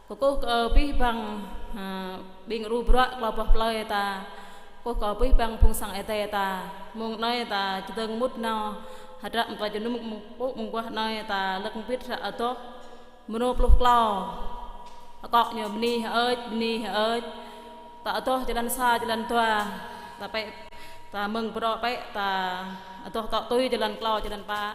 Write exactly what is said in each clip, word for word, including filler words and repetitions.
Kơkuh kơ abih bang, ơ, ƀing rup bruă klâo boh plơi ta. Kơkuh kơ abih bang phung sang Ơi Adai ta. Mông anai ta čơdơ̆ng mŭt nao hơdră mơtuă jơnum mơ̆ng pŭ mơguah anai ta lơ̆k mbĭt hră adoh mơnô pluh klâo. Akŏ ñu bơni hơơč, bơni hơơč. Ta adoh jơlan sa, jơlan dua. Ta pĕ, ta mơ̆ng pơđŏ pĕ, ta adoh tŏ tui jơlan klâo, jơlan pă.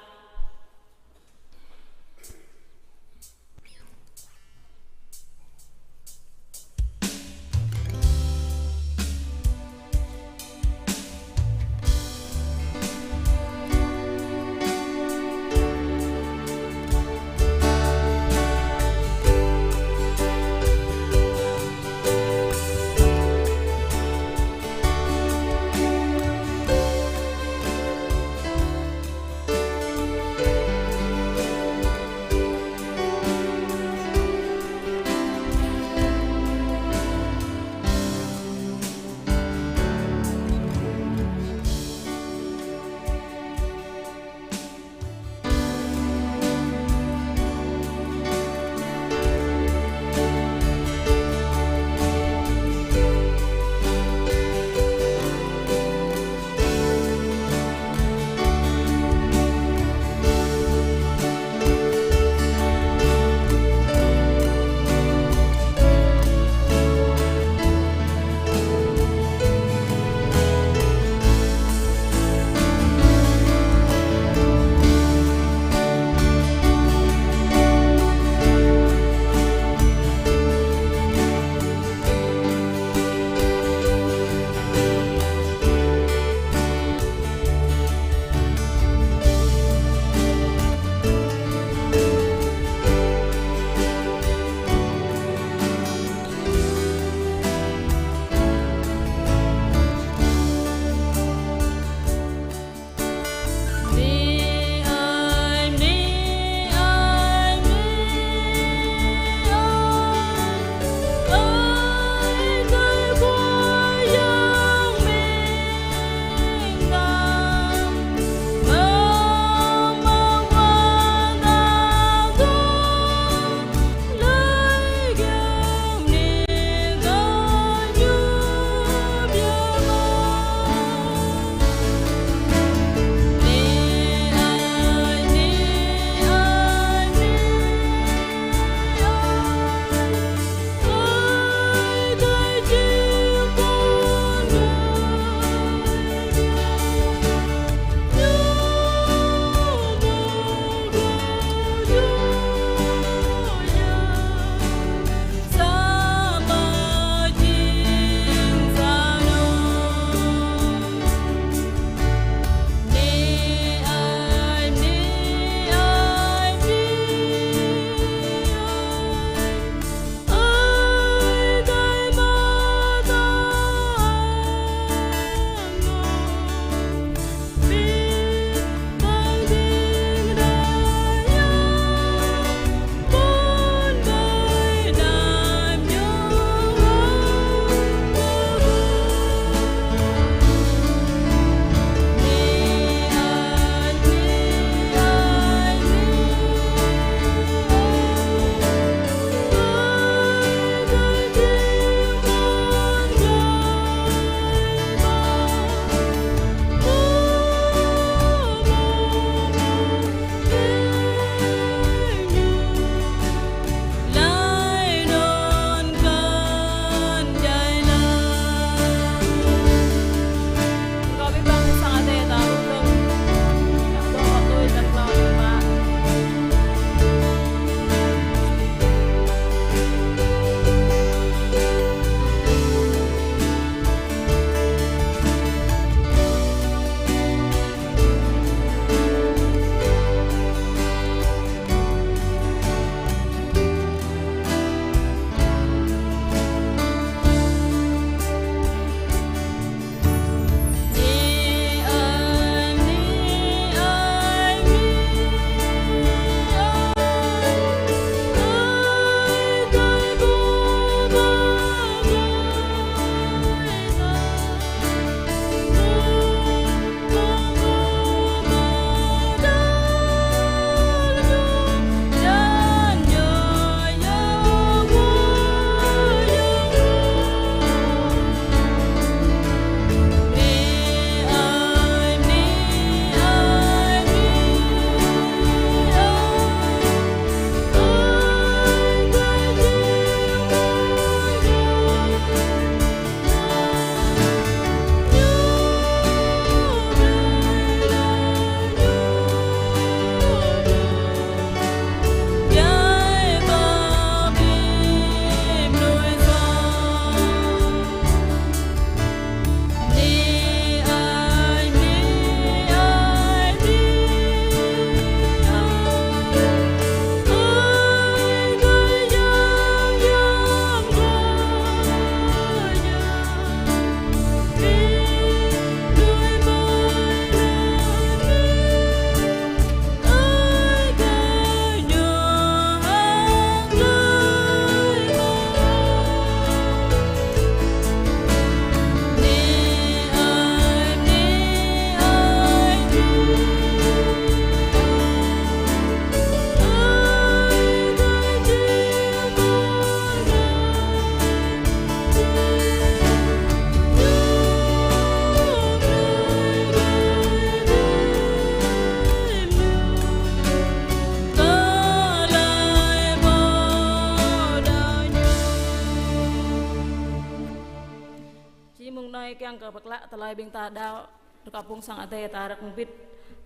Kiăng kơ pơklă tơlơi ƀing ta đaŏ, rơkâo phung sang Adai ta rơ̆k mbĭt,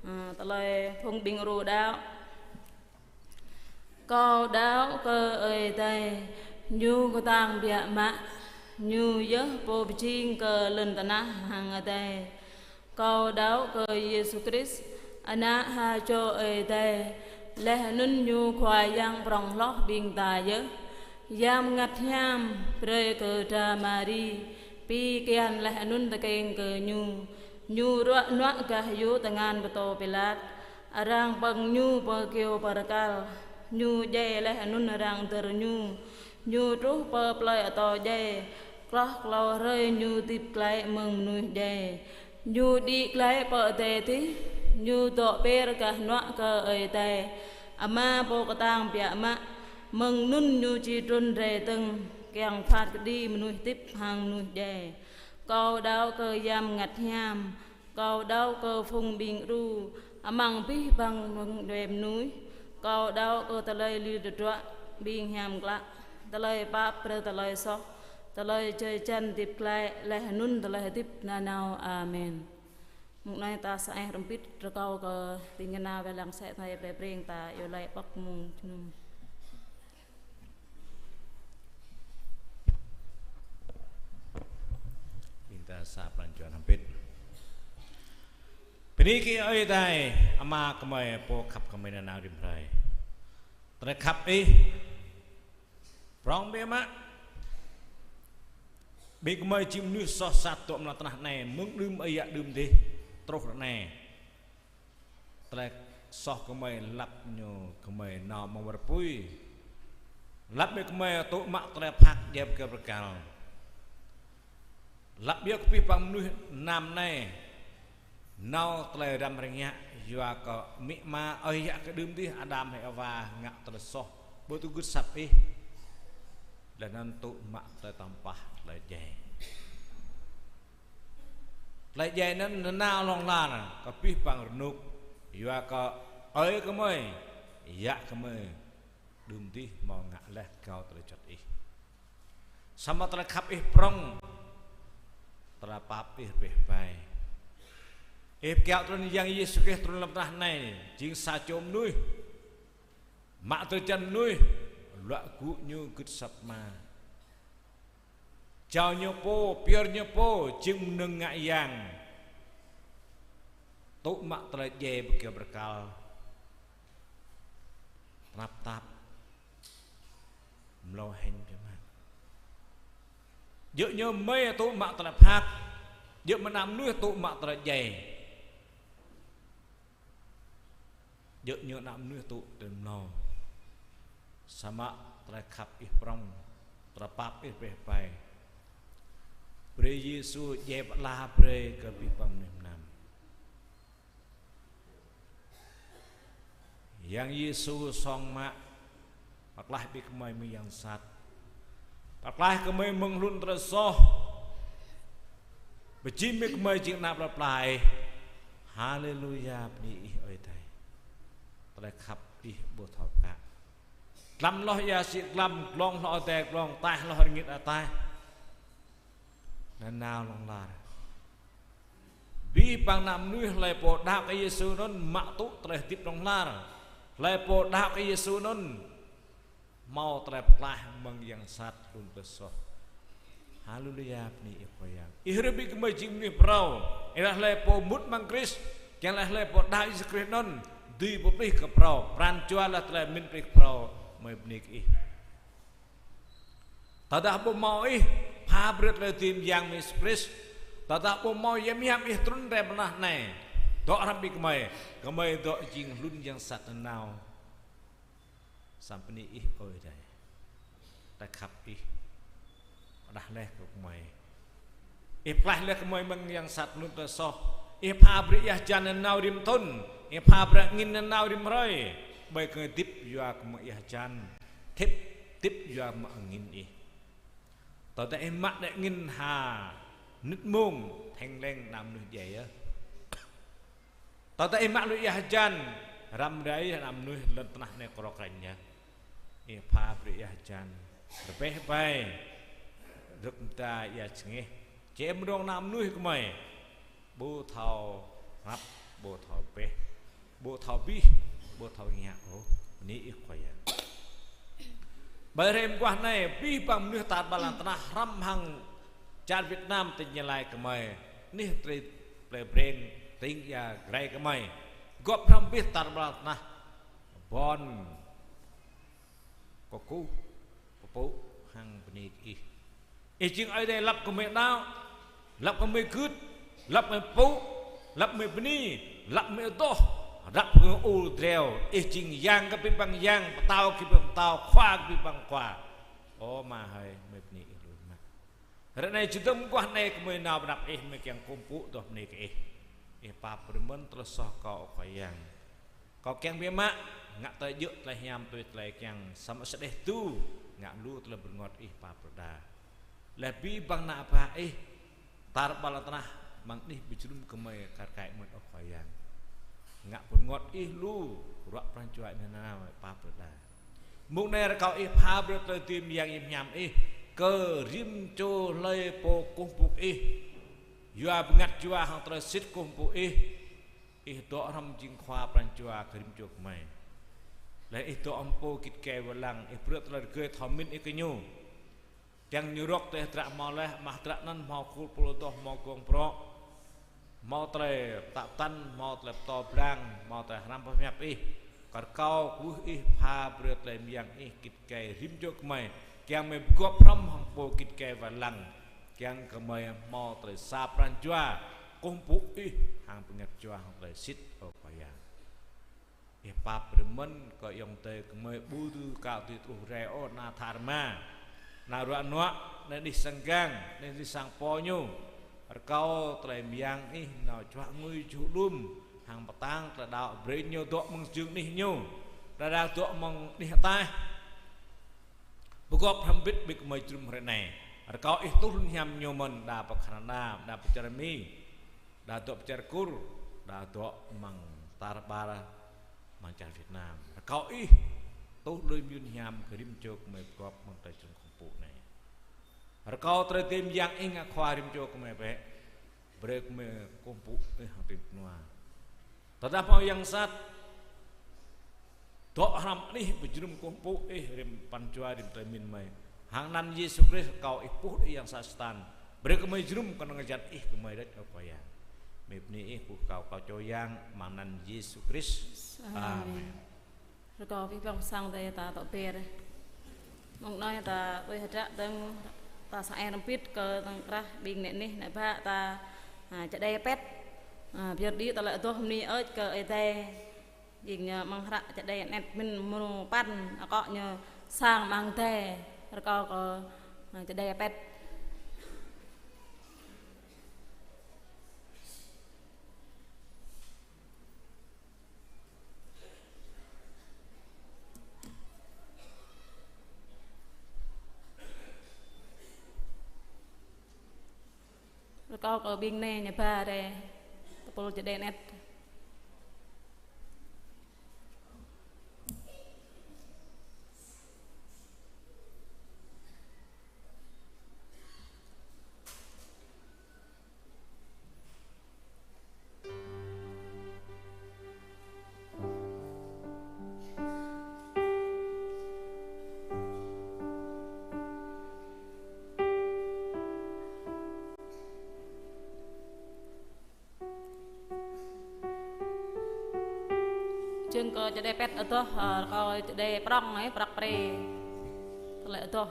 ơ, tơlơi phung ƀing ru đaŏ. Kâo đaŏ kơ Ơi Adai, Ñu kơtang biă mă, Ñu yơh Pô pơjing kơ lŏn tơnah hăng adai. Kâo đaŏ kơ Yêsu Krist, Ană ha čô Ơi Adai, laih anŭn Ñu Khua Yang prŏng hloh ƀing ta yơh. Yang Bơngăt Hiam brơi kơ dra Mari, pi kian laih anŭn tơkeng kơ Ñu. Ñu ruă nuă gah yŭ tơngan pơtô Pilat, arăng pơ̆ng Ñu pơ kyâo bơrơkal. Ñu djai laih anŭn arăng dơr Ñu. Ñu truh pơ plơi atâo djai, hloh klâo hrơi Ñu hơdip glaĭ mơ̆ng mơnuih djai. Ñu đĭ glaĭ pơ adai adih, Ñu dŏ pơr gah hnuă kơ Ơi Adai Ama Pô kơtang biă mă, mơ̆ng anŭn Ñu či trŭn rai dơ̆ng, kiăng phat kơđi mơnuih hơdip hăng mơnuih djai. Kâo đaŏ kơ Yang Bơngăt Hiam, kâo đaŏ kơ phung ƀing ru, amăng abih bang mơ̆ng djuai mơnuih, kâo đaŏ kơ tơlơi lui tơdruă ƀing hiam klă, tơlơi pap brơi tơlơi soh, tơlơi čơjăn hơdip glaĭ, laih anŭn tơlơi hơdip nanao. Amen. Mơ̆ng anai ta sa ai hrŏm hơbĭt rơkâo kơ ƀing kơna wai lăng sĕ tơlơi brơi breng ta iâu laĭ pŏk mơ̆ng jơnum. Ƀing ta sa pran jua hrŏm hơbĭt. Bơni kơ Ơi Adai, Ama gơmơi, Pô khăp gơmơi nanao rĭm hrơi. Tơlơi khăp Ih prŏng biă mă. Ƀing gơmơi jing mơnuih soh sat dŏ amăng lŏn tơnah anai, mơ̆ng đưm ơi yă đưm adih truh ră anai. Tơlơi soh gơmơi lăp ñu gơmơi nao amăng war apui. Lăp biă gơmơi tŭ mă tơlơi phat djai pơkơl bơrơkal. Lăp biă kơ abih bang mơnuih mơnam anai nao tơlơi răm rơngiă, yua kơ amĭ ama ơi yă kơ đưm adih Adam hăng Êwa ngă tơlơi soh, ƀu tŭ gưt asăp Ih. Laih anŭn tŭ mă tơlơi tơmpah, tơlơi djai. Tơlơi djai anŭn nanao hlŏng lar kơ abih bang rơnŭk, yua kơ ơi gơmơi, yă gơmơi đưm adih hmâo ngă laih gao tơlơi juăt Ih. Samơ̆ tơlơi khăp Ih prŏng, tơlơi pap Ih rơbeh ƀai. Ih pơkiaŏ trŭn Yang Yêsu Krist trŭn lăm tơnah anai, jing sa čô mơnuih, mă drơi jăn mơnuih, luă gŭ Ñu gưt asăp Ama. Jao Ñu pô, pơyơr Ñu pô, jing mơnơ̆ng ngă yang. Tŭ mă tơlơi djai pơkơl bơrơkal. Tơnap tap. Mlâo hĕn biă mă. Djơ̆ Ñu mơi tŭ mă tơlơi phat. Djơ̆ mơnă mơnuih tŭ mă tơlơi djai. Djơ̆ Ñu ană mơnuih tŭ tơlơi mlâo. Samơ̆ tơlơi khăp Ih prŏng, tơlơi pap Ih rơbeh ƀai. Brơi Yêsu djai pơala brơi kơ abih bang mơnuih mơnam. Yang Yêsu song mă pơklaih ƀing gơmơi mơ̆ng yang sat. Pơklaih gơmơi mơ̆ng hlŭn tơlơi soh. Pơjing ƀing gơmơi jing ană plei pla Ih. Haleluya, bơni Ih Ơi Adai. Tơlơi khăp Ih ƀu thâo pơkă. Glăm hloh ia sĭ glăm, glông hloh adai glông, taih hloh rơngit ataih. Nanao hlŏng lar. Abih bang ană mơnuih hlơi pô đaŏ kơ Yêsu anŭn mă tŭ tơlơi hơdip hlŏng lar. Hlơi pô đaŏ kơ Yêsu anŭn hmâo tơlơi pơklaih mơ̆ng yang sat hlŭn tơlơi soh. Haleluya, bơni Ih Khua Yang. Ih ruai ƀing gơmơi jing mơnuih phrâo. Ih laĭ hlơi pô mŭt amăng Krist, kiăng laĭ hlơi pô đaŏ Yêsu Krist anŭn dưi pơplih kơ phrâo. Pran jua laih tơlơi mĭn pơplih kơ phrâo. Gơmơi bơni kơ Ih. Tơdah ƀu hmâo Ih pha brơi tơlơi dưi mơyang mơ̆ng Yêsu Krist, tơdah ƀu hmâo Yang Hiam Ih trŭn rai amăng tơnah anai, dŏ hrŏm ƀing gơmơi, gơmơi dŏ jing hlŭn yang sat nanao. Samơ̆ bơni Ih Ơi Adai. Tơlơi khăp Ih pơđah laih kơ gơmơi. Ih pơklaih laih gơmơi mơ̆ng yang sat hlŭn tơlơi soh. Ih pha brơi ia hơjan nanao rĭm thŭn. Ih pha brơi angin nanao rĭm hrơi. Ƀơi gơmơi hơdip yua kơ mơ̆ng ia hơjan. Hơdip, hơdip yua kơ mơ̆ng angin Ih. Tơdah ih mă đĕ angin ha, nĭt mông, theng leng ană mơnuih djai yơh. Tơdah ih mă lui ia hơjan, răm rai ană mơnuih lŏn tơnah anai krô krăn yơh. Ih pha brơi ia hơjan rơbeh ƀai, rơ̆k mơda ia jơngeh. Čem rong ană mơnuih gơmơi. Ƀu thâo hrăp, ƀu thâo pĕh, ƀu thâo abih, ƀu thâo ngă ôh. Bơni ih Khua Yang. Ƀơi hrơi mơguah anai, abih bang mơnuih tar ƀar lŏn tơnah hrăm hăng čar Việt Nam tơña laĭ gơmơi. Anih tơlơi plei Breng, tring ia Jrai gơmơi. Gŏp hrăm abih tar ƀar lŏn tơnah. Ƀôn kơkuh, pơpŭ hăng bơni kơ ih. Ih jing Ơi Adai lăp gơmơi đaŏ, lăp gơmơi gưt, lăp gơmơi pơpŭ, lăp gơmơi bơni, lăp gơmơi adoh, lăp gơmơi ur dreo. Ih jing yang kơ abih bang yang, pơtao kơ abih bang pơtao, khua kơ abih bang khua. Ơ Ama hơi, gơmơi bơni ih lu mă. Ră anai čơdơ̆ng mơguah anai gơmơi nao pơ anăp ih, gơmơi kiăng kơkuh pơpŭ adoh bơni kơ ih. Ih pap brơi mơ̆n tơlơi soh kâo, ơ Khua Yang. Kâo kiăng biă mă, ngă tơlơi djơ̆, tơlơi hiam, tui tơlơi kiăng, samơ̆ sơđeh tŭ, ngă lu tơlơi bơrơngot, ih pap brơi đa. Laih abih bang ană bă ih, tar ƀar lŏn tơnah, amăng anih pơjơnum gơmơi kar kaĭ mơ̆n, ơ Khua Yang. Ngă bơrơngot ih lu, ruă pran jua ih nanao, ih pap brơi đa. Mông anai rơkâo ih pha brơi tơlơi dưi mơyang hiam hiam ih, kơ rĭm čô hlơi pô kơkuh pơpŭ ih. Yua bơngăt jua hăng tơlơi sĭt kơkuh pơpŭ ih. Ih dŏ hrŏm jing khua pran jua kơ rĭm čô gơmơi. Laih ih dŏ hrŏm pô git gai wai lăng, ih brơi tơlơi rơgơi thâo mĭn ih kơ ñu. Kiăng ñu rŏk tơlơi hơdră hmâo laih, amăng hơdră anŭn hmâo khul pul adoh, hmâo gong brŏ, hmâo tơlơi pơtă tăn, hmâo tơlơi pơtô blang, hmâo tơlơi hrăm pơhiăp ih. Kar kâo kwưh ih pha brơi tơlơi mơyang ih git gai rĭm čô gơmơi, kiăng gơmơi pơgop hrŏm hăng pô git gai wai lăng, kiăng gơmơi hmâo tơlơi sa pran jua kơkuh pơpŭ ih hăng bơngăt jua hăng tơlơi sĭt, ơ Khua Yang. Ih pap brơi mơ̆n kơ ayŏng adơi gơmơi ƀu dưi kâo dưi truh rai ôh, ană tha rơma, ană ruă nuă, ană anih sang gang, ană anih sang pô ñu. Rơkâo tơlơi mơyang ih nao čuă ngui čuh đum, hăng pơtang tơlơi đaŏ, brơi ñu dŏ amăng jơ̆ng anih ñu, đơđa dŏ amăng anih ataih. Pơgop hrŏm hơbĭt ƀing gơmơi jơnum hrơi anai. Rơkâo ih tuh lŏn hiam ñu mơ̆n, đa pơ Canada, đa pơ čar Mi, đa dŏ pơ čar Kur, đa dŏ amăng tar ƀar, amăng čar Việt Nam. Rơkâo ih tuh lŏn mơyun hiam kơ rĭm čô gơmơi pơgop amăng tơlơi jơnum kơkuh pơpŭ anai. Rơkâo tơlơi dưi mơyang ih ngă khua rĭm čô gơmơi bĕ. Brơi gơmơi kơkuh pơpŭ ih hăng tĭng pơnua. Tơdah hmâo yang sat dŏ hrŏm anih pơjơnum kơkuh pơpŭ ih rĭm pran jua, rĭm tơlơi mĭn gơmơi, hăng anăn Yêsu Krist rơkâo ih puh đĭ yang sat Satan. Brơi gơmơi jơnum kơnơ̆ng jăn ih gơmơi đôč, ơ Khua Yang. Gơmơi bơni ih, kơkuh kâo, kâo čô Yang amăng anăn Yêsu Krist. Amen. Amen. Rơkâo abih bang sang Ơi Adai ta dŏ be̱r. Mơ̆ng anai ta tui hơdră dơ̆ng, ta sa ai hrŏm hơbĭt kơ dơ̆ng krah ƀing ană anih ană bă ta, a, čơđai pet. A, pơyơr đĭ tơlơi adoh bơni ơč kơ Ơi Adai. Jing ñu amăng hră čơđai anet mĭn mrô păn, akŏ ñu sang amăng adai. Rơkâo kơ, a, čơđai pet. Rơkâo kơ ƀing anai ñu ba rai tơpul čơđai anet. Jing kơ čơđai pet adoh, ơ, rơkâo čơđai prŏng, ơ, prŏng pre. Tơlơi adoh.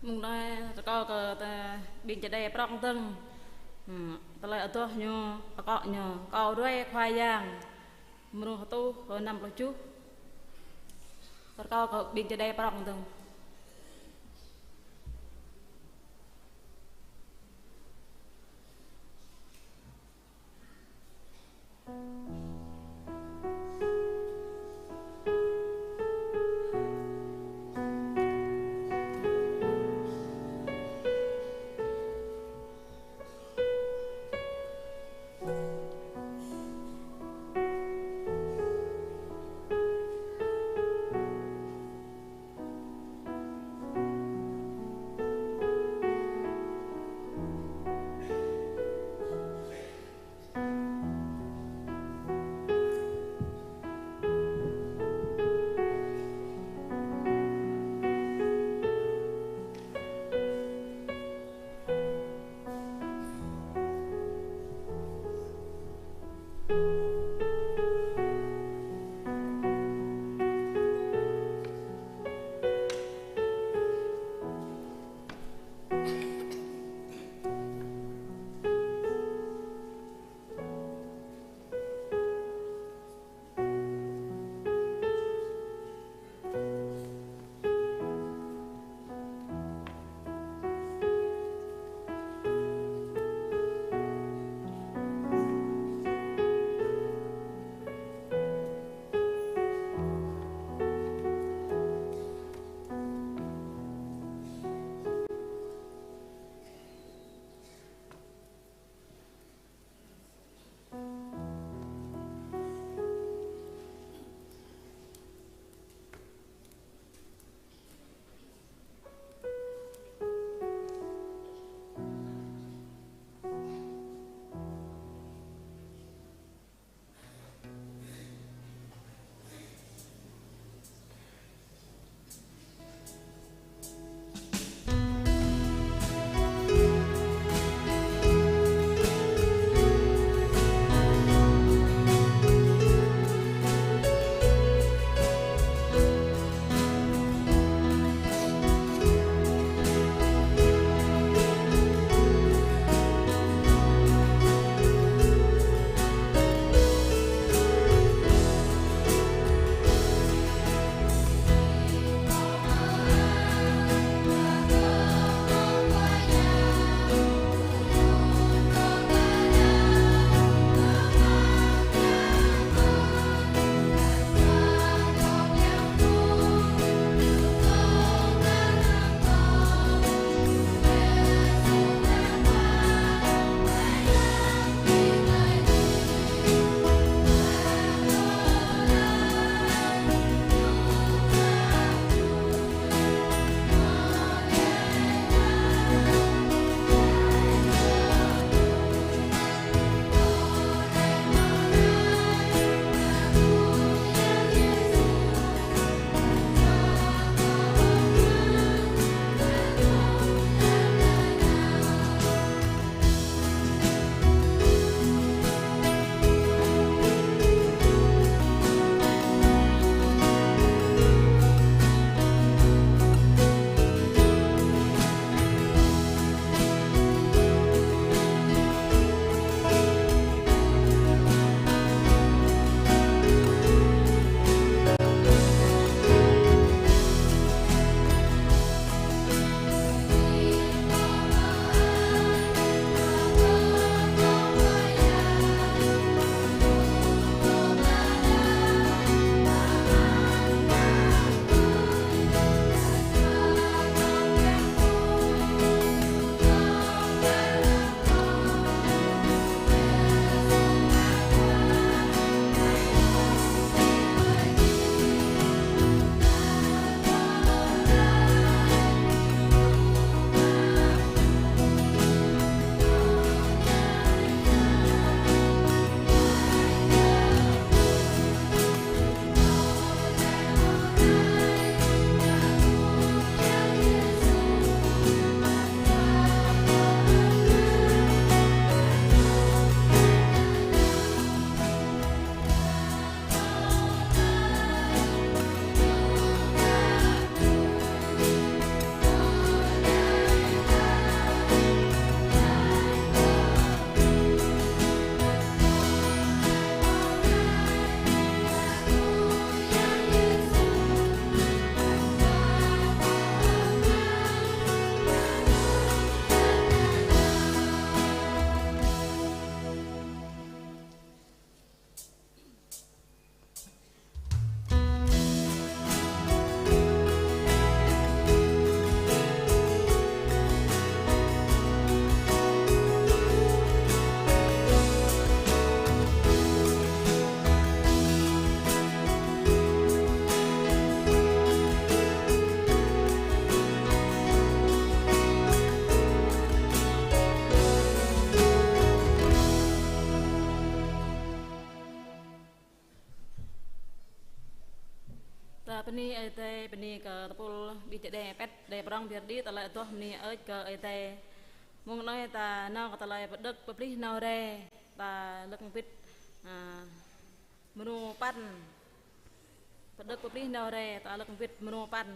Mơ̆ng anai rơkâo kơ ta ƀing čơđai prŏng dơ̆ng. Hmm, tơlơi adoh ñu, akŏ ñu, Kâo ruai Khua Yang. Mrô hơtuh, kơ năm pluh tơjuh. Rơkâo kơ ƀing čơđai prŏng dơ̆ng. Bơni Ơi Adai, bơni kơ tơpul ƀing čơđai pet, đe prong biă đĭ, tơlơi adoh bơni ơi kơ Ơi Adai. Mơ̆ng anai ta nao kơ tơlơi pơđơ̆k pơplih nao rai, ta lơ̆k bĭt, a, mrô păn. Pơđơ̆k pơplih nao rai, ta lơ̆k bĭt mrô păn.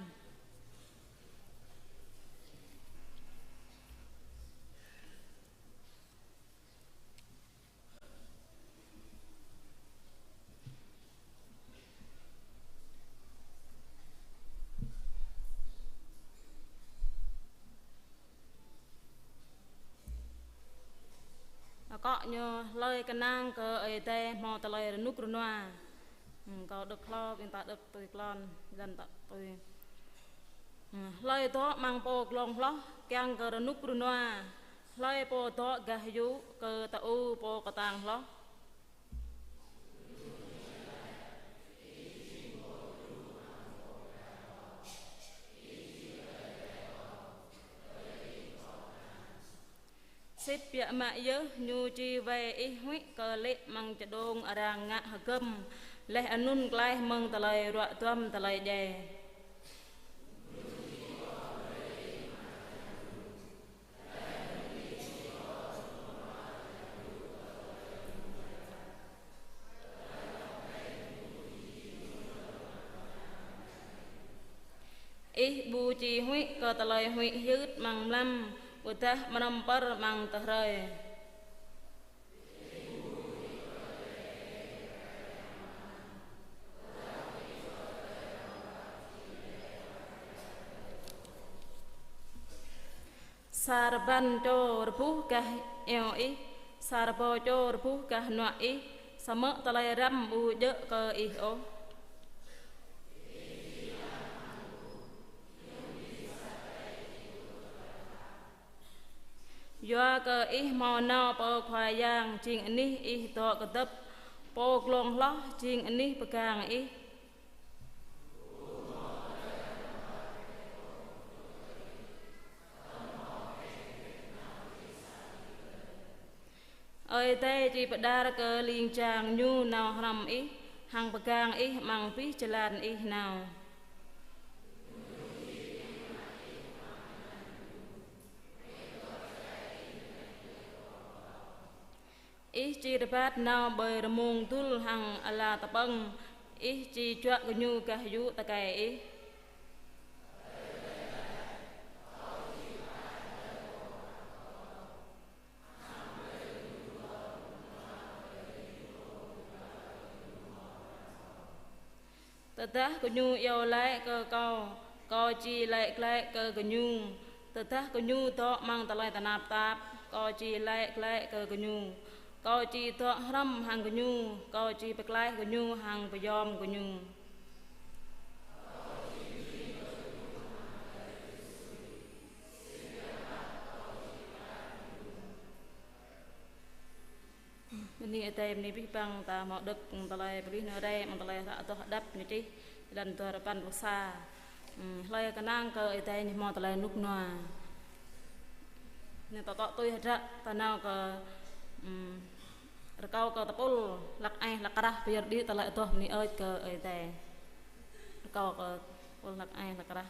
Akŏ ñu: Hlơi kơnang kơ Ơi Adai hmâo tơlơi rơnŭk rơnua. Hmm, kâo đŏk hlâo, ƀing ta đŏk tui klon, lăn ta tui. Hmm, hlơi dŏ amăng pô glông hloh, kiăng kơ rơnŭk rơnua. Hlơi pô dŏ gah yŭ, kơ tơ-u pô kơtang hloh. Sĭt biă mă yơh, ñu či wai ih huĭ kơ lê̆ amăng čơđông arăng ngă hơgơm, laih anŭn klaih mơ̆ng tơlơi ruă duăm tơlơi djai. Ih ƀu či huĭ kơ tơlơi huĭ hyưt amăng mlam, ƀôdah amrăm pơr amăng tơhrơi. Sa rơbăn čô rơbuh gah iâu ih, sa rơbâo čô rơbuh gah hnuă ih, samơ̆ tơlơi răm ƀu djơ̆ kơ ih ôh. Yua kơ ih hmâo nao pơ Khua Yang, jing anih ih dŏ kơdŏp, pô glông hloh jing anih pơgang ih. Ơi Adai či pơđar kơ ling jang ñu nao hrŏm ih, hăng pơgang ih amăng abih jơlan ih nao. Ih či rơbat nao ƀơi rơmông dŭl hăng ala tơpơ̆ng, ih či juă gơñu gah yŭ tơkai ih. Tơdah gơñu iâu laĭ kơ kâo, kâo či laĭ glaĭ kơ gơñu. Tơdah gơñu dŏ amăng tơlơi tơnap tap, kâo či laĭ glaĭ kơ gơñu. Kâo či dŏ hrŏm hăng gơñu, kâo či pơklaih gơñu hăng pơyom gơñu. Bơni Ơi Adai, bơni abih bang ta hmâo đŏk tơlơi pơplih nao rai, mơ̆ng tơlơi hră adoh hơđăp ñu čih, lăn dua rơpăn pluh sa. Hmm, hlơi kơnang kơ Ơi Adai ñu hmâo tơlơi rơnŭk rơnua. Ñu tŏ tŏ tui hơdră, ta nao kơ, hmm, rơkâo kơ tơpul hlăk ai hlăk krah pơyơr đĭ tơlơi adoh bơni ơi kơ Ơi Adai. Rơkâo kơ tơpul hlăk ai hlăk krah.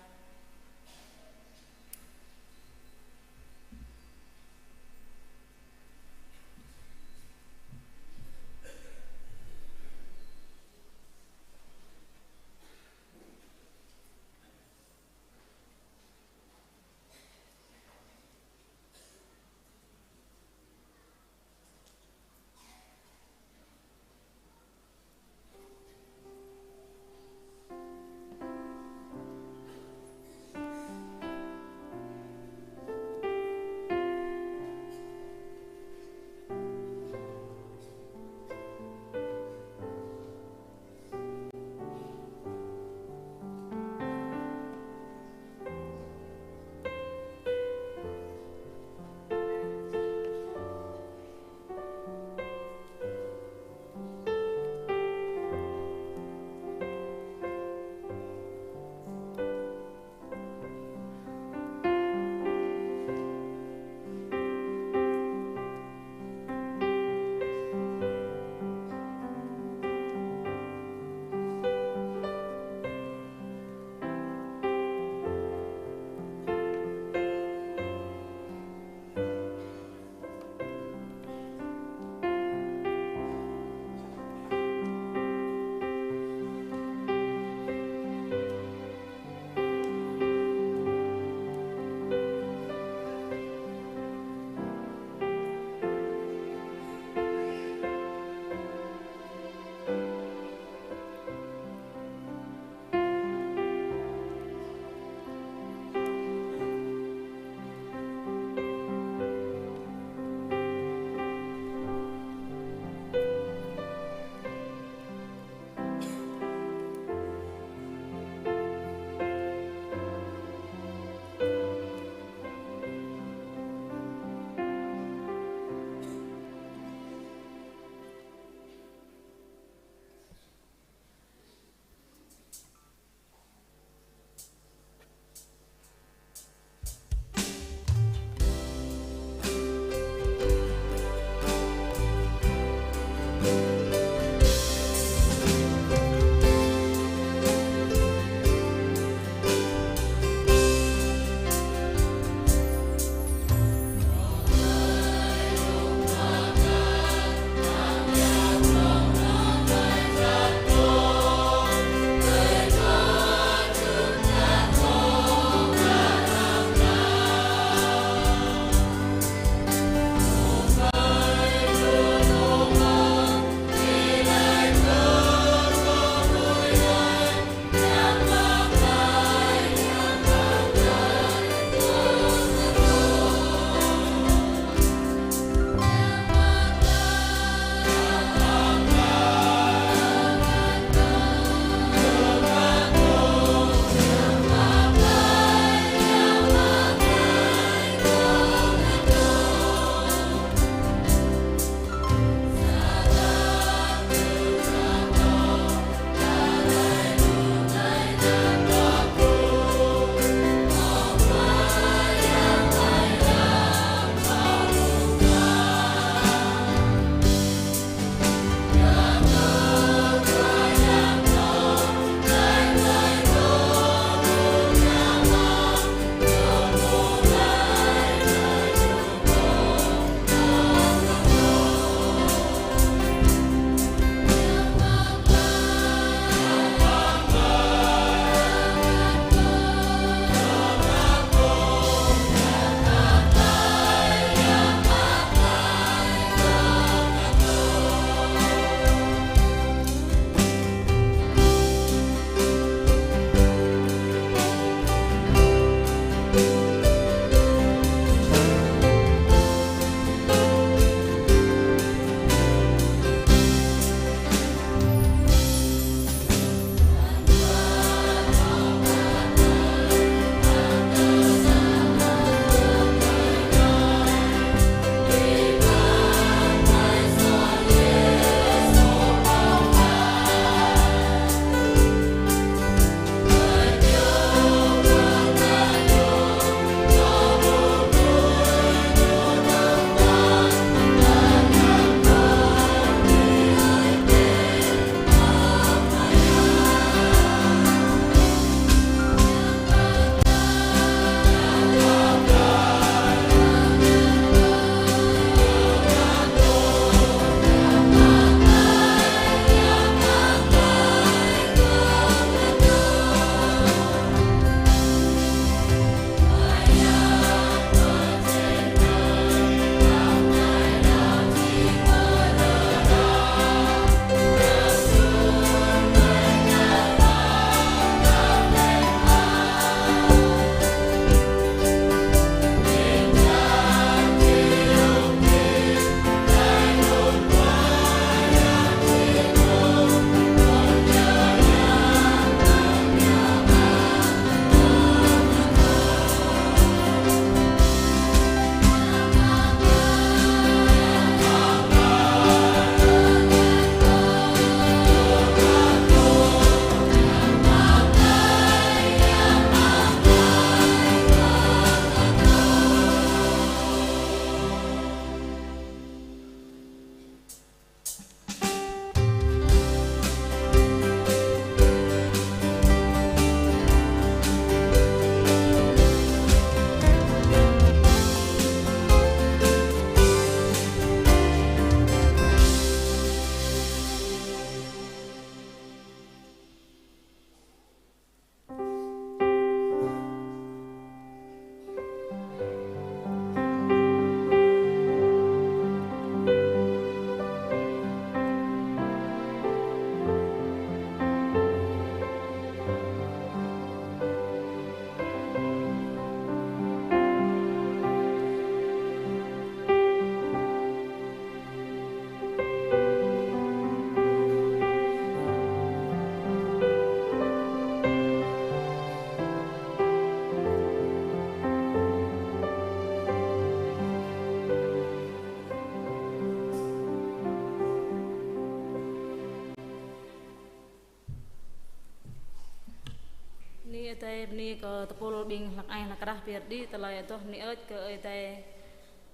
Bơni kơ tơpul ƀing hlăk ai hlăk krah pơyơr đĭ tơlơi adoh bơni hơơč kơ Ơi Adai.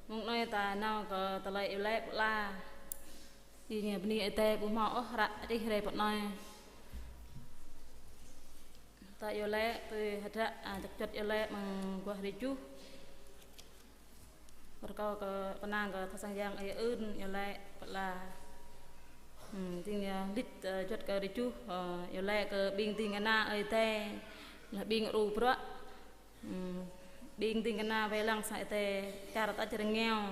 Mơ̆ng anai ta nao kơ tơlơi iâu laĭ pơala. Jing bơni Ơi Adai ƀu hmâo ôh hră čih rai pơ anai. Ta iâu laĭ tui hơdră, a, čơkčŏt iâu laĭ amăng guah rơjuh. Rơkâo kơ pơnăng kơ tha sang yang ơi ưn iâu laĭ pơala. Hmm, jing, a, lĕ, a, čơkčŏt kơ rơjuh, a, iâu laĭ kơ ƀing ding kơna Ơi Adai, laih ƀing ru bruă. Hmm, ƀing ding kơna wai lăng sang Ơi Adai čar tač rơngiao.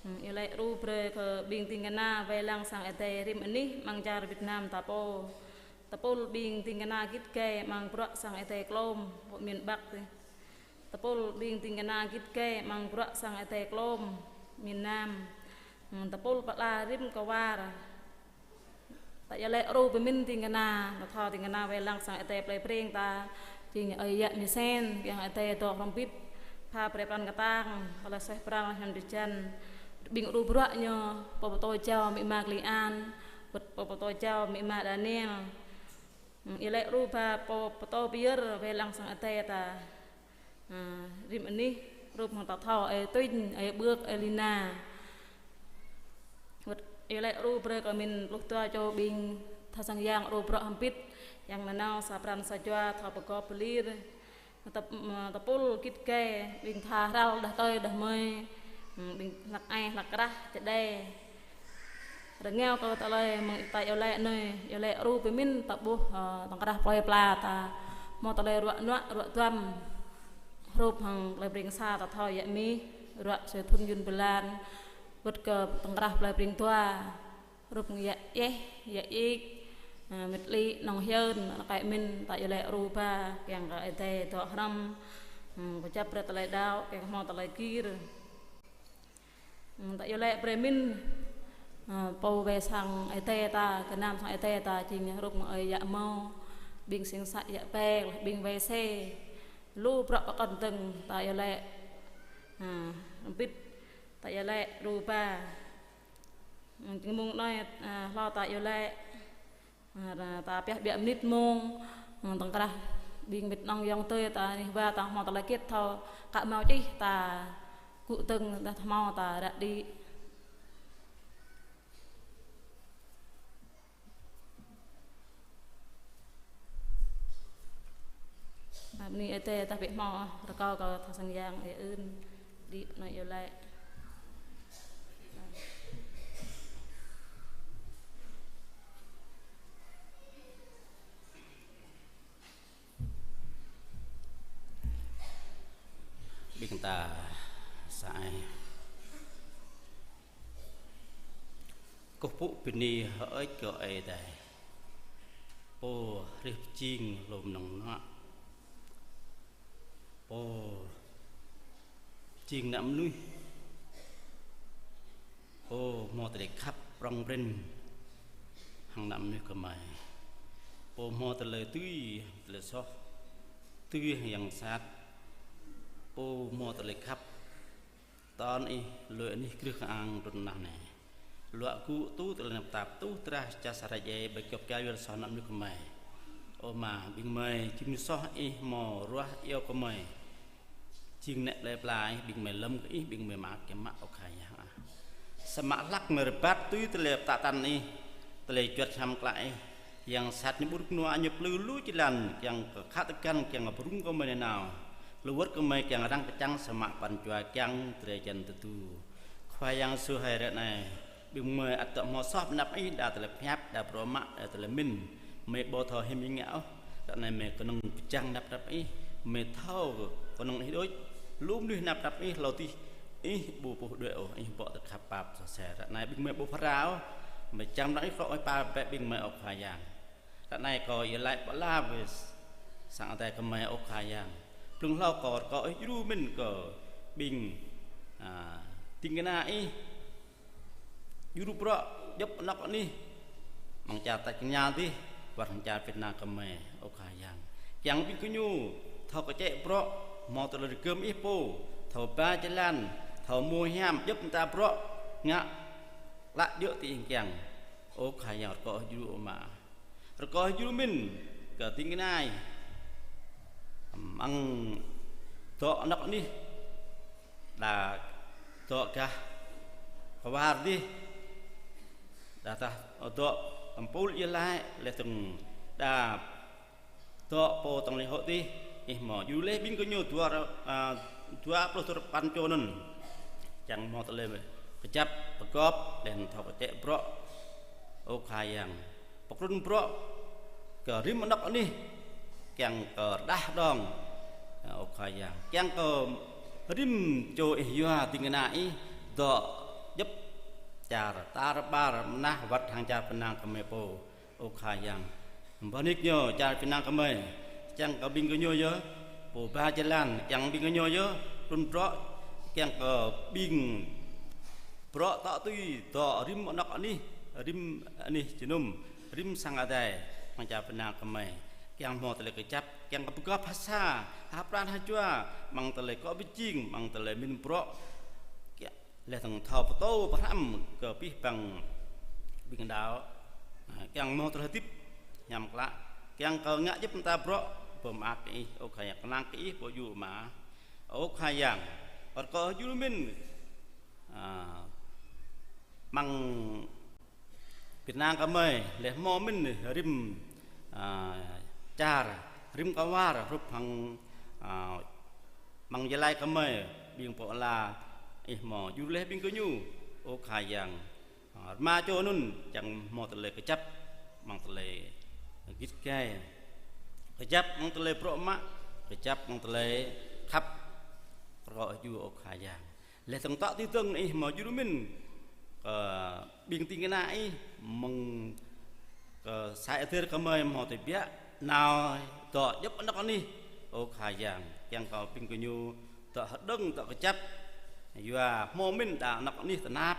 Hmm, iâu laĭ ru brơi kơ ƀing ding kơna wai lăng sang Ơi Adai rĭm anih amăng čar Việt Nam ta pô. Tơpul ƀing ding kơna git gai amăng bruă sang Ơi Adai klôm, pơ miền Bắc tih. Tơpul ƀing ding kơna git gai amăng bruă sang Ơi Adai klôm, miền Nam. Hmm, tơpul pơala rĭm kơ war. Ta iâu laĭ ru pơmĭn ding kơna, ta thâo ding kơna wai lăng sang Ơi Adai plei Breng ta, jing ơi yă Mi Sen, kiăng Ơi Adai dŏ hrŏm hơbĭt, pha brơi pran kơtang, pơala suaih pral hiam drơi jan, ƀing ru bruă ñu, pô pơtô jao amĭ ama Klei An, wơ̆t pô pơtô jao amĭ ama Daniel. Hmm, iâu laĭ ru ba pô pơtô pơyơr wai lăng sang Ơi Adai ta. Ha, rĭm anih, rup hăng ta thâo, ơi Tuñ, ơi Bưk, ơi Lina. Wơ̆t iâu laĭ ru brơi kơ min pluh dua čô ƀing tha sang yang ru bruă hơbĭt, yang nanao sa pran sa jua thâo pơgop pơlir. Tơp-, tơpul git gai, ƀing tha hrăl đah tơi đah mơi, hmm, ƀing hlăk ai hlăk krah čơđai. Rơngiao kơ tơlơi mơ̆ng ta iâu laĭ anai, iâu laĭ ru pơmĭn ta ƀuh, ơ, tơ̆ng krah plơi pla ta. Hmâo tơlơi ruă nuă, ruă duăm. Hrup hăng plơi Breng sa ta thâo yă mih, ruă sui thŭn yŭn blan. Wơ̆t kơ tơ̆ng krah plơi Breng dua. Hrup hăng yă Ieh, yă Ik, ơ, mĭt lĭ, nŏng hiơn, rơkơi mĭn, ta iâu laĭ ru ba, kiăng kơ Ơi Adai dŏ hrŏm. Hmm, kơjăp brơi tơlơi đaŏ, kiăng hmâo tơlơi gir. Hmm, ta iâu laĭ brơi mĭn, ơ, pô wai sang Ơi Adai ta, gơnam sang Ơi Adai ta, jing hrup mơ̆ng ơi yă Mâo, ƀing sing să yă Pek, ƀing wai se. Lu bruă pơkŏn dơ̆ng, ta iâu laĭ, ơ, hơbĭt, ta iâu laĭ ru ba. Hmm, jing mơ̆ng anai, ơ, hlâo ta iâu laĭ. Ha, ta pioh ƀiă mơnit mông, ha, tơ̆ng krah ƀing mĭt nŏng yŏng tơi ta anih wa ta hmâo tơlơi hơget thâo kơ hmâo čih ta gŭ dơ̆ng dah hmâo ta ră đĭ. Bơni Ơi Adai ta ƀu hmâo, rơkâo kơ tha sang yang ơi ưn. Đĭ anai iâu laĭ. Ƀing ta sa ai. Kơkuh pơpŭ bơni hơơč kơ Ơi Adai. Pô hrih pơjing hlô mơnơ̆ng mơnuă. Pô jing ană mơnuih. Pô hmâo tơlơi khăp prŏng prin hăng ană mơnuih gơmơi. Pô hmâo tơlơi tui, tơlơi soh, tui hăng yang sat. Pô hmâo tơlơi khăp. Tơl ih lui anih krưh kơang trŭn nah anai. Luă gŭ tŭ tơlơi tơnap tap tuh drah čar sa rai djai ƀơi gŏp čar yua soh ană mơnuih gơmơi. Ơ Ama, ƀing gơmơi jing mơnuih soh ih hmâo ruah iâu gơmơi. Jing nĕ plơi pla ih, ƀing gơmơi lơ̆m kơ ih, ƀing gơmơi mă kiăng mă ơ Khua Yang ah. Samơ̆ hlăk gơmơi rơbat tui tơlơi pơtă tăn ih, tơlơi juăt hiam klă ih. Yang sat ñu ƀu rơnua ñu plư lu jơlan, kiăng kơ khă tơgăn, kiăng kơ pơrŭng gơmơi nanao. Lu wơ̆t gơmơi kiăng răng kơčăng samơ̆ pran jua kiăng drơi jăn tơdu. Khua Yang Yêsu hơi ră anai, ƀing gơmơi ăt dŏ hmâo soh pơ anăp ih, đa tơlơi pơhiăp, đa bruă mă, đa tơlơi mĭn. Gơmơi ƀu thâo hiư̆m ih ngă ôh. Ră anai gơmơi kơnơ̆ng pơjing anăp prăp ih, gơmơi thâo kơnơ̆ng ih đôč. Lu mơnuih anăp prăp ih, hlâo adih ih ƀu puh đuaĭ ôh, ih bŏ tơlơi khăp pap soh sel. Ră anai ƀing gơmơi ƀu phara ôh, gơmơi čang mơnăng ih, hlŏk ih pap bĕ ƀing gơmơi ơ Khua Yang. Ră anai kâo iâu laĭ pơala wơ̆t sang Ơi Adai gơmơi ơ Khua Yang. Blung hlâo kâo rơkâo ih djru mĭn kơ ƀing, a, ding kơna ih djru bruă djŏp anŏ anih amăng čar tač rơngiao adih, wơ̆t hăng čar Việt Nam gơmơi ơ Khua Yang. Kiăng ƀing gơñu thâo kơčĕ bruă, hmâo tơlơi rơgơm ih pô, thâo ba jơlan, thâo mơ̆ hiam djŏp mơta bruă ngă klă djơ̆ tui ih kiăng. Ơ Khua Yang rơkâo ih djru Ama. Rơkâo ih djru mĭn kơ ding kơna ih. Mơ̆ng dŏ anŏ anih, đa dŏ gah kwar dih, đa tah dŏ tơmpul ia laĭ, laih dơ̆ng đa dŏ pô tŏng lĕ hŏ dih, ih hmâo djru laih ƀing gơñu dua, a, dua pluh duapăn čô anŭn. Čang hmâo tơlơi kơjăp pơgop, laih anŭn thâo kơčĕ bruă, ơ Khua Yang. Pơkrŭn bruă kơ rĭm anŏ anih, kiăng kơ rơđah đong, ơ Khua Yang. Kiăng kơ rĭm čô ih yua ding kơna ih dŏ djŏp čar tar ƀar mơnah wơ̆t hăng čar Việt Nam kơmơi pô, ơ Khua Yang. Bơni kơ ñu čar Việt Nam kơmơi, kiăng kơ ƀing gơñu yơh, pô ba jơlan, kiăng ƀing gơñu yơh, pơkrŭn bruă, kiăng kơ ƀing bruă tŏ tui dŏ rĭm anŏ anih, rĭm anih jơnum, rĭm sang adai, mơ̆ng čar Việt Nam kơmơi. Kiăng hmâo tơlơi kơjăp, kiăng kơ pơgop ha sa, ha pran ha jua, mơ̆ng tơlơi akŏ pơjing, mơ̆ng tơlơi pơmĭn bruă, kiăng laih dơ̆ng thâo pơtô pơhrăm kơ abih bang ƀing đaŏ. Kiăng hmâo tơlơi hơdip hiam klă, kiăng kơ ngă djŏp mơta bruă pơmơak kơ ih, ơ Khua Yang, kơnang kơ ih pô djru mă. Ơ Khua Yang, rơkâo ih djru mĭn, a, mơ̆ng Việt Nam kơmơi, laih hmâo mĭn rĭm, a, čar, rĭm kwar, hrup hăng, a, mơ̆ng jơlai kơmơi, ƀing pô ala, ih hmâo djru laih ƀing gơñu, ơ Khua Yang. A, rơma čô anŭn, čang hmâo tơlơi kơjăp, mơ̆ng tơlơi git gai. Kơjăp mơ̆ng tơlơi bruă mă, kơjăp mơ̆ng tơlơi khăp, rơkâo ih djru, ơ Khua Yang. Laih dơ̆ng tŏ tui dơ̆ng ih hmâo djru mĭn kơ ƀing ding kơna ih mơ̆ng kơ sa Êđêr kơmơi hmâo tơbiă nao dŏ djŏp anŏ anih, ơ Khua Yang, kiăng kơ ƀing gơñu dŏ hơđơ̆ng dŏ kơjăp, yua hmâo mĭn đa anŏ anih tơnap,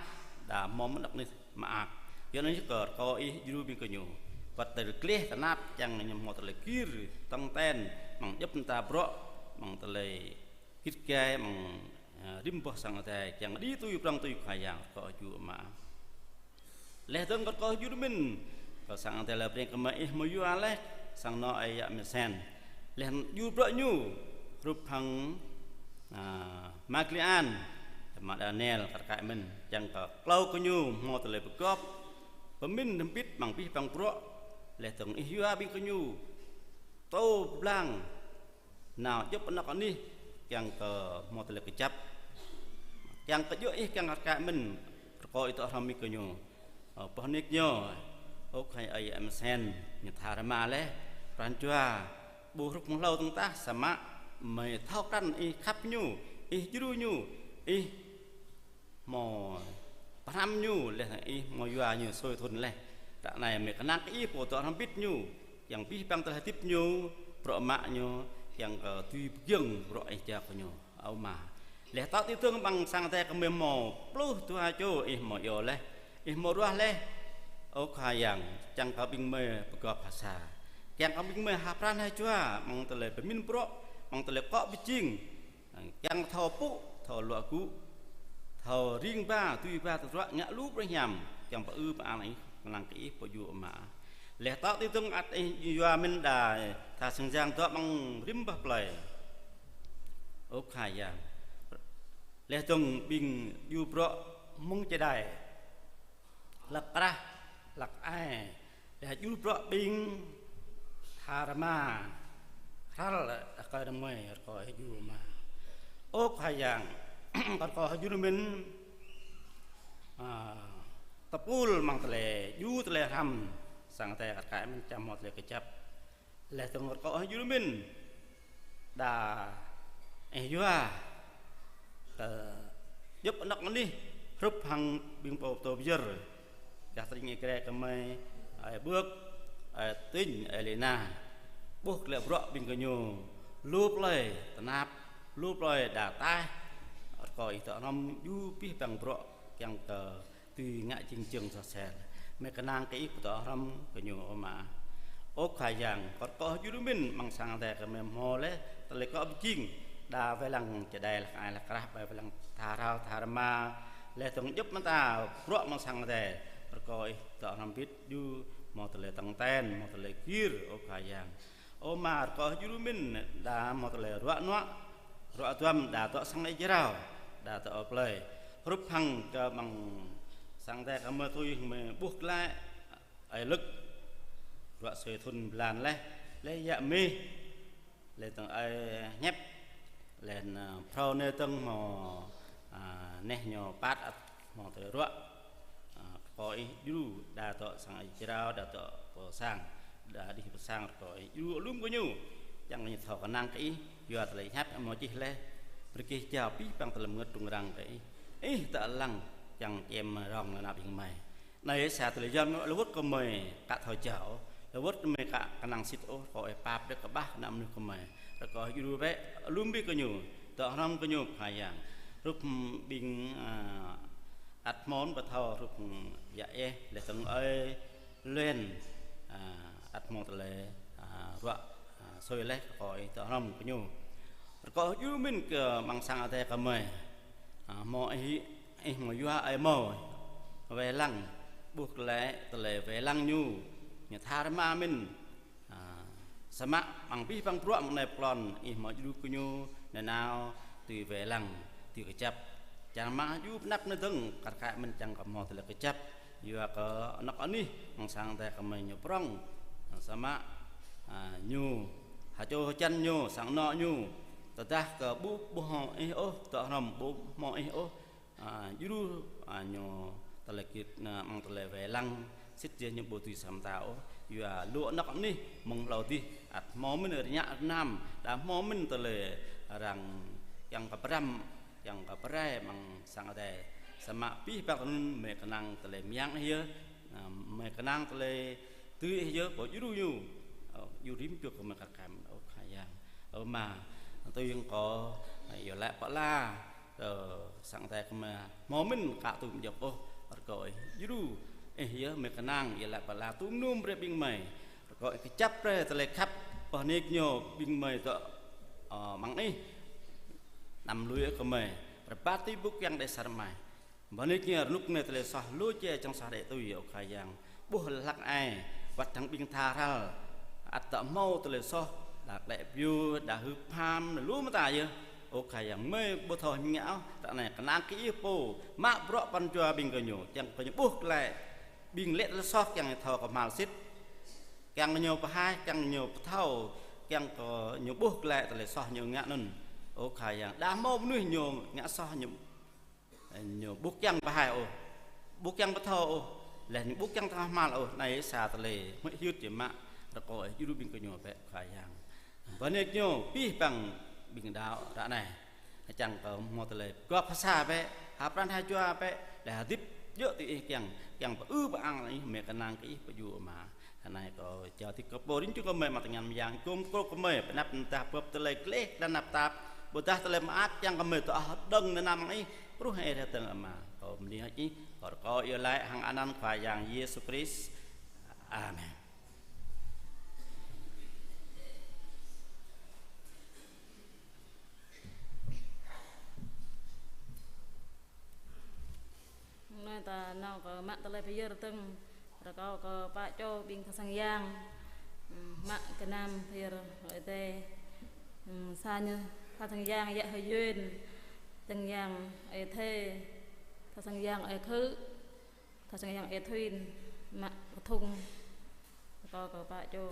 đa hmâo mĭn anŏ anih mơak. Yua anŭn yơh kơ rơkâo ih djru ƀing gơñu. Wơ̆t tơlơi gleh tơnap kiăng ñu hmâo tơlơi gir tong ten, mơ̆ng djŏp mơta bruă, mơ̆ng tơlơi git gai, mơ̆ng, a, rĭm boh sang adai, kiăng đĭ tui prŏng tui Khua Yang, rơkâo ih djru mă. Laih dơ̆ng rơkâo ih djru mĭn kơ sang adai lơ breng kơmơi ih hmâo yua laih, sang anŏ ơi yă Mơsen. Laih djru bruă ñu, hrup hăng, a, Magdalen, tơma Daniel, kar kaĭ mĭn, kiăng kơ klâo gơñu hmâo tơlơi pơgop, pơmĭn hrŏm hơbĭt mơ̆ng abih bang bruă, laih dơ̆ng ih yua ƀing gơñu pơtô pơblang, nao djŏp anŏ anih, kiăng kơ hmâo tơlơi kơjăp. Kiăng kơ djơ̆ ih kiăng kar kaĭ mĭn, rơkâo ih dŏ hrŏm ƀing gơñu. Ơ, bơni kơ ñu, ơ Khua Yang, ơi yă Mơsen, ñu tha rơma laih, pran jua, ƀu hrup mơ̆ng hlâo dơ̆ng tah, samơ̆ mơi thâo krăn ih khăp ñu, ih djru ñu, ih hmâo pơhrăm ñu laih, ih hmâo yua ñu sui thŭn laih. Ră anai mơi kơnang kơ ih pô dŏ hrŏm hơbĭt ñu, kiăng abih bang tơlơi hơdip ñu, bruă mă ñu, kiăng kơ tui pơgiŏng bruă ih jao kơ ñu, ơ Ama. Laih tŏ tui dơ̆ng amăng sang adai kơmơi hmâo pluh dua čô ih hmâo iâu laih, ih hmâo ruah laih, ơ Khua Yang, čang kơ ƀing mơi pơgop ha sa, kiăng kơ ƀing mơi ha pran ha jua, mơ̆ng tơlơi pơmĭn bruă, mơ̆ng tơlơi akŏ pơjing, kiăng thâo pŭ, thâo luă gŭ, thâo ring ba, tui ba tơdruă, ngă lu bruă hiam, kiăng pơư pơang ih, kơnang kơ ih pô djru mă. Laih tŏ tui dơ̆ng ăt ih yua mĭn đa tha sang yang dŏ amăng rĭm boh plơi, ơ Khua Yang. Laih dơ̆ng ƀing djru bruă mơ̆ng čơđai, hlăk krah, hlăk ai, laih djru bruă ƀing tha rơma, hrăl đah kơ rơmơi, rơkâo ih djru mă. Ơ Khua Yang, rơkâo ih djru mĭn, a, tơpul mơ̆ng tơlơi djru tơlơi hrăm, sang adai kar kaĭ mĭn čang hmâo tơlơi kơjăp. Laih dơ̆ng rơkâo ih djru mĭn, đa ih yua kơ djŏp anŏ anih, hrup hăng ƀing pô pơtô pơyơr, gah tơring Êgrai kơmơi, ơi Bưk, ơi Tinh, ơi Lina, ƀuh glaĭ bruă ƀing gơñu, lu plơi tơnap, lu plơi đa ataih, rơkâo ih dŏ hrŏm djru abih bang bruă kiăng kơ tui ngă jing jơ̆ng soh sel. Mơi kơnang kơ ih pơdŏ hrŏm gơñu, ơ Ama. Ơ Khua Yang, kơ rơkâo ih djru mĭn amăng sang adai kơmơi hmâo laih tơlơi akŏ pơjing, đa wai lăng čơđai, hlăk ai hlăk krah, wai lăng tha rao tha rơma, laih dơ̆ng djŏp mơta bruă amăng sang adai, rơkâo ih dŏ hrŏm hơbĭt djru, hmâo tơlơi tong ten, hmâo tơlơi gir, ơ Khua Yang. Ơ Ama, rơkâo djru mĭn, đa hmâo tơlơi ruă nuă, ruă duăm, đa dŏ sang ơi jrao, đa dŏ plơi. Hrup hăng kơ ƀing sang Adai gơmơi tui gơmơi ƀuh glaĭ, ơi lŭk, ruă sui thŭn blan laih, laih yă mih, laih dơ̆ng ơi hiăp, laih anŭn, ơ, phrâo anai dơ̆ng hmâo, a, neh ñu păt ăt hmâo tơlơi ruă. A, rơkâo Ih djru, đa dŏ sang ơi jrao, đa dŏ pơ sang, đa đih pơ sang, rơkâo Ih djru alum gơñu, čang gơñu thâo kơnang kơ Ih, yua tơlơi hiăp hmâo čih laih, brơi kơ jao abih bang tơlơi rơngot rŭng răng kơ Ih. Ih dŏ lăng, čang čem rong lŏn ƀing gơmơi. Anai sa tơlơi yom lơwơ̆t gơmơi ka thâo jao, lơwơ̆t gơmơi ka kơnang sĭt ôh, rơkâo Ih pap đĕk kơƀah ană mơnuih gơmơi. Rơkâo Ih djru bĕ, alum ƀing gơñu, dŏ hrŏm gơñu Khua Yang. Hrup ƀing, a, ăt hmâo pơthâo hrup yă eh, laih dơ̆ng ơi Luen, a, ăt hmâo tơlơi, a, ruă, a, sui laih, rơkâo Ih dŏ hrŏm gơñu. Rơkâo Ih djru mĭn kơ ƀing sang Adai gơmơi. A, hmâo Ih, Ih hmâo yua ơi hmâo wai lăng, ƀuh glaĭ tơlơi wai lăng ñu, ñu tha rơma mĭn. A, samơ̆ ƀing abih bang bruă mơ̆ng anai pơklŏn, Ih hmâo djru kơ ñu nanao tui wai lăng, tui kơjăp. Čang mă djru pơanăp anai dơ̆ng, kar kaĭ mơ̆n čang kơ hmâo tơlơi kơjăp. Yua kơ anŏ anih ƀing sang Adai gơmơi ñu prŏng. Samơ̆, a, ñu, ha čô ha čăn ñu, sang anŏ ñu, tơdah kơ ƀu, ƀu hmâo Ih ôh, dŏ hrŏm ƀu hmâo Ih ôh, a, djru, a, ñu tơlơi kit, a, ƀing tơlơi wai lăng, sĭt yơh ñu ƀu tui sa mơta ôh, yua lu anŏ anih mơ̆ng hlâo dih, ăt hmâo mĭn rơñă rơnam, đa hmâo mĭn tơlơi arăng kiăng kơ pơrăm, kiăng kơ pơrai ƀing sang Adai. Samơ̆ abih bang anŭn gơmơi kơnang tơlơi mơyang Ih yơh, a, gơmơi kơnang tơlơi tui Ih yơh, rơkâo djru ñu, ơ, djru rĭm čô gơmơi kar kaĭ mơ̆n, ơ Khua Yang. Ơ Ama, tui hăng kâo, a, iâu laĭ pơala, kơ sang Adai gơmơi hmâo mĭn ka tŭ mơjŏk ôh, rơkâo Ih djru, Ih yơh gơmơi kơnang, iâu laĭ pơala tŭ mơnum brơi ƀing gơmơi, rơkâo Ih kơjăp brơi tơlơi khăp, pơhnik ñu ƀing gơmơi dŏ, ơ, amăng Ih, anăm lui ôh gơmơi, rơbat tui ƀuh kiăng đe sar mai. Pơhnik ñu rơnŭk anai tơlơi soh lu čê čang soh đĕ tui, ơ Khua Yang. Ƀuh hlăk ai, wơ̆t hăng ƀing tha hrăl, ăt dŏ hmâo tơlơi soh, đa klĕ pyu, đa hưp ham, lu mơta yơh. Ơ Khua Yang, gơmơi ƀu thâo hơmâo ngă ôh, ră anai kơnang kơ Ih pô, mă bruă pran jua ƀing gơñu, kiăng gơñu ƀuh glaĭ ƀing lĕ tơlơi soh, kiăng thâo kơhma̱l sĭt, kiăng gơñu pơhaih, kiăng gơñu pơthâo, kiăng gơñu ƀuh glaĭ tơlơi soh ñu ngă anŭn. Ơ Khua Yang, đa hmâo mơnuih ñu ngă soh ñu ñu ƀu kiăng pơhaih ôh, ƀu kiăng pơthâo ôh, laih ñu ƀu kiăng tơhmâo ôh, anai sa tơlơi hmư̆ hyưt či mă, rơkâo Ih djru ƀing gơñu bĕ Khua Yang. Pơhnik ñu abih bang ƀing đaŏ ră anai. Čang kơ hmâo tơlơi gŏp ha sa bĕ, ha pran ha jua bĕ, laih hơdip djơ̆ tui Ih kiăng, kiăng pơư pơang Ih, gơmơi kơnang kơ Ih pơjing Ama. Anai kâo jao dih kơ pô rĭm čô gơmơi amăng tơngan mơyang, gum kơkuh gơmơi, pơanăp mơ̆ng tơdah bưp tơlơi gleh, tơlơi anăp tap, ƀôdah tơlơi mơak kiăng gơmơi dŏ hơđơ̆ng nanao amăng Ih, pruh Ih rơtơ̆ng Ama. Kâo bơni hơơč Ih, kâo rơkâo iâu laĭ hăng anăn Khua Yang Yêsu Krist. Amen. Anai ta nao kơ mă tơlơi pơyơr dơ̆ng, rơkâo kơ pă čô ƀing tha sang yang, ừm, mă gơnam pơyơr Ơi Adai. Ừm, sa ñu tha sang yang Yă Hơyuen, sang yang Ơi Thê, tha sang yang Ơi Khư, tha sang yang Ơi Thuin, mă kơthŭng, rơkâo kơ pă čô.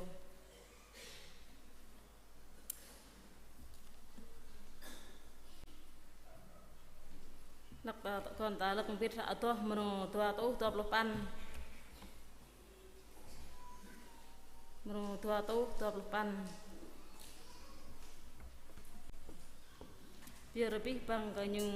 Hlăk ta, tơkon ta hlăk mơbĭt hră Adoh mrô dua rơtuh dua pluh păn. Mrô dua rơtuh dua pluh păn. Pơyơr abih bang kơ ñu.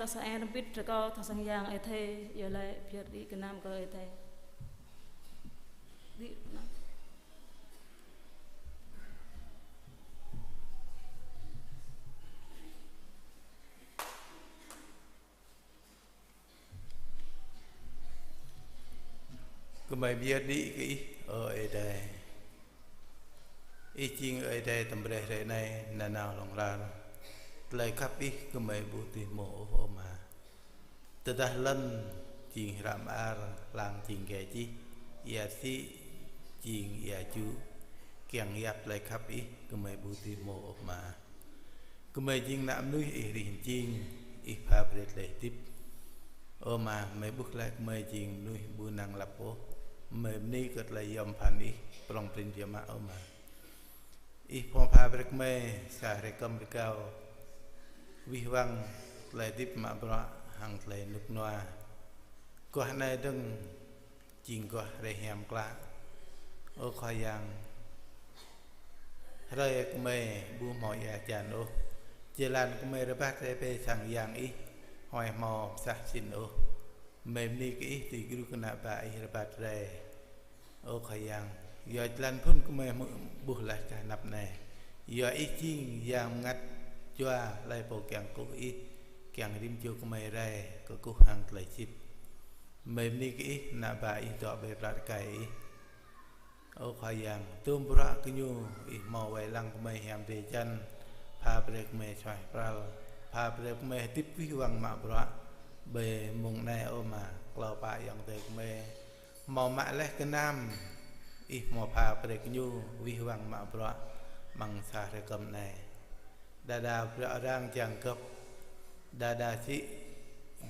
Sa ai rơmbit rơkâo tha sang Yang Ơi Adai, iâu laĭ pơyơr đĭ gơnam kơ Ơi Adai. Đĭ gơnam. Gơmơi pơyơr đĭ kơ Ih, ơ Ơi Adai. Ih jing Ơi Adai tơm brơi hrơi anai, nanao hlŏng lar. Tơlơi khăp Ih gơmơi ƀu dưi hmâo ôh, ơ Ama. Tơdah lŏn jing hră mơar, hlang jing gai čih, ia sĭ jing ia ču, kiăng yap tơlơi khăp Ih gơmơi ƀu dưi hmâo ôh, Ama. Gơmơi jing ană mơnuih Ih rĭh mơjing, Ih pha brơi tơlơi hơdip. Ơ Ama, mơi ƀuh laih gơmơi jing mơnuih ƀu năng lăp ôh. Mơi bơni kơ tơlơi yom pơphan Ih, prŏng prin yơh mă, ơ Ama. Ih pô pha brơi gơmơi sa hrơi kơm rơgao wih wăng tơlơi hơdip mă bruă hăng tơlơi rơnŭk rơnua. Guah anai dơ̆ng jing guah hrơi hiam klă. Ơ Khua Yang, hrơi gơmơi ƀu hmâo ia hơjan ôh. Jơlan gơmơi rơbat rai pơ sang Yang Ih, huai hmâo pơsah sĭn ôh. Mơi bơni kơ Ih dưi gru kơ ană bă Ih rơbat rai. Ơ Khua Yang, yua jơlan phŭn gơmơi hmư̆ ƀuh laih kơ anăp anai. Yua Ih jing Yang Bơngăt Jua, hlơi pô kiăng kơkuh Ih, kiăng rĭm čô gơmơi rai kơkuh hăng tơlơi sĭt. Mơi bơni kơ Ih, ană bă Ih dŏ ƀơi plă tơkai Ih. Ơ Khua Yang, tơm bruă gơñu Ih hmâo wai lăng gơmơi hiam drơi jăn, pha brơi gơmơi suaih pral, pha brơi gơmơi hơdip wih wăng mă bruă. Ƀơi mông anai, ơ Ama, klâo pă ayŏng adơi gơmơi hmâo mă laih gơnam Ih hmâo pha brơi gơñu wih wăng mă bruă amăng sa hrơi kơm anai. Đơđa bruă arăng jăng gơ̆p, đơđa sĭ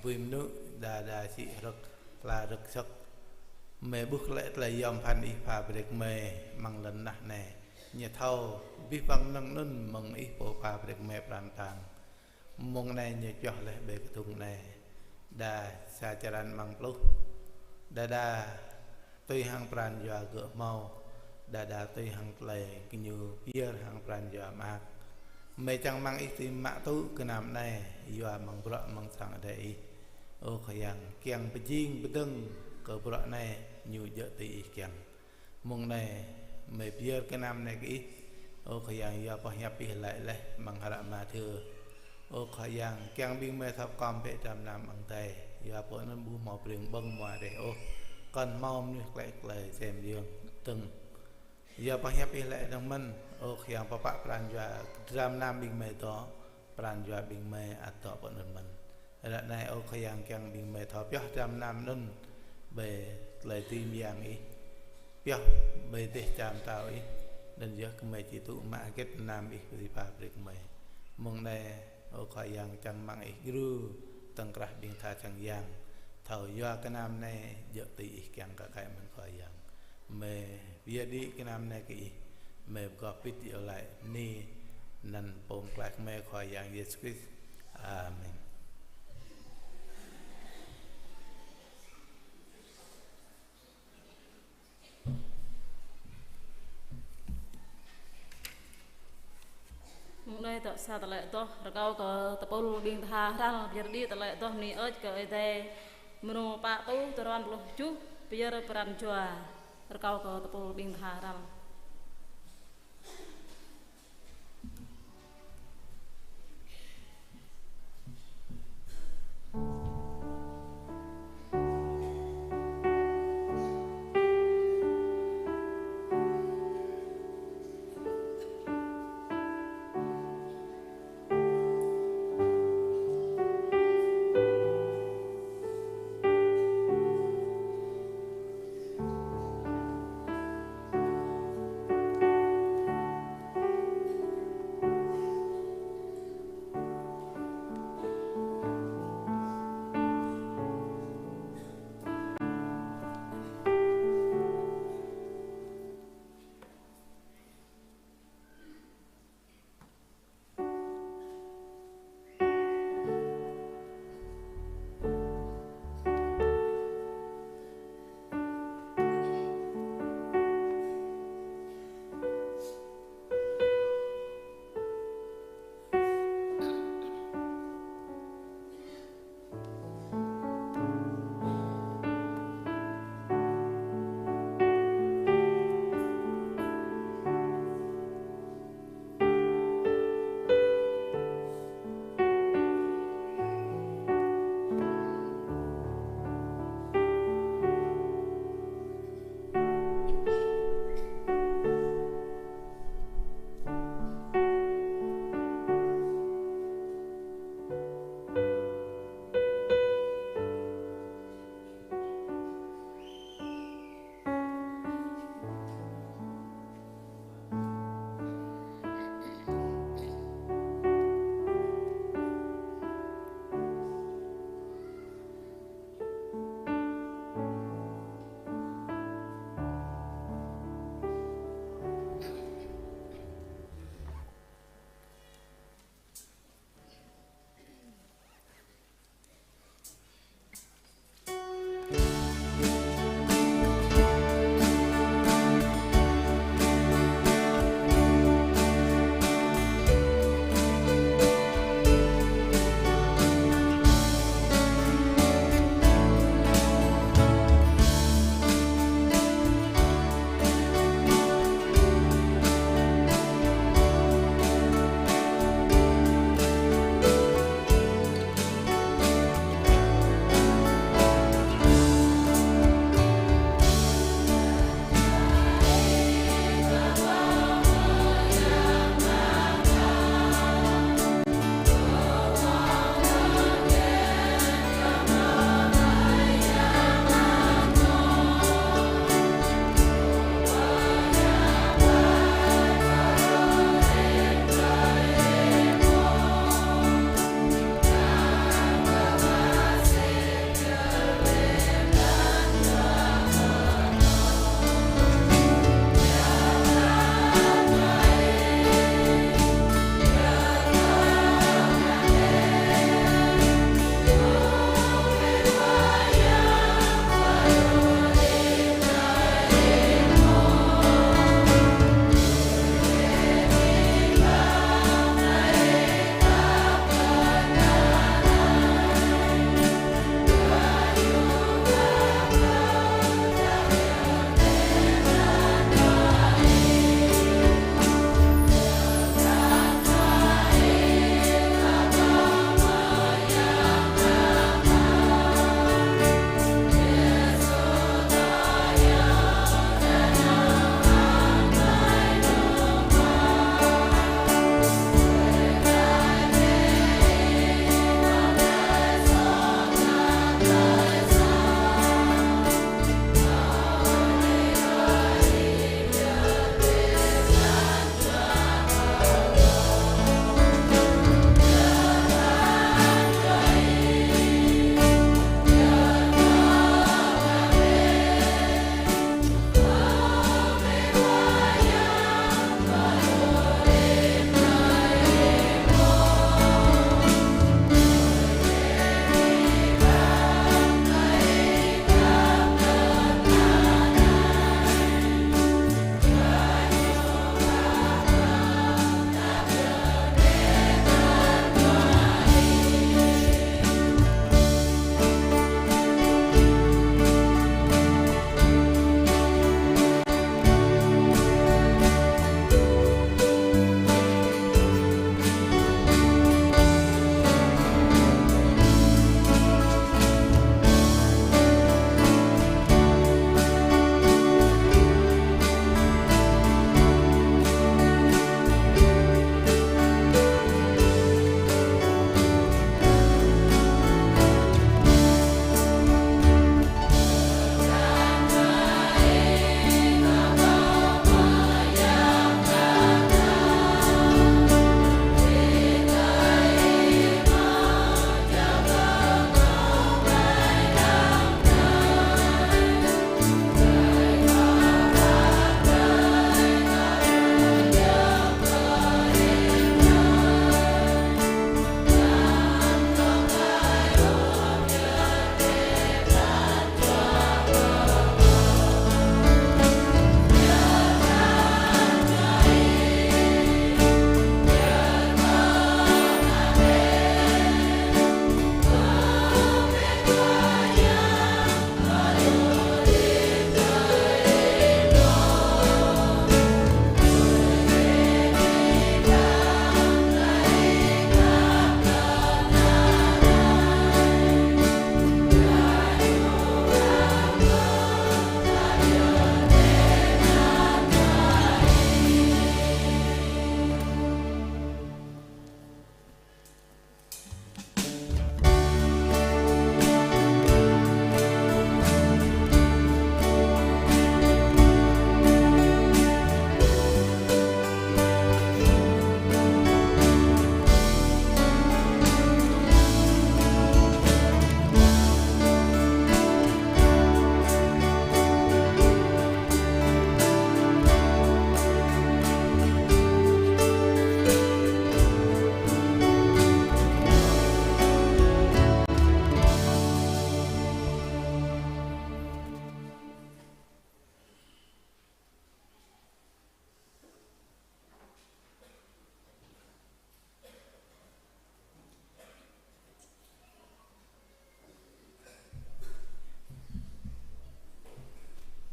bui mơnŭ, đơđa sĭ hrơ̆k hla hrơ̆k sơ̆k. Mơi ƀuh glaĭ tơlơi yom pơphan Ih pha brơi gơmơi amăng lŏn tơnah anai. Ñu thâo abih bang mơnơ̆ng anŭn mơ̆ng Ih pô pha brơi gơmơi pran tang. Mông anai ñu pioh laih ƀơi kơdung anai. Đa sa črăn amăng pluh. Đơđa tui hăng pran jua gơ̆ hmâo. Đơđa tui hăng tơlơi gơñu pơyơr hăng pran jua mơak. Mơi čang rơmang Ih dưi mă tŭ gơnam anai, yua mơ̆ng bruă mơ̆ng sang Ơi Adai Ih. Ơ Khua Yang, kiăng pơjing pơdơ̆ng kơ bruă anai ñu djơ̆ tui Ih kiăng. Mông anai, mơi pơyơr gơnam anai kơ Ih. Ơ Khua Yang, yua pơhiăp Ih laĭ laih amăng hră Mathiơ. Ơ Khua Yang, kiăng ƀing mơi thâo pơkom bĕ dram gơnam amăng adai, yua pơ anŭn ƀu hmâo preng ƀơ̆ng mua reh ôh, kŏn hmâo mơnuih klĕ tơlơi sem yơng dơ̆ng. Yua pơhiăp Ih laĭ dơ̆ng mơ̆n. Ơ Khua Yang, pơpă pran jua dram gơnam ƀing mơi dŏ, pran jua ƀing mơi ăt dŏ pơ anŭn mơ̆n. Ră anai, ơ Khua Yang, kiăng ƀing mơi thâo pioh dram gơnam anŭn ƀơi tơlơi dưi mơyang Ih, pioh ƀơi dêh čar pơtao Ih, anŭn yơh gơmơi či tŭ mă hơget gơnam Ih dưi pha brơi gơmơi. Mông anai, ơ Khua Yang, čang rơmang Ih gru tơ̆ng krah ƀing tha sang Yang, thâo yua gơnam anai djơ̆ tui Ih kiăng kơ kơi mơ̆n Khua Yang. Mơi pơyơr đĭ gơnam anai kơ Ih. Mơi pơgop pit iâu laĭ bơni anăn Pô Pơklaih gơmơi Khua Yang Yêsu Krist. Amen. Mông anai dŏ sa tơlơi adoh rơkâo kơ tơpul ƀing tha hrăl pơyơr đĭ tơlơi adoh bơni hơơč kơ Ơi Adai. Mrô pă rơtuh, tơdron pluh tơjuh, pơyơr pran jua. Rơkâo kơ tơpul ƀing tha hrăl.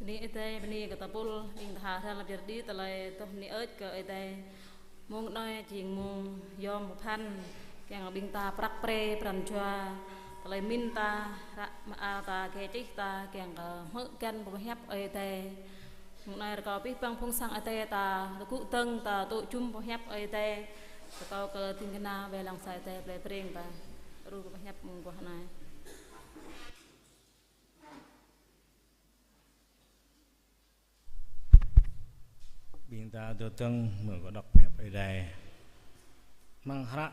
Bơni Ơi Adai, bơni kơ ta pul, ƀing ta hơdră lăp jơr đĭ tơlơi tuh bơni ơi kơ Ơi Adai. Mông anai jing mông yom pơphan, kiăng ƀing ta prăk pre pran jua, tơlơi pơmĭn ta, ră mơak ta, kơ čih ta, kiăng kơ hmư̆ găn pơhiăp Ơi Adai. Mông anai rơkâo abih bang phung sang Ơi Adai ta, tơgŭ dơ̆ng ta tŭ jum pơhiăp Ơi Adai. Rơkâo kơ ding kơna wai lăng sa Ơi Adai plei Breng ta. Ru pơhiăp mông guah anai. Ƀing ta tŭ dơ̆ng mơ̆ng kơ đŏk pơhiăp Ơi Adai. Amăng hră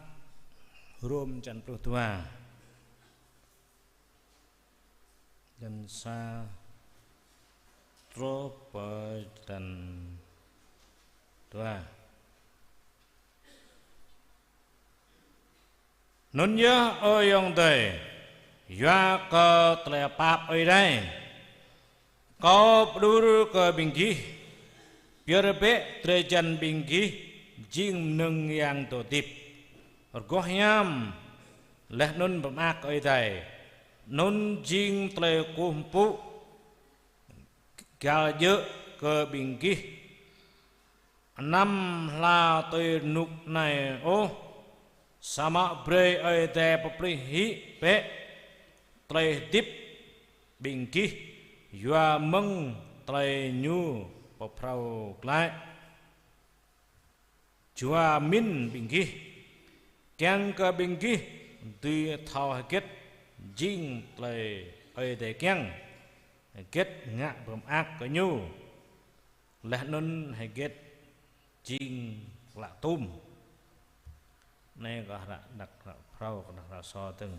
Rôm čăn pluh dua. Čăn sa truh pơ čăn dua. Anŭn yơh ơ ayŏng adơi, yua kơ tơlơi pap Ơi Adai, kâo pơđur kơ ƀing gih, pơyơr bĕ drơi jan ƀing gih jing mơnơ̆ng yang dŏ hơdip, rơgoh hiam, laih anŭn pơmơak Ơi Adai, anŭn jing tơlơi kơkuh pơpŭ găl djơ̆ kơ ƀing gih. Anăm hla tui rơnŭk anai ôh, samơ̆ brơi Ơi Adai pơplih hĭ bĕ tơlơi hơdip ƀing gih yua mơ̆ng tơlơi Ñu pơphrâo glaĭ jua pơmĭn ƀing gih, kiăng kơ ƀing gih dưi thâo hơget jing tơlơi Ơi Adai kiăng, hơget ngă pơmơak kơ Ñu, laih anŭn hơget jing klă tum. Anai kơ hră đăk hră phrâo kơ hră sô dơ̆ng.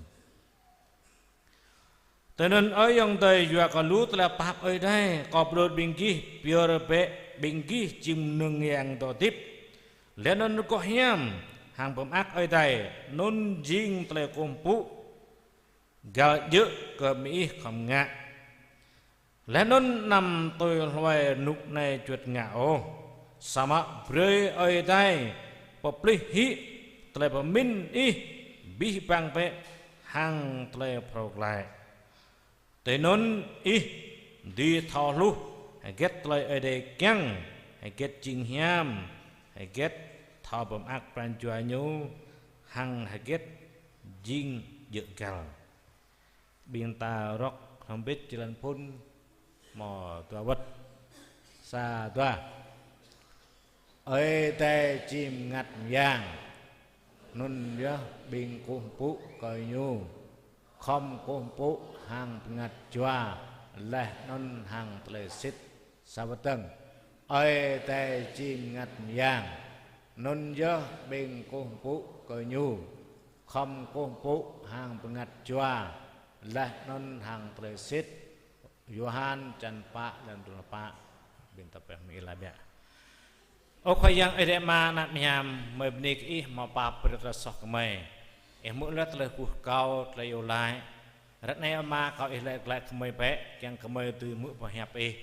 Tui anŭn ơ ayŏng adơi, yua kơ lu tơlơi pap Ơi Adai, kâo pơđur ƀing gih, pơyơr bĕ ƀing gih jing mơnơ̆ng yang dŏ hơdip, laih anŭn rơgoh hiam hăng pơmơak Ơi Adai, anŭn jing tơlơi kơkuh pơpŭ găl djơ̆ kơ ƀing ih khŏm ngă. Laih anŭn anăm tui hluai rơnŭk anai juăt ngă ôh, samơ̆ brơi Ơi Adai pơplih hĭ tơlơi pơmĭn ih abih bang bĕ hăng tơlơi phrâo glaĭ. Tui anŭn ih dưi thâo hluh hơget tơlơi Ơi Adai kiăng, hơget jing hiam, hơget thâo pơmơak pran jua Ñu, hăng hơget jing djơ̆ găl. Ƀing ta rŏk hrŏm hơbĭt jơlan phŭn hmâo dua wơ̆t. Sa, dua. Ơi Adai či bơngăt mơyang, anŭn yơh ƀing kơkuh pơpŭ kơ Ñu, khŏm kơkuh pơpŭ hăng bơngăt jua, laih anŭn hăng tơlơi sĭt. Sa wơ̆t dơ̆ng. Ơi Adai či bơngăt mơyang, anŭn yơh ƀing kơkuh pơpŭ kơ Ñu, khŏm kơkuh pơpŭ hăng bơngăt jua, laih anŭn hăng tơlơi sĭt. Yôhan čăn pă, lăn dua pluh pă. Ƀing ta pơmĭn laĭ biă. Ơ Khua Yang Ơi Adai Ama anăn hiam, gơmơi bơni kơ Ih hmâo pap brơi tơlơi soh gơmơi. Ih hmư̆ laih tơlơi kơkuh kâo, tơlơi iâu laĭ. Ră anai Ama, kâo Ih laĭ glaĭ kơ gơmơi bĕ, kiăng kơ gơmơi dưi hmư̆ pơhiăp Ih.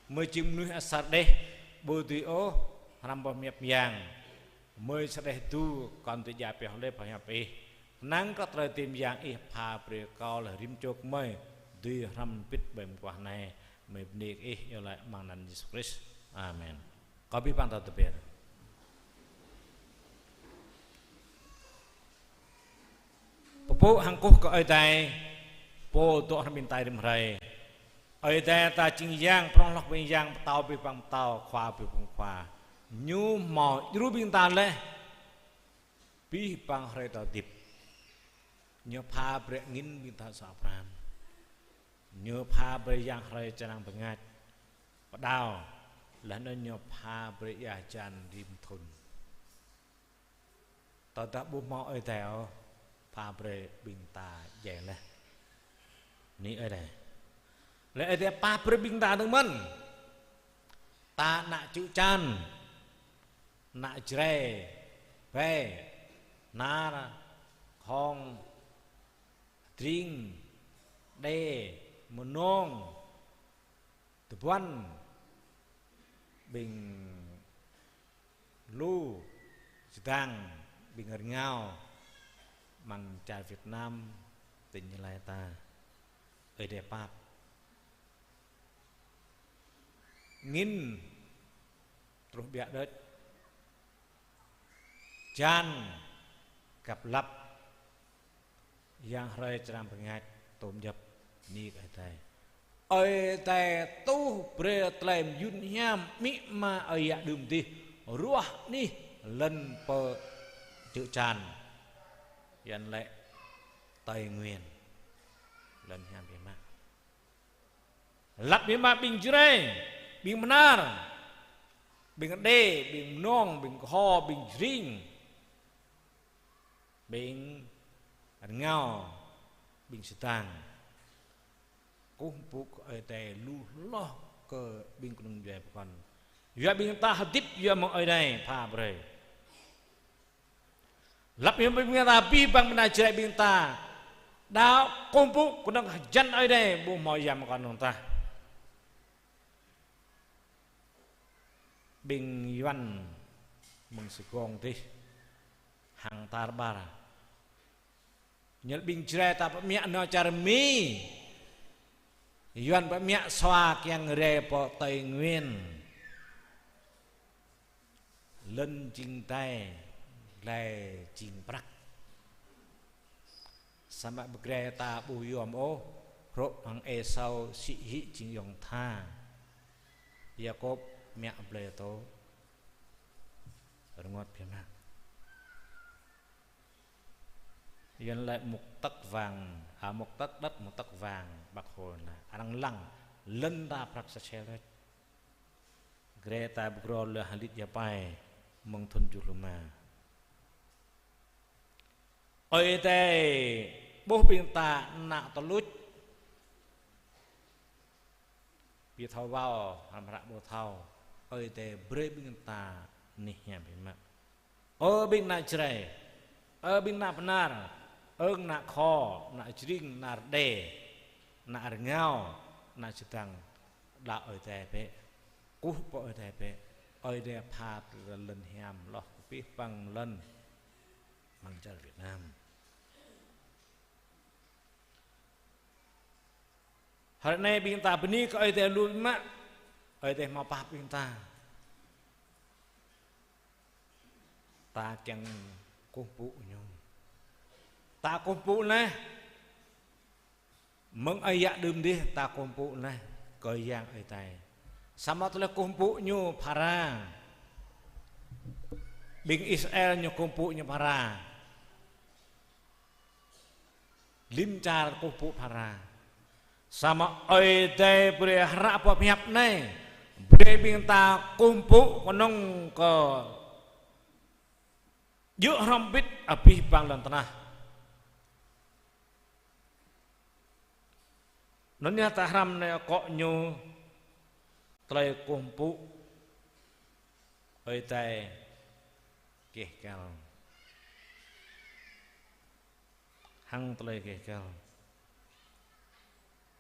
Gơmơi jing mơnuih asar đeh, ƀu dưi ôh hrăm pơhiăp mơyang. Gơmơi asar đeh tŭ, kŏn dưi djă pioh laih pơhiăp Ih. Năng kơ tơlơi dưi mơyang Ih pha brơi kâo laih rĭm čô gơmơi dưi hrăm hơbĭt ƀơi mơguah anai. Gơmơi bơni kơ Ih, iâu laĭ amăng anăn Yêsu Krist. Amen. Kâo abih bang ta tơbiă. Pơpŭ hăng kơkuh kơ Ơi Adai, Pô dŏ hrŏm ƀing ta rĭm hrơi. Ơi Adai ta jing Yang, prŏng hloh ƀing yang, Pơtao abih bang pơtao, Khua abih bang khua. Ñu hmâo djru ƀing ta laih abih bang hrơi ta hơdip. Ñu pha brơi angĭn ƀing ta sa pran. Ñu pha brơi yang hrơi čơnăng bơngač pơđao, laih anŭn Ñu pha brơi ia hơjan rĭm thŭn. Tơdah ƀu hmâo Ơi Adai ôh, pha brơi ƀing ta djai laih. Bơni Ơi Adai. Lĕ Ơi Adai pha brơi ƀing ta dơ̆ng mơ̆n. Ta ană čư̆ čan, ană Jrai, Bai, Nar, Khong, Dring, Đê, Mơnông, Tơbuăn, ƀing Lu, Čơdang, ƀing Rơngao, amăng čar Việt Nam, tỉnh Gia Lai ta. Ơi Adai pap. Angin truh biă đôč. Hơjan kăp lăp. Yang hrơi čơrăm pơngač tôm djŏp. Bơni kơ Ơi Adai. Ơi Adai tuh brơi tơlơi mơyŭn hiam amĭ ama ơi yă đưm dih ruah anih lŏn pơ čư̆ čan. Yuan laĭ Tây Nguyên. Lŏn hiam biă mă. Lăp biă mă ƀing Jrai, ƀing Bơnar, ƀing Rơđê, ƀing Mơnông, ƀing Kơho, ƀing Jring, ƀing Rơngao, ƀing Sêdang. Kơkuh pơpŭ kơ Ơi Adai lu hloh kơ ƀing kơnung djuai pơkŏn. Yua ƀing ta hơdip yua mơ̆ng Ơi Adai pha brơi. Lăp hiam ƀing ta abih bang ƀing Jrai ƀing ta. Đaŏ kơkuh pơpŭ kơnơ̆ng hơjăn Ơi Adai ƀu hmâo yang mơkŏn nơ̆ng tah. Ƀing Yuan mơ̆ng Sài Gòn dih hăng tar ƀar. Ñu laĭ ƀing Jrai ta pơmĕ nao čar Mi. Yuan pơmĕ sua kiăng rai pơ Tây Nguyên. Lŏn jing đai, glai jing prăk. Samơ̆ pơgrai ta ƀu yôm ôh, hrup hăng Êsau sĭ hĭ jing ayŏng tha. Yakôb mă blơi tô. Rơngot biă mă. Yuan laĭ một tấc vàng, à, một tấc đất một tấc vàng, Bác Hồ laĭ. Arăng lăng, lŏn ta prăk sa sel đôč. Gre ta pơgro lơ hơlĭt ia pai, mơ̆ng thŭn tơjuh rơma. Ơi Adai ƀuh ƀing ta ană tơluč. Ƀu thâo wao, hrăm hră ƀu thâo. Ơi Adai brơi ƀing ta anih hiam biă mă. Ơ ƀing ană Jrai, ơ ƀing ană Bơnar, ơ ană Kho, ană Jring, ană Rơđê, ană Rơngao, ană Sêdang, đaŏ Ơi Adai bĕ, kơkuh pơpŭ Ơi Adai bĕ, Ơi Adai pha tơlơi lŏn hiam hloh kơ abih bang lŏn amăng čar Việt Nam. Hrơi anai ƀing ta bơni kơ Ơi Adai lu biă mă, Ơi Adai hmâo pap ƀing ta. Ta kiăng kơkuh pơpŭ Ñu. Ta kơkuh pơpŭ laih. Mơ̆ng ơi yă đưm dih ta kơkuh pơpŭ laih kơ Yang Ơi Adai. Samơ̆ tơlơi kơkuh pơpŭ ñu phara. Ƀing Israel ñu kơkuh pơpŭ ñu phara. Lĭm čar kơkuh pơpŭ phara. Samơ̆ Ơi Adai brơi hră pơhiăp anai, brơi ƀing ta kơkuh pơpŭ kơnơ̆ng kơ djơ̆ hrŏm hơbĭt abih bang lŏn tơnah. Anŭn yơh ta hrăm anai akŏ ñu tơlơi kơkuh pơpŭ Ơi Adai keh kăl. Hăng tơlơi keh kăl.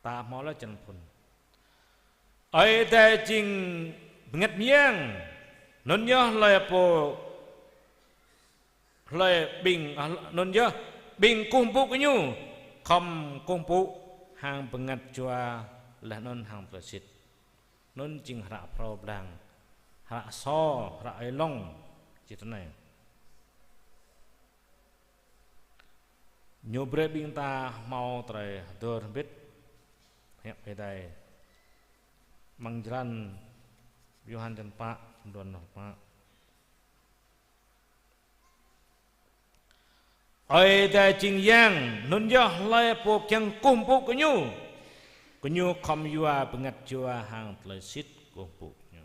Ta hmâo laĭ črăn phŭn. Ơi Adai jing bơngăt mơyang. Anŭn yơh hlơi pô, hlơi ƀing, anŭn yơh ƀing kơkuh pơpŭ kơ ñu khŏm kơkuh pơpŭ hăng bơngăt jua laih anŭn hăng tơlơi sĭt. Anŭn jing hră phrâo blang, hră sô, hră ơi lŏng, čih tui anai. Ñu brơi ƀing ta hmâo tơlơi hơdơr hơbĭt, hiăp Ơi Adai. Amăng črăn Yôhan črăn pă, črăn dua pluh pă. Ơi Adai jing Yang, anŭn yơh hlơi pô kiăng kơkuh pơpŭ kơ ñu, kơ ñu khŏm yua bơngăt jua hăng tơlơi sĭt kơkuh pơpŭ kơ ñu.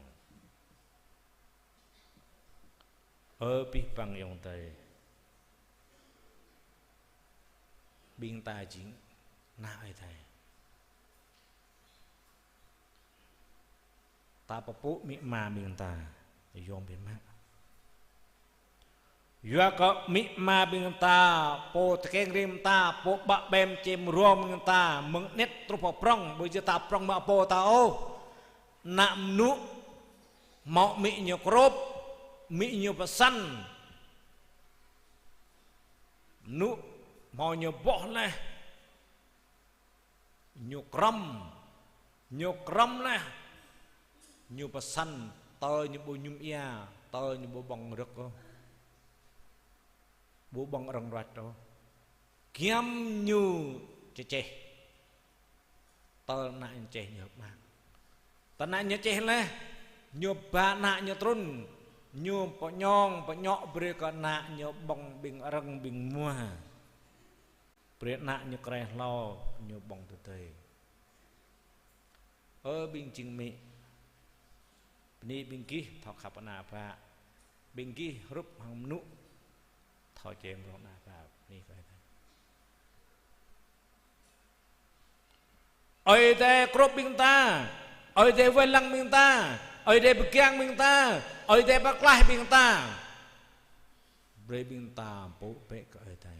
Ơ abih bang ayŏng adơi, ƀing ta jing ană Ơi Adai. Ta pơpŭ amĭ ama ƀing ta, yôm biă mă. Yua kơ amĭ ama ƀing ta, pô tơkeng rĭm ta, pô ƀă ƀem čem rông ƀing ta, mơ̆ng anet truh pơ prŏng, ƀu djơ̆ ta prŏng mă pô ta ôh. Ană mơnŭ hmâo amĭ ñu krôp, amĭ ñu pơsăn. Mơnŭ hmâo ñu boh laih. Ñu krŏm, ñu krŏm laih. Ñu pơsăn, tơl ñu ƀu mơñum ia, tơl ñu ƀu ƀơ̆ng rơ̆k ôh, ƀu ƀơ̆ng arăng ruăč ôh. Giăm ñu čơčeh. Tơl ană ñu čơčeh ñu hơ̆k mơak. Tơl ană ñu čơčeh laih, ñu ba ană ñu trŭn, ñu pơñong, pơñŏk brơi kơ ană ñu ƀơ̆ng ƀing arăng ƀing mua. Brơi ană ñu kreh hlâo, ñu ƀơ̆ng tơdơi. Ơ ƀing jing amĭ, bơni ƀing gih thâo khăp ană bă, ƀing gih hrup hăng mơnŭ thâo čem rông ană bă, bơni kơ Ơi Adai. Ơi Adai krŏp ƀing ta, Ơi Adai wai lăng ƀing ta, Ơi Adai pơgang ƀing ta, Ơi Adai pơklaih ƀing ta. Brơi ƀing ta pŭ bĕ kơ Ơi Adai.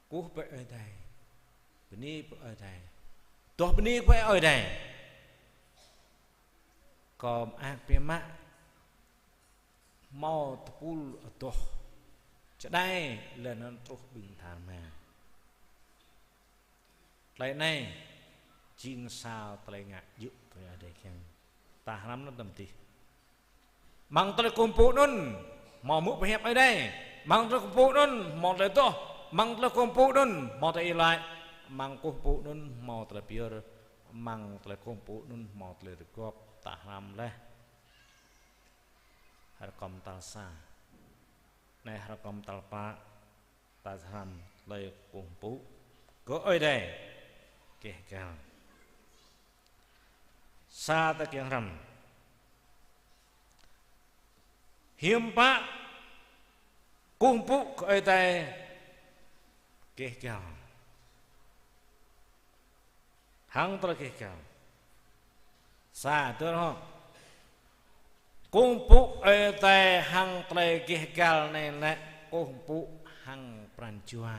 Kơkuh bĕ Ơi Adai. Bơni bĕ Ơi Adai. Adoh bơni bĕ Ơi Adai. Kơ mơak biă mă hmâo tơpul adoh čơđai lĕ anŭn truh ƀing dharma. Tơlơi anai jing sa tơlơi ngă djơ̆ tui Ơi Adai kiăng. Ta hrăm anŭn tơm dih. Amăng tơlơi kơkuh pơpŭ anŭn hmâo hmư̆ pơhiăp Ơi Adai. Amăng tơlơi kơkuh pơpŭ anŭn hmâo tơlơi adoh. Amăng tơlơi kơkuh pơpŭ anŭn hmâo tơlơi iâu laĭ. Amăng tơlơi kơkuh pơpŭ anŭn hmâo tơlơi pơyơr. Amăng tơlơi kơkuh pơpŭ anŭn hmâo tơlơi rơgop. Ta hrăm laih. Hră rơkâo tal sa. Anai hră rơkâo tal pă. Ta hrăm tơlơi kơkuh pơpŭ kơ Ơi Adai gêh gal. Sa ta kiăng hrăm. Hiư̆m pă kơkuh pơpŭ kơ Ơi Adai gêh gal. Hăng tơlơi gêh gal. Sa, tui hŏ. Kơkuh pơpŭ Ơi Adai hăng tơlơi gêh gal anai lĕ kơkuh pơpŭ hăng pran jua.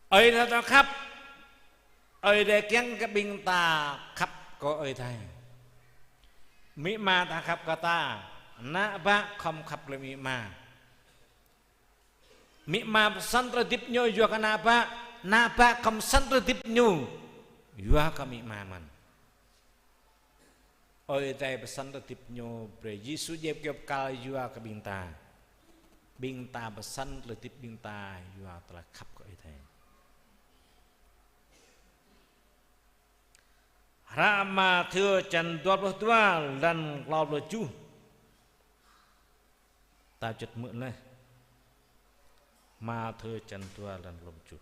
Ơi Adai ta khăp, Ơi Adai kiăng kơ ƀing ta khăp kơ Ơi Adai. Amĭ ama ta khăp kơ ta, ană bă khŏm khăp lĕ amĭ ama. Amĭ ama pơsăn tơlơi hơdip ñu yua kơ ană bă, ană bă khŏm pơsăn tơlơi hơdip ñu yua kơ amĭ ama mơ̆n. Ơi Adai pơsăn tơlơi hơdip ñu brơi Yêsu djai kơyâo bơkal yua kơ ƀing ta. Ƀing ta pơsăn tơlơi hơdip ƀing ta yua tơlơi khăp kơ Ơi Adai. Hră Mathiơ čăn dua pluh dua, lăn klâo pluh tơjuh. Ta čŭt hmư̆ laih. Mathiơ čăn dua lăn klâo pluh tơjuh.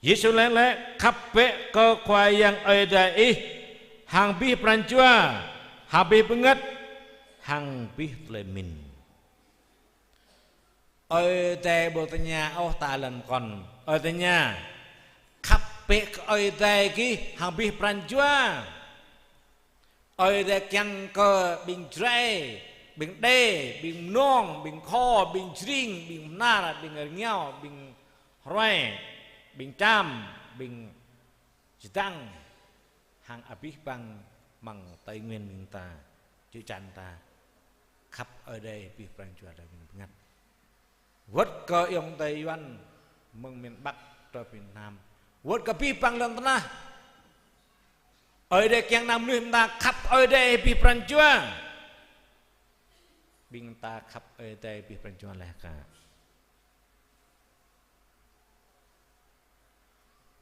Yêsu laĭ lĕ: Khăp bĕ kơ Khua Yang Ơi Adai ih hăng abih pran jua, hăng abih bơngăt, hăng abih tơlơi mĭn. Ơi Adai ƀu tơña ôh ta lŏn pơkŏn. Ơi Adai tơña: Khăp bĕ kơ Ơi Adai gih hăng abih pran jua. Ơi Adai kiăng kơ ƀing Jrai, ƀing Đê, ƀing Mnông, ƀing Kho, ƀing Jring, ƀing Bơhnar, ƀing Rơngiao, ƀing Hruai, ƀing Čam, ƀing Čơdăng, hăng abih bang amăng Tây Nguyên ƀing ta, čư̆ čan ta, khăp Ơi Adai abih pran jua lĕ mĭn bơngăt. Wơ̆t kơ ayŏng adơi Yuan mơ̆ng miền Bắc truh Việt Nam, wơ̆t kơ abih bang lŏn tơnah, Ơi Adai kiăng kơ mơnuih ƀing ta khăp Ơi Adai abih pran jua. Ƀing ta khăp Ơi Adai abih pran jua laih aka?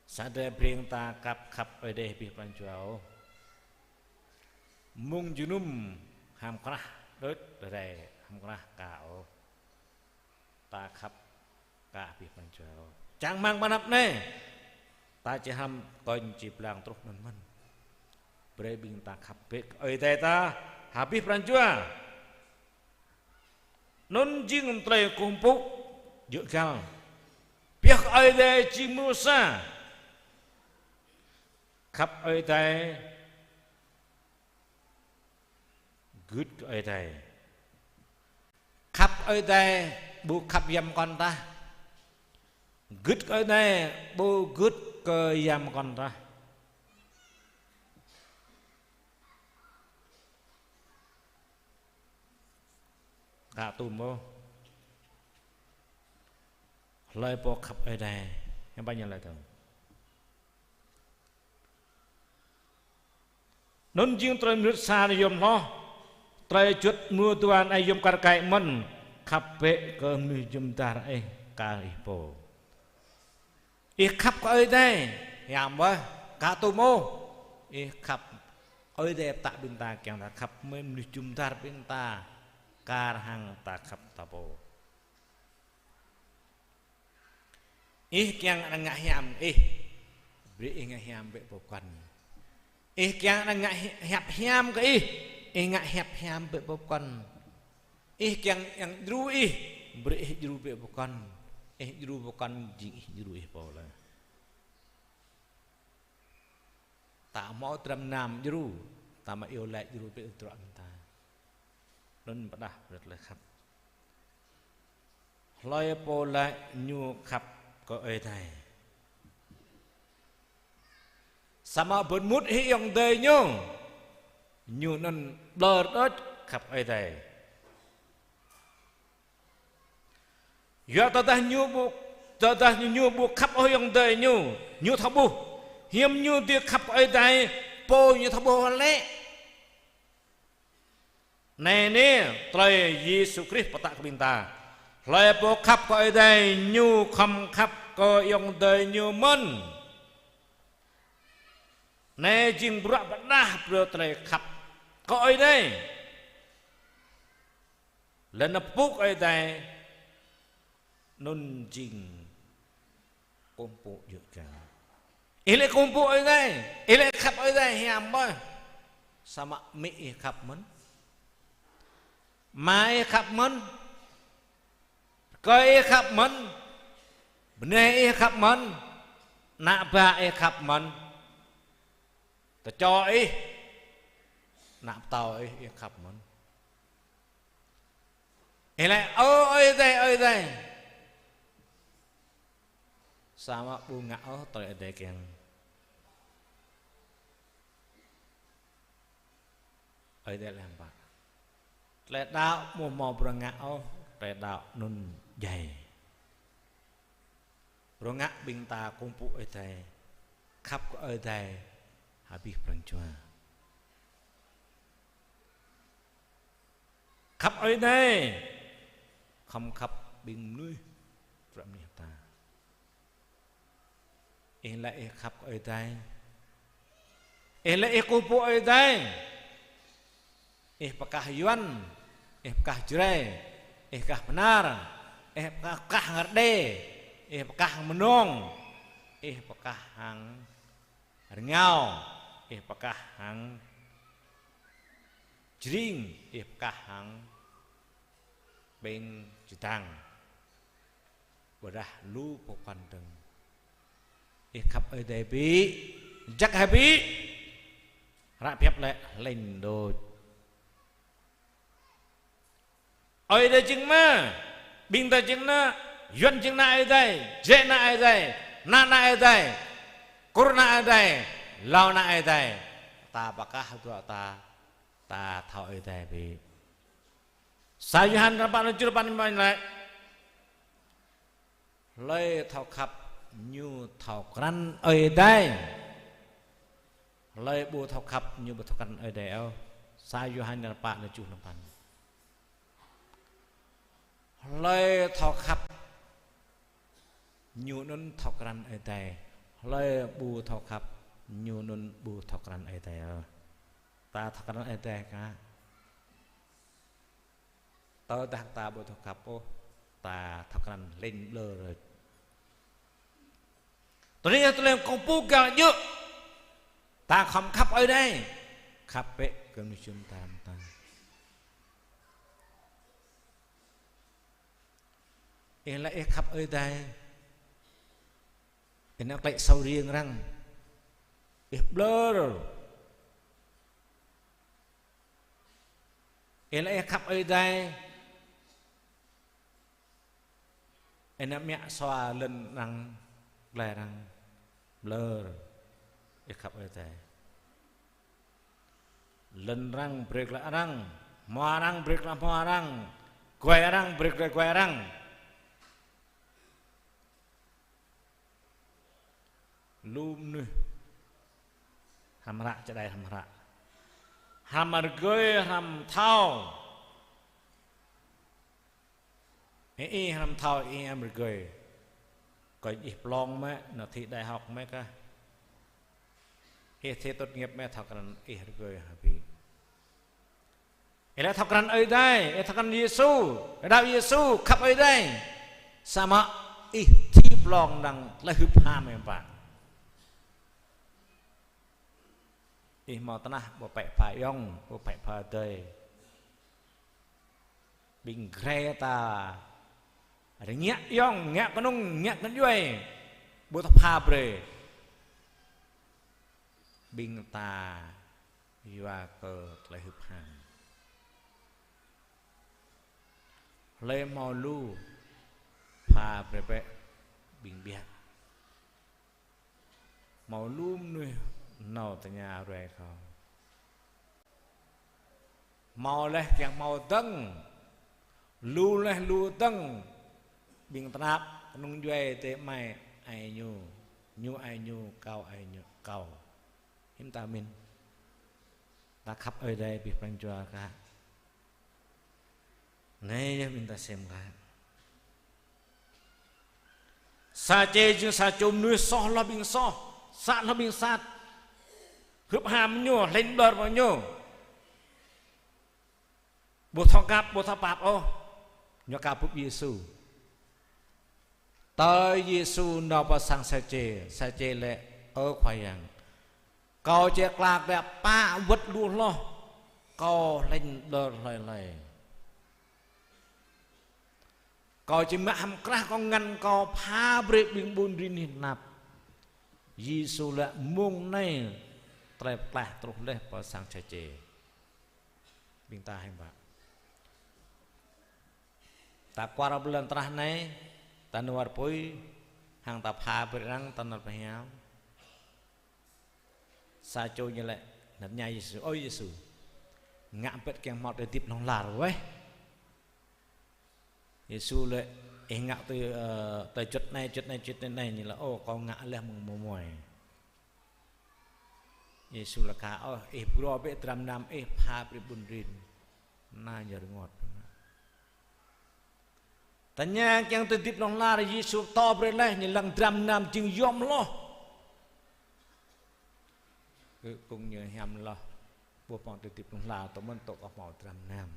Sa Ơi Adai brơi ta khăp, khăp Ơi Adai abih pran jua ôh. Mơ̆ng jơnum hăm krah đôč Ơi Adai, hăm krah aka ôh. Ta khăp aka abih pran jua ôh. Čang rơmang ƀơi anăp anai, ta či hăm kơnh či blang truh anŭn mơ̆n. Brơi ƀing ta khăp bĕ Ơi Adai ta abih pran jua. Anŭn jing tơlơi kơkuh pơpŭ djơ̆ găl. Pioh kơ Ơi Adai jing mrô sa. Khăp Ơi Adai, gưt kơ Ơi Adai. Khăp Ơi Adai ƀu khăp yăm pơkŏn tah. Gưt kơ Ơi Adai ƀu gưt kơ yăm pơkŏn tah. Aka tŭm ôh. Hlơi pô khăp Ơi Adai, hiam ƀañ ñu laĭ tơ̆ng. Anŭn jing tơlơi mơnuih sa yôm hloh, tơlơi juăt mơnuih dua anai yôm kar kaĭ mơ̆n, khăp bĕ kơ mơnuih jum dar ih kar ih pô. Ih khăp kơ Ơi Adai, hiam ƀơh, ka tŭ mơ̆. Ih khăp Ơi Adai pơtă ƀing ta kiăng ta khăp mơ̆n mơnuih jum dar ƀing ta, kar hăng ta khăp ta pô. Ih kiăng arăng ngă hiam kơ ih, brơi ih ngă hiam bĕ pơkŏn. Ih kiăng arăng ngă hi-, hiăp hiam kơ ih, ih ngă hiăp hiam bĕ pơkŏn. Ih kiăng arăng djru ih, brơi ih djru bĕ pơkŏn. Ih djru pơkŏn jing ih djru ih pô laih. Ta hmâo dram nam djru, ta mă iâu laĭ djru bĕ tơdruă ƀing ta. Anŭn pơdah brơi tơlơi khăp. Hlơi pô laĭ ñu khăp kơ Ơi Adai, samơ̆ bơnmŭt hĭ ayŏng adơi ñu, ñu anŭn ƀlŏr đôč khăp Ơi Adai. Yua tơdah ñu ƀu, tơdah ñu ƀu khăp ôh ayŏng adơi ñu, ñu thâo ƀuh. Hiư̆m ñu dưi khăp kơ Ơi Adai, pô ñu thâo ƀuh lĕ. Anai nê, tơlơi Yêsu Krist pơtă kơ ƀing ta. Hlơi pô khăp kơ Ơi Adai, ñu khŏm khăp kơ ayŏng adơi ñu mơ̆n. Anai jing bruă pơdah brơi tơlơi khăp kơ Ơi Adai. Lĕ nă pơpŭ Ơi Adai, anŭn jing kông pŭ yơh kơ. Ih lĕ kông pŭ Ơi Adai, ih lĕ khăp Ơi Adai hiam ƀơh. Samơ̆ amĭ ih khăp mơ̆n. Ama ih khăp mơ̆n. Rơkơi ih khăp mơ̆n. Bơnai ih khăp mơ̆n. Ană bă ih khăp mơ̆n. Tơčô ih, ană pơtao ih, ih khăp mơ̆n. Ih laĭ: Ơ Ơi Adai, Ơi Adai. Samơ̆ ƀu ngă ôh tơlơi Ơi Adai kiăng. Ơi Adai laĭ hiam pă? Tơlơi đaŏ ƀu hmâo bruă ngă ôh, tơlơi đaŏ anŭn djai. Bruă ngă ƀing ta kông pŭ Ơi Adai, khăp kơ Ơi Adai, abih pran jua. Khăp Ơi Adai, khŏm khăp ƀing mơnuih, bruă mơnuih ta. Ih laĭ ih khăp kơ Ơi Adai. Ih laĭ ih kông pŭ Ơi Adai. Ih pơkah Yuan, ih pơkah Jrai, ih pơkah Bahnar, ih pơkah, pơkah hăng Rơđê, ih pơkah hăng Mơnông, ih pơkah hăng Rơngao, ih pơkah hăng Jring, ih pơkah hăng ƀing Čơdang. Ƀôdah lu pơkŏn dơ̆ng. Ih khăp Ơi Adai ƀĭ, jăk hă ƀĭ. Hră pơhiăp lĕ hlĕng đôč. Ơi Adai jing Ama, ƀing ta jing ană, Yuan jing ană Ơi Adai, Jrai ană Ơi Adai, Hơnal ană Ơi Adai, Kur ană Ơi Adai, Lao ană Ơi Adai. Ta pơkah dua ta, ta thâo Ơi Adai ƀĭ. Sa Yôhan rơpă anŭn jur păn mơ̆n laĭ: Hlơi thâo khăp, ñu thâo krăn Ơi Adai. Hlơi ƀu thâo khăp, ñu ƀu thâo krăn Ơi Adai ôh. Sa Yôhan rơpă anŭn jur lăm păn. Hlơi thâo khăp, ñu anŭn thâo krăn Ơi Adai. Hlơi ƀu thâo khăp, ñu anŭn ƀu thâo krăn Ơi Adai ôh. Ta thâo krăn Ơi Adai kah? Tơdah ta ƀu thâo khăp ôh, ta thâo krăn hlĕng ƀlŏr. Tơlơi, tơlơi kông pŭ gah djơ̆, ta khŏm khăp Ơi Adai, khăp bĕ kơ mơnuih jum dar ta. Ih laĭ ih khăp Ơi Adai, ih anăm klĕ asâo riêng arăng, ih ƀlŏr. Ih laĭ ih khăp Ơi Adai, ih anăm mă sua lŏn arăng, glai arăng, ƀlŏr. Ih khăp Ơi Adai. Lŏn arăng brơi glaĭ arăng, hmua arăng brơi glaĭ hmua arăng, guai arăng brơi glaĭ guai arăng. Lu mơnuih hrăm hră, čơđai hrăm hră. Hrăm rơgơi, hrăm thâo. Ih, ih hrăm thâo, ih hrăm rơgơi. Kơ ih plông mơ̆, nao thi đại học mơ̆ kah. Ih thi tốt nghiệp mơ̆, thâo krăn ih rơgơi hă ƀĭ. Ih lĕ thâo krăn Ơi Adai, ih thâo krăn Yêsu, đaŏ Yêsu, khăp Ơi Adai. Samơ̆ ih či plông dăng tơlơi hưp ham ih pă. Ih hmâo tơnah ƀu pĕ pha ayŏng, ƀu pĕ pha adơi. Ƀing gre ta rơngiă ayŏng, rơngiă kơnung, rơngiă kơdjuai, ƀu thâo pha brơi. Ƀing ta yua kơ tơlơi hưp ham. Hlơi hmâo lu, pha brơi bĕ ƀing ƀiă. Hmâo lu mơnuih nao tơña ruai kâo. Hmâo laih kiăng hmâo dơ̆ng, lu laih lu dơ̆ng, ƀing tơnap, kơnung djuai adơi amai ai ñu, ñu ai ñu, kâo ai ñu, kâo. Hiư̆m ta pơmĭn? Ta khăp Ơi Adai abih pran jua kah? Anai yơh ƀing ta sem kah. Sa čê jing sa čô mơnuih soh hloh ƀing soh, sat hloh ƀing sat. Hưp ham ñu, hlĕng ƀlŏr mơ̆ng ñu. Ƀu thâo kăp, ƀu thâo pap ôh. Ñu ka bưp Yêsu. Tơ Yêsu nao pơ sang Sa čê, Sa čê laĭ: Ơ Khua Yang, kâo či klă glaĭ pă wơ̆t lu hloh, kâo hlĕng ƀlŏr hlơi hlơi. Kâo či mă hăm krah kâo ngăn kâo pha brơi ƀing ƀun rin anih tơnap. Yêsu laĭ mông anai tơlơi pơklaih truh laih pơ sang Sa čê. Ƀing ta hiư̆m pă? Ta kuar blan trah anai, ta nao wơr apui, hăng ta pha brơi arăng, ta nao pơhiam. Sa čô ñu laĭ, nao tơña Yêsu: Ơ Yêsu, ngă bĕ kiăng hmâo tơlơi hơdip hlŏng lar weh. Yêsu laĭ: Ih ngă tui, ơ, tơlơi juăt anai, juăt anai, juăt anai. Ñu laĭ: Ơ, kâo ngă laih mơ̆ng mơmuai. Yêsu laĭ kah: Ơ, ih brơi bĕ dram nam ih pha brơi ƀun rin. Anai ñu rơngot. Tơña kiăng tơlơi hơdip hlŏng lar, Yêsu pơtô brơi laih, ñu lăng dram nam jing yom hloh. Kơ kung ñu hiam hloh, ƀu hmâo tơlơi hơdip hlŏng lar, tơmơ̆n tŏ kơ hmâo dram nam.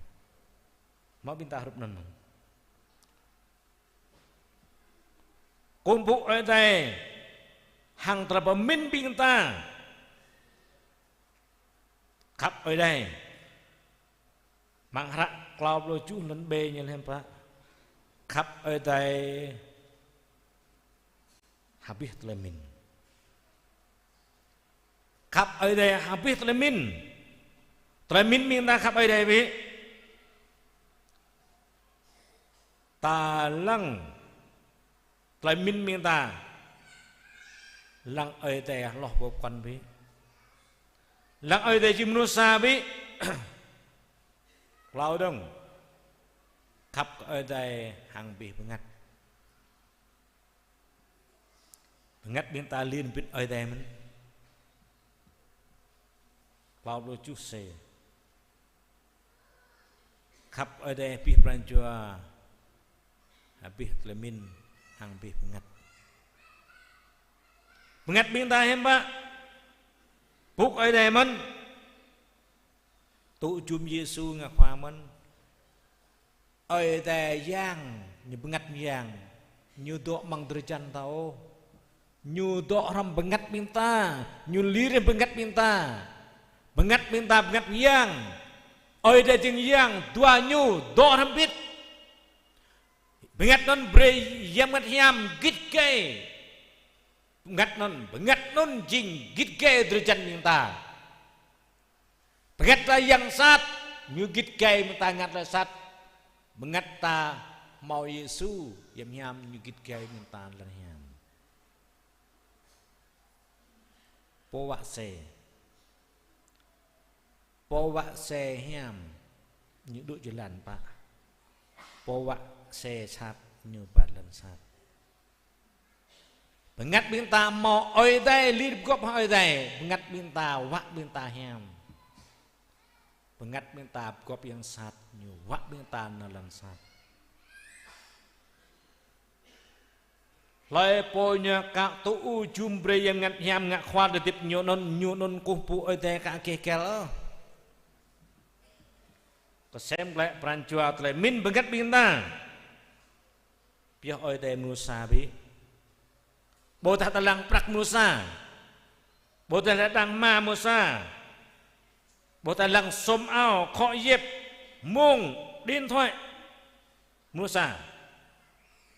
Hmâo ƀing ta hrup anŭn mơ̆n. Kơkuh pơpŭ Ơi Adai hăng tơlơi pơmĭn ƀing ta. Khăp Ơi Adai. Amăng hră klâo pluh tơjuh lăn B ñu laĭ hiư̆m pă? Khăp Ơi Adai hơbĭt tơlơi mĭn. Khăp Ơi Adai hơbĭt tơlơi mĭn. Tơlơi mĭn ƀing ta khăp Ơi Adai ƀĭ. Ta lăng tơlơi mĭn ƀing ta lăng Ơi Adai hloh ƀơi pơkŏn ƀĭ. Lăng Ơi Adai jing mơnuih sa ƀĭ. Klâo dơ̆ng. Khăp kơ Ơi Adai hăng abih bơngăt. Bơngăt ƀing ta lin bĭt Ơi Adai mơ̆n. Klâo pluh tơjuh C. Khăp Ơi Adai abih pran jua, abih tơlơi mĭn, hăng abih bơngăt. Bơngăt ƀing ta hiư̆m pă? Pŭk Ơi Adai mơ̆n. Tŭ jum Yêsu ngă Khua mơ̆n. Ơi Adai Yang, ñu bơngăt mơyang, ñu dŏ amăng drơi jăn ta ôh. Ñu dŏ hrŏm bơngăt ƀing ta, ñu lir bơngăt ƀing ta. Bơngăt ƀing ta bơngăt mơyang. Ơi Adai jing Yang, dua ñu dŏ hrŏm bĭt. Bơngăt anŭn brơi Yang Bơngăt Hiam git gai. Bơngăt anŭn, bơngăt anŭn jing git gai drơi jăn ƀing ta. Bơngăt ta yang sat, ñu git gai ƀing ta ngă tơlơi sat. Bơngăt ta hmâo Yêsu, Yang Hiam, ñu git gai ƀing ta lŏn hiam. Pô wă xe. Pô wă xe hiam, ñu dŏ jơlan pă. Pô wă xe sat, ñu ba lŏn sat. Bơngăt ƀing ta hmâo Ơi Adai, lip gŏp hăng Ơi Adai, bơngăt ƀing ta, wă ƀing ta hiam. Bơngăt ƀing ta gŏp yang sat, ñu wă ƀing ta nao lŏn sat. Hlơi pô ñu ka tŭ jum brơi Yang Bơngăt Hiam ngă khua tơlơi hơdip ñu anŭn, ñu anŭn kơkuh pơpŭ Ơi Adai ka gêh găl ôh. Kơsem glaĭ pran jua tơlơi mĭn bơngăt ƀing ta. Pioh Ơi Adai mrô sa ƀĭ. Ƀôdah ta lăng prăk mrô sa. Ƀôdah ta lăng ma mrô sa. Ƀôdah ta lăng sum ao, khŏ yep, mông, điện thoại mrô sa.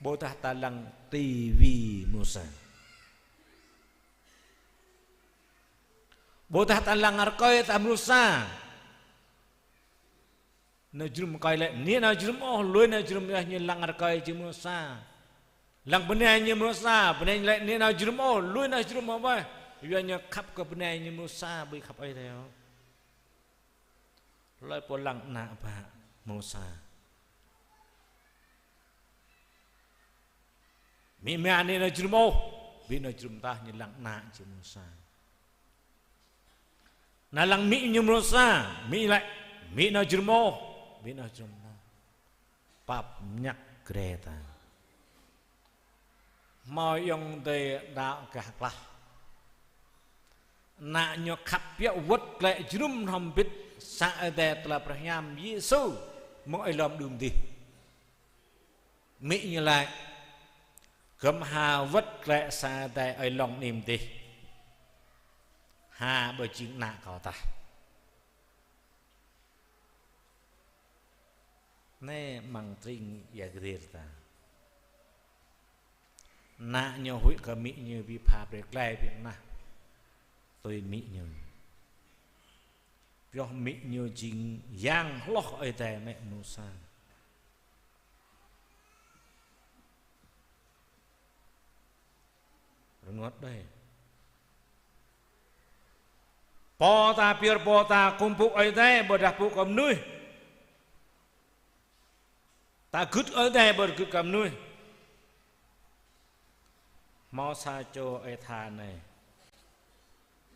Ƀôdah ta lăng tivi mrô sa. Ƀôdah ta lăng rơkơi ta mrô sa. Nao jơnum rơkơi lĕ, nik nao jơnum ôh, lui nao jơnum yơh ñu lăng rơkơi či mrô sa. Lăng bơnai ñu mrô sa, bơnai ñu lĕ, nik nao jơnum ôh, lui nao jơnum ôh bơih. Yua ñu khăp kơ bơnai ñu mrô sa, ƀu khăp Ơi Adai ôh. Hlơi pô lăng ană bă mrô sa. Amĭ ama nik nao jơnum ôh, ƀu nao jơnum tah ñu lăng ană či mrô sa. Ană lăng amĭ ñu mrô sa, amĭ lĕ, nik nao jơnum ôh, ƀu nao jơnum tah. Pap ñăk grê ta. Hmâo ayŏng adơi đaŏ gah klah. Ană ñu khăp biă wơ̆t glaĭ jơnum hrŏm hơbĭt sang Ơi Adai tơlơi pơhrăm Yêsu mơ̆ng ơi lŏm đưm dih. Amĭ ñu laĭ: Gơ̆m ha wơ̆t glaĭ sang Ơi Adai ơi lŏm đưm dih. Ha ƀu jing ană kâo tah. Anai amăng tring ia grir ta. Ană ñu huĭ kơ amĭ ñu ƀu pha brơi glaĭ ƀing ană tui amĭ ñu. Pioh amĭ ñu jing yang hloh Ơi Adai mơ̆ng mrô sa. Rơngot đơi. Pô ta pơyơr pô ta kơkuh pơpŭ Ơi Adai ƀôdah pơpŭ kơ mơnuih. Ta gưt Ơi Adai ƀôdah gưt kơ mơnuih. Hmâo sa čô ơi tha anai.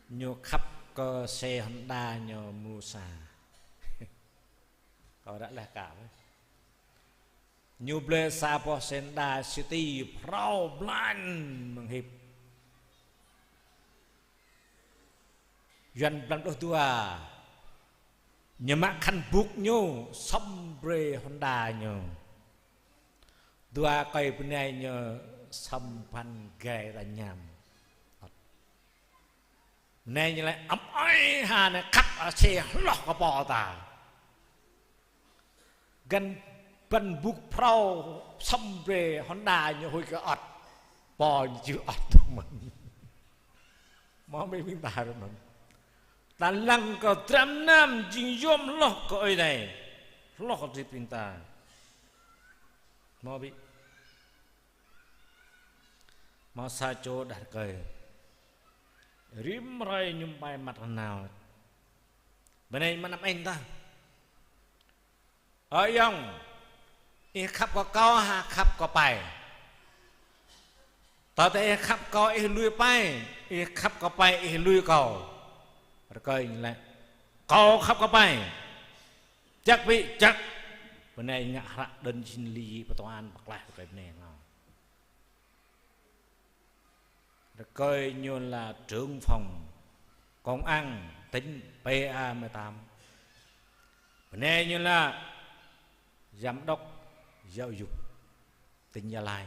Ñu khăp kơ xe Honda ñu mrô sa. Kâo ră leh ka. Ñu blơi sa boh xe Honda City phrâo blañ mơ̆ng hip. Yuan blan pluh dua. Ñu mă khăn buk ñu, sŏm brơi Honda ñu. Dua rơkơi bơnai ñu sŏm phăn gai ta ñam. Anai ñu laĭ: Ăm ơi, ha anai khăp, a, xe hloh kơ pô ta. Găn băn buk phrâo sŏm brơi Honda ñu huĭ kơ ăt. Pô ñu čư̆ ăt mơ̆n. Mơ̆ ƀing ta rơmơ̆n. Ta lăng kơ dram nam jing yôm hloh kơ Ơi Adai. Hloh kơ tơlơi ƀing ta. Mơ̆ ƀing Hmâo sa čô đah rơkơi. Rĭm hrơi ñu pai măt nanao. Bơnai mă năm anh ta. Ơ ayŏng, ih khăp kơ kâo ha khăp kơ pai? Tơdah ih khăp kâo ih lui pai, ih khăp kơ pai ih lui kâo. Rơkơi ñu laĭ: Kâo khăp kơ pai. Čăk ƀĭ, čăk. Bơnai ngă hră đơn xin ly dị pơtô an pơklaih rơkơi bơnai ngă. Rơkơi ñu là trưởng phòng công an tỉnh P A mười tám. Bơnai ñu là giám đốc giáo dục tỉnh Gia Lai.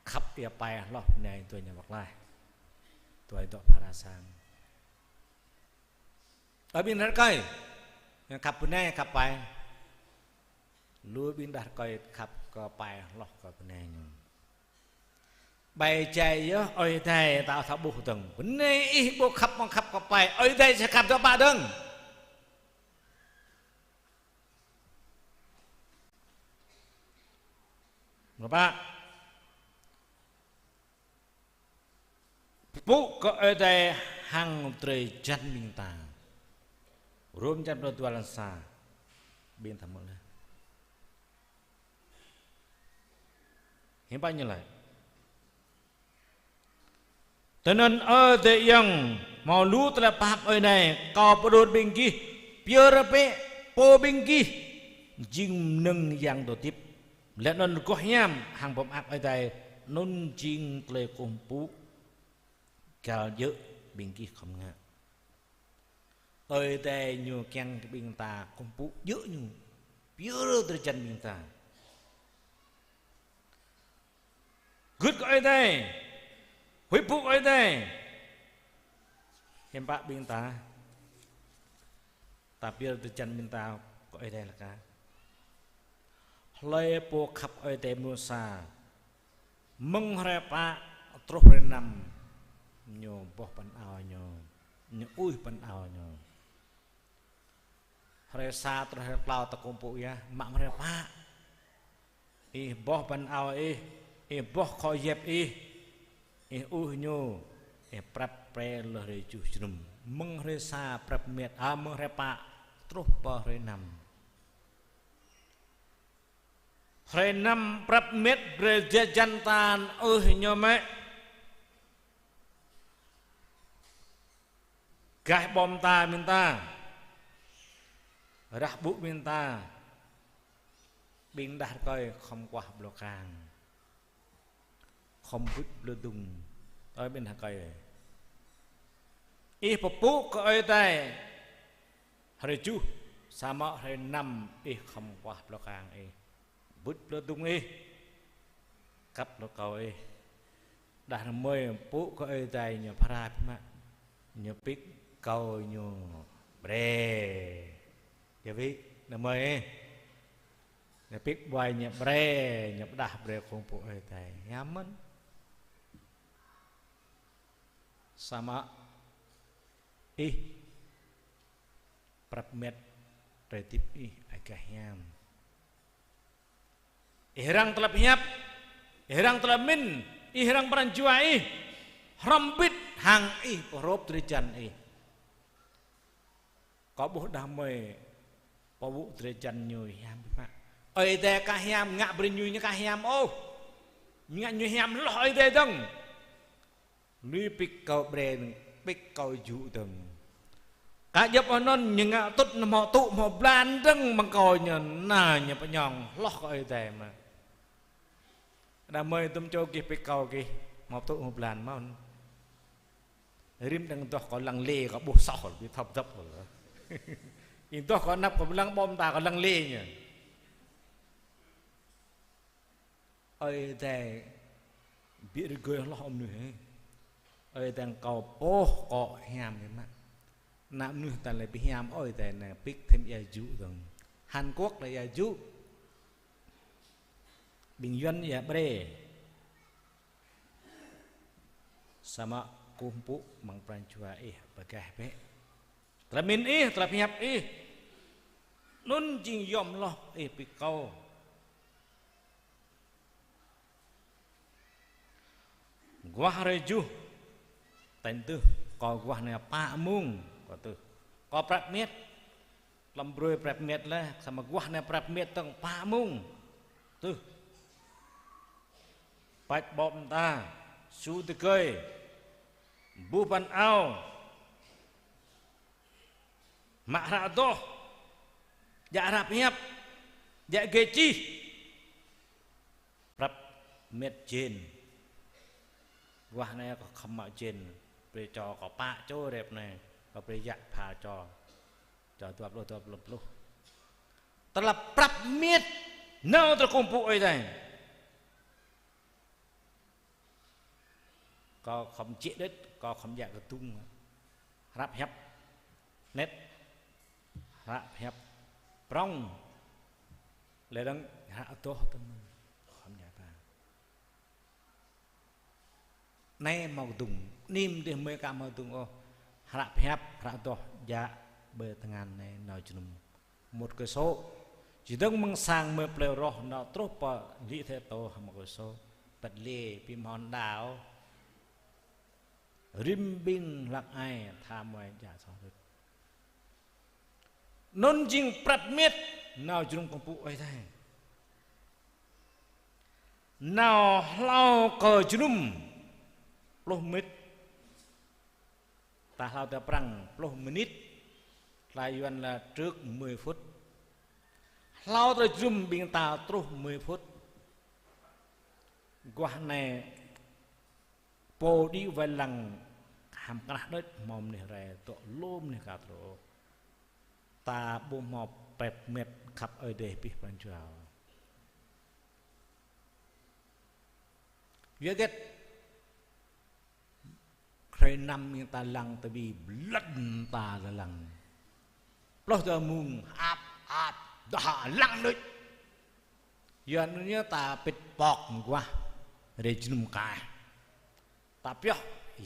Khăp ia pai hloh bơnai dua ñu pơklaih. Dua dŏ phara sang. Ơ ƀing đah rơkơi, khăp bơnai khăp pai. Lu ƀing đah rơkơi khăp kơ pai hloh kơ bơnai ñu. Ƀai jai yơh, Ơi Adai ta thâo ƀuh dơ̆ng. Bơnai ih ƀu khăp mơ̆ng khăp kơ pai, Ơi Adai či khăp dŏ pă dơ̆ng. Mơ̆ pă? Pơpŭ kơ Ơi Adai hăng drơi jăn ƀing ta. Rôm črăn pluh dua lăn sa. Ƀing ta hmư̆ laih. Hiư̆m pă ñu laĭ? Tui anŭn Ơi Adai ayŏng, hmâo lu tơlơi pap Ơi Adai, kâo pơđut ƀing gih, pơyơr bĕ pô ƀing gih, jing mơnơ̆ng yang dŏ hơdip. Laih anŭn rơgoh hiam hăng pơmơak Ơi Adai, anŭn jing tơlơi kơkuh pơpŭ, găl djơ̆ ƀing gih khŏm ngă. Ơi Adai ñu kiăng kơ ƀing ta kơkuh pơpŭ djơ̆ ñu, pơyơr drơi jăn ƀing ta. Gưt kơ Ơi Adai, huĭ pŭ kơ Ơi Adai. Hiư̆m pă ƀing ta, ta pơyơr drơi jăn ƀing ta kơ Ơi Adai lăk ka. Hlơi pô khăp Ơi Adai mơnuih sa, mơ̆ng hrơi pă truh hrơi năm, ñu boh păn ao ñu, ñu ui păn ao ñu. Hrơi sa truh hrơi klâo ta kơkuh pơpŭ yơh, mă hrơi pă. Ih boh păn ao ih, ih boh khŏ yep ih, ih ui ñu, ih prăp pre lơh hrơi tơjuh jơnum. Mơ̆ng hrơi sa prăp mĕt, a, mơ̆ng hrơi pă truh pơ hrơi năm. Hrơi năm prăp mĕt brơi drơi jăn ta ui ñu mơ̆. Gaih ƀô̆ mơta ƀing ta, rah ƀŭ ƀing ta, ƀing đah rơkơi khŏm kuah blâo kang, khŏm bŭt blâo dŭng, ơ ƀing đah rơkơi. Ih pơpŭ kơ Ơi Adai hrơi tơjuh, samơ̆ hrơi năm ih khŏm kuah blâo kang ih. Bŭt blâo dŭng ih, kăp lŏ kâo ih. Đah rơmơi pŭ kơ Ơi Adai ñu phara biă mă. Ñu pik kâo ñu ƀre. Yơh wĭ, rơmơi ih. Ñu pik ƀuai ñu ƀre, ñu pơđah ƀre kơkuh pơpŭ Ơi Adai. Hiam mơ̆n. Samơ̆ ih prăp mĕt hrơi hơdip ih aka hiam. Ih răng tơlơi pơhiăp, ih răng tơlơi pơmĭn, ih răng pran jua ih, hrŏm hơbĭt hăng ih pơhrôp drơi jăn ih. Kâo ƀuh đah rơmơi pơpŭ drơi jăn ñu hiam biă mă. Ơi Adai aka hiam, ngă brơi ñu ñu aka hiam ôh. Ngă ñu hiam hloh Ơi Adai dơ̆ng. Lui pik kâo ƀre, pik kâo jŭ dơ̆ng. Kơ djŏp anŭn ñu ngă tŭt hmâo tŭ hmâo blan dơ̆ng mơ̆ng kâo ñu, na ñu pơñong hloh kơ Ơi Adai mơ̆. Đah rơmơi dŭm čô gih pik kâo gih hmâo tŭ hmâo blan mơ̆n. Rĭm đang dŏ kâo lăng lê kâo ƀuh soh, ƀu thâo dŏp kâo. Ih dŏ kâo anăp kâo lăng ƀô̆ mơta kâo lăng lê ñu. Ơi Adai ƀiă rơgơi hloh mơnuih. Ơi Adai kâo pô kâo hiam biă mă. Ană mơnuih ta lĕ ƀu hiam ôh, Ơi Adai anai pik thêm ia jŭ dơ̆ng. Hàn Quốc lĕ ia jŭ. Ƀing Yuan ia ƀre. Samơ̆ kơkuh pơpŭ mơ̆ng pran jua ih pơgah bĕ. Tơlơi pơmĭn ih, tơlơi pơhiăp ih. Anŭn jing yom hloh ih pik kâo. Guah hrơi tơjuh, tañ tưh, kâo guah anai pă mông, kâo tưh. Kâo prăp mĕt, lăm brơi prăp mĕt laih, samơ̆ guah anai prăp mĕt tơ̆ng pă mông. Tưh. Pač ƀô̆ mơta, su tơgơi, buh păn ao, mă hră adoh, djă hră pơhiăp, djă gê čih. Prăp mĕt jên. Guah anai kâo khŏm mă jên. Brơi čô kâo pă čô rep anai. Kâo brơi yă pha čô. Čô dua pluh, dua pluh, pluh. Tơlơi prăp mĕt nao tơlơi kơkuh pơpŭ Ơi Adai. Kâo khŏm jĕ đĕt, kâo khŏm djă kơdŭng. Hră pơhiăp anet, hră pơhiăp prŏng. Lĕ dơ̆ng hră adoh tơ̆ng khŏm djă ta. Anai hmâo kơdŭng, anih dih mơi aka hmâo kơdŭng ôh. Hră pơhiăp, hră adoh djă ƀơi tơngan anai nao jơnum. Một cây số. Čơdơ̆ng mơ̆ng sang mơi plơi Roh nao truh pơ Lị Thĕ Tô hmâo một cây số. Păt lê ƀu hmâo đa ôh. Rĭm ƀing hlăk ai tha mơi djă soh rơ̆t. Anŭn jing prăp mĕt nao jơnum kơkuh pơpŭ Ơi Adai. Nao hlâo kơ jơnum pluh mĕt, Ta hlâo tơlơi Prăng pluh mơnit, tơlơi Yuan là trước mười phút. Hlâo tơlơi jơnum ƀing ta truh mười phút. Guah anai pô đĭ wai lăng hăm krah đôč hmâo mơnuih rai dŏ lu mơnuih ka truh. Ta ƀu hmâo prep met khăp Ơi Adai abih pran jua. Yua hơget? Hrơi năm ƀing ta lăng tơbi blăn ta lăng. Pluh dua mông hăp hăp dah lăng đôč. Yua anŭn yơh ta pĭt pŏk mơguah rai jơnum kaih. Ta pioh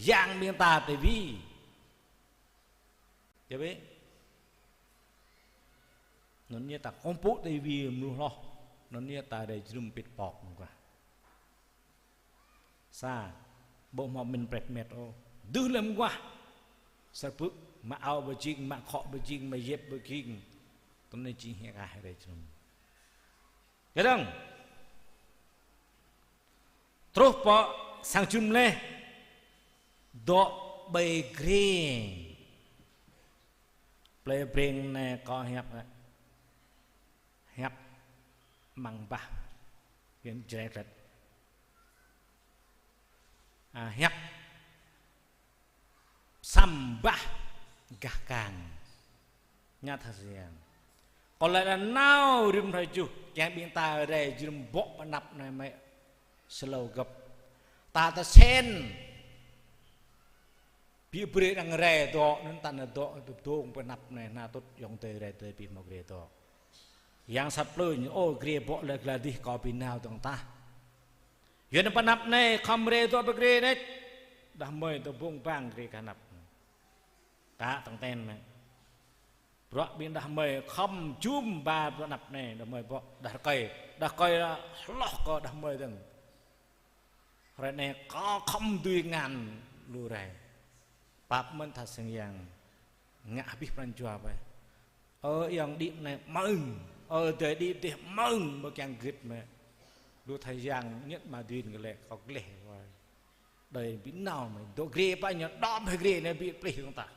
yang ƀing ta tơbi. Yua bĕ. Anŭn yơh ta kông pŭ tơbi mơluh hloh. Anŭn yơh ta rai jơnum pĭt pŏk mơguah. Sa, ƀu hmâo min prep met ôh. Dưh lăm guah. Sơpư̆, mă ao ƀơi jing, mă khŏ ƀơi jing, mă yep ƀơi jing. Tơl anai jing hia kah rai jơnum. Čơdơ̆ng. Truh pơ sang jơnum laih. Dŏ ƀơi gre. Plei Breng anai kâo hiăp. Hiăp amăng bah, huyện Chư Rét. À, hiăp săm bah gah kang. Ña tha siang. Kâo laĭ anai nao rĭm hrơi tơjuh, kiăng ƀing ta rai jơnum bŏ pơ anăp anai mơ̆ slâu gơ̆p. Ta tơsen. Ƀing brơi arăng rai dŏ, anŭn ta nao dŏ, tơdông pơ anăp anai, nao tŭt ayŏng adơi rai adơi ƀing hmâo gre dŏ. Yang sat plư ñu, ơ, gre bŏ lĕ gla dih kâo ƀu nao dơ̆ng tah. Yua anŭn pơ anăp anai, khŏm rai dŏ pơ gre anai. Đah mơi dŏ ƀơ̆ng ƀang gre kơ anăp. Kă tơ̆ng ten mơ̆. Bruă ƀing đah mơi khŏm jum ba pơ anăp anai, đah mơi bŏ, đah rơkơi. Đah rơkơi hloh kơ đah mơi dơ̆ng. Hrơi anai kâo khŏm dưi ngăn lu rai. Pap mơ̆n tha sang yang. Ngă abih pran jua ƀai. Ơ ayŏng đĭ anai mơ̆ng. Ơ adơi đĭ dêh mơ̆ng. Ƀu kiăng gĭt mơ̆. Lu tha yang ñĕt mă dưi ngă lĕ kâo gleh ƀai. Đơi ƀu nao mơ̆. Dŏ gre ƀai ñu đom hĭ gre anai ƀu plih dơ̆ng tah.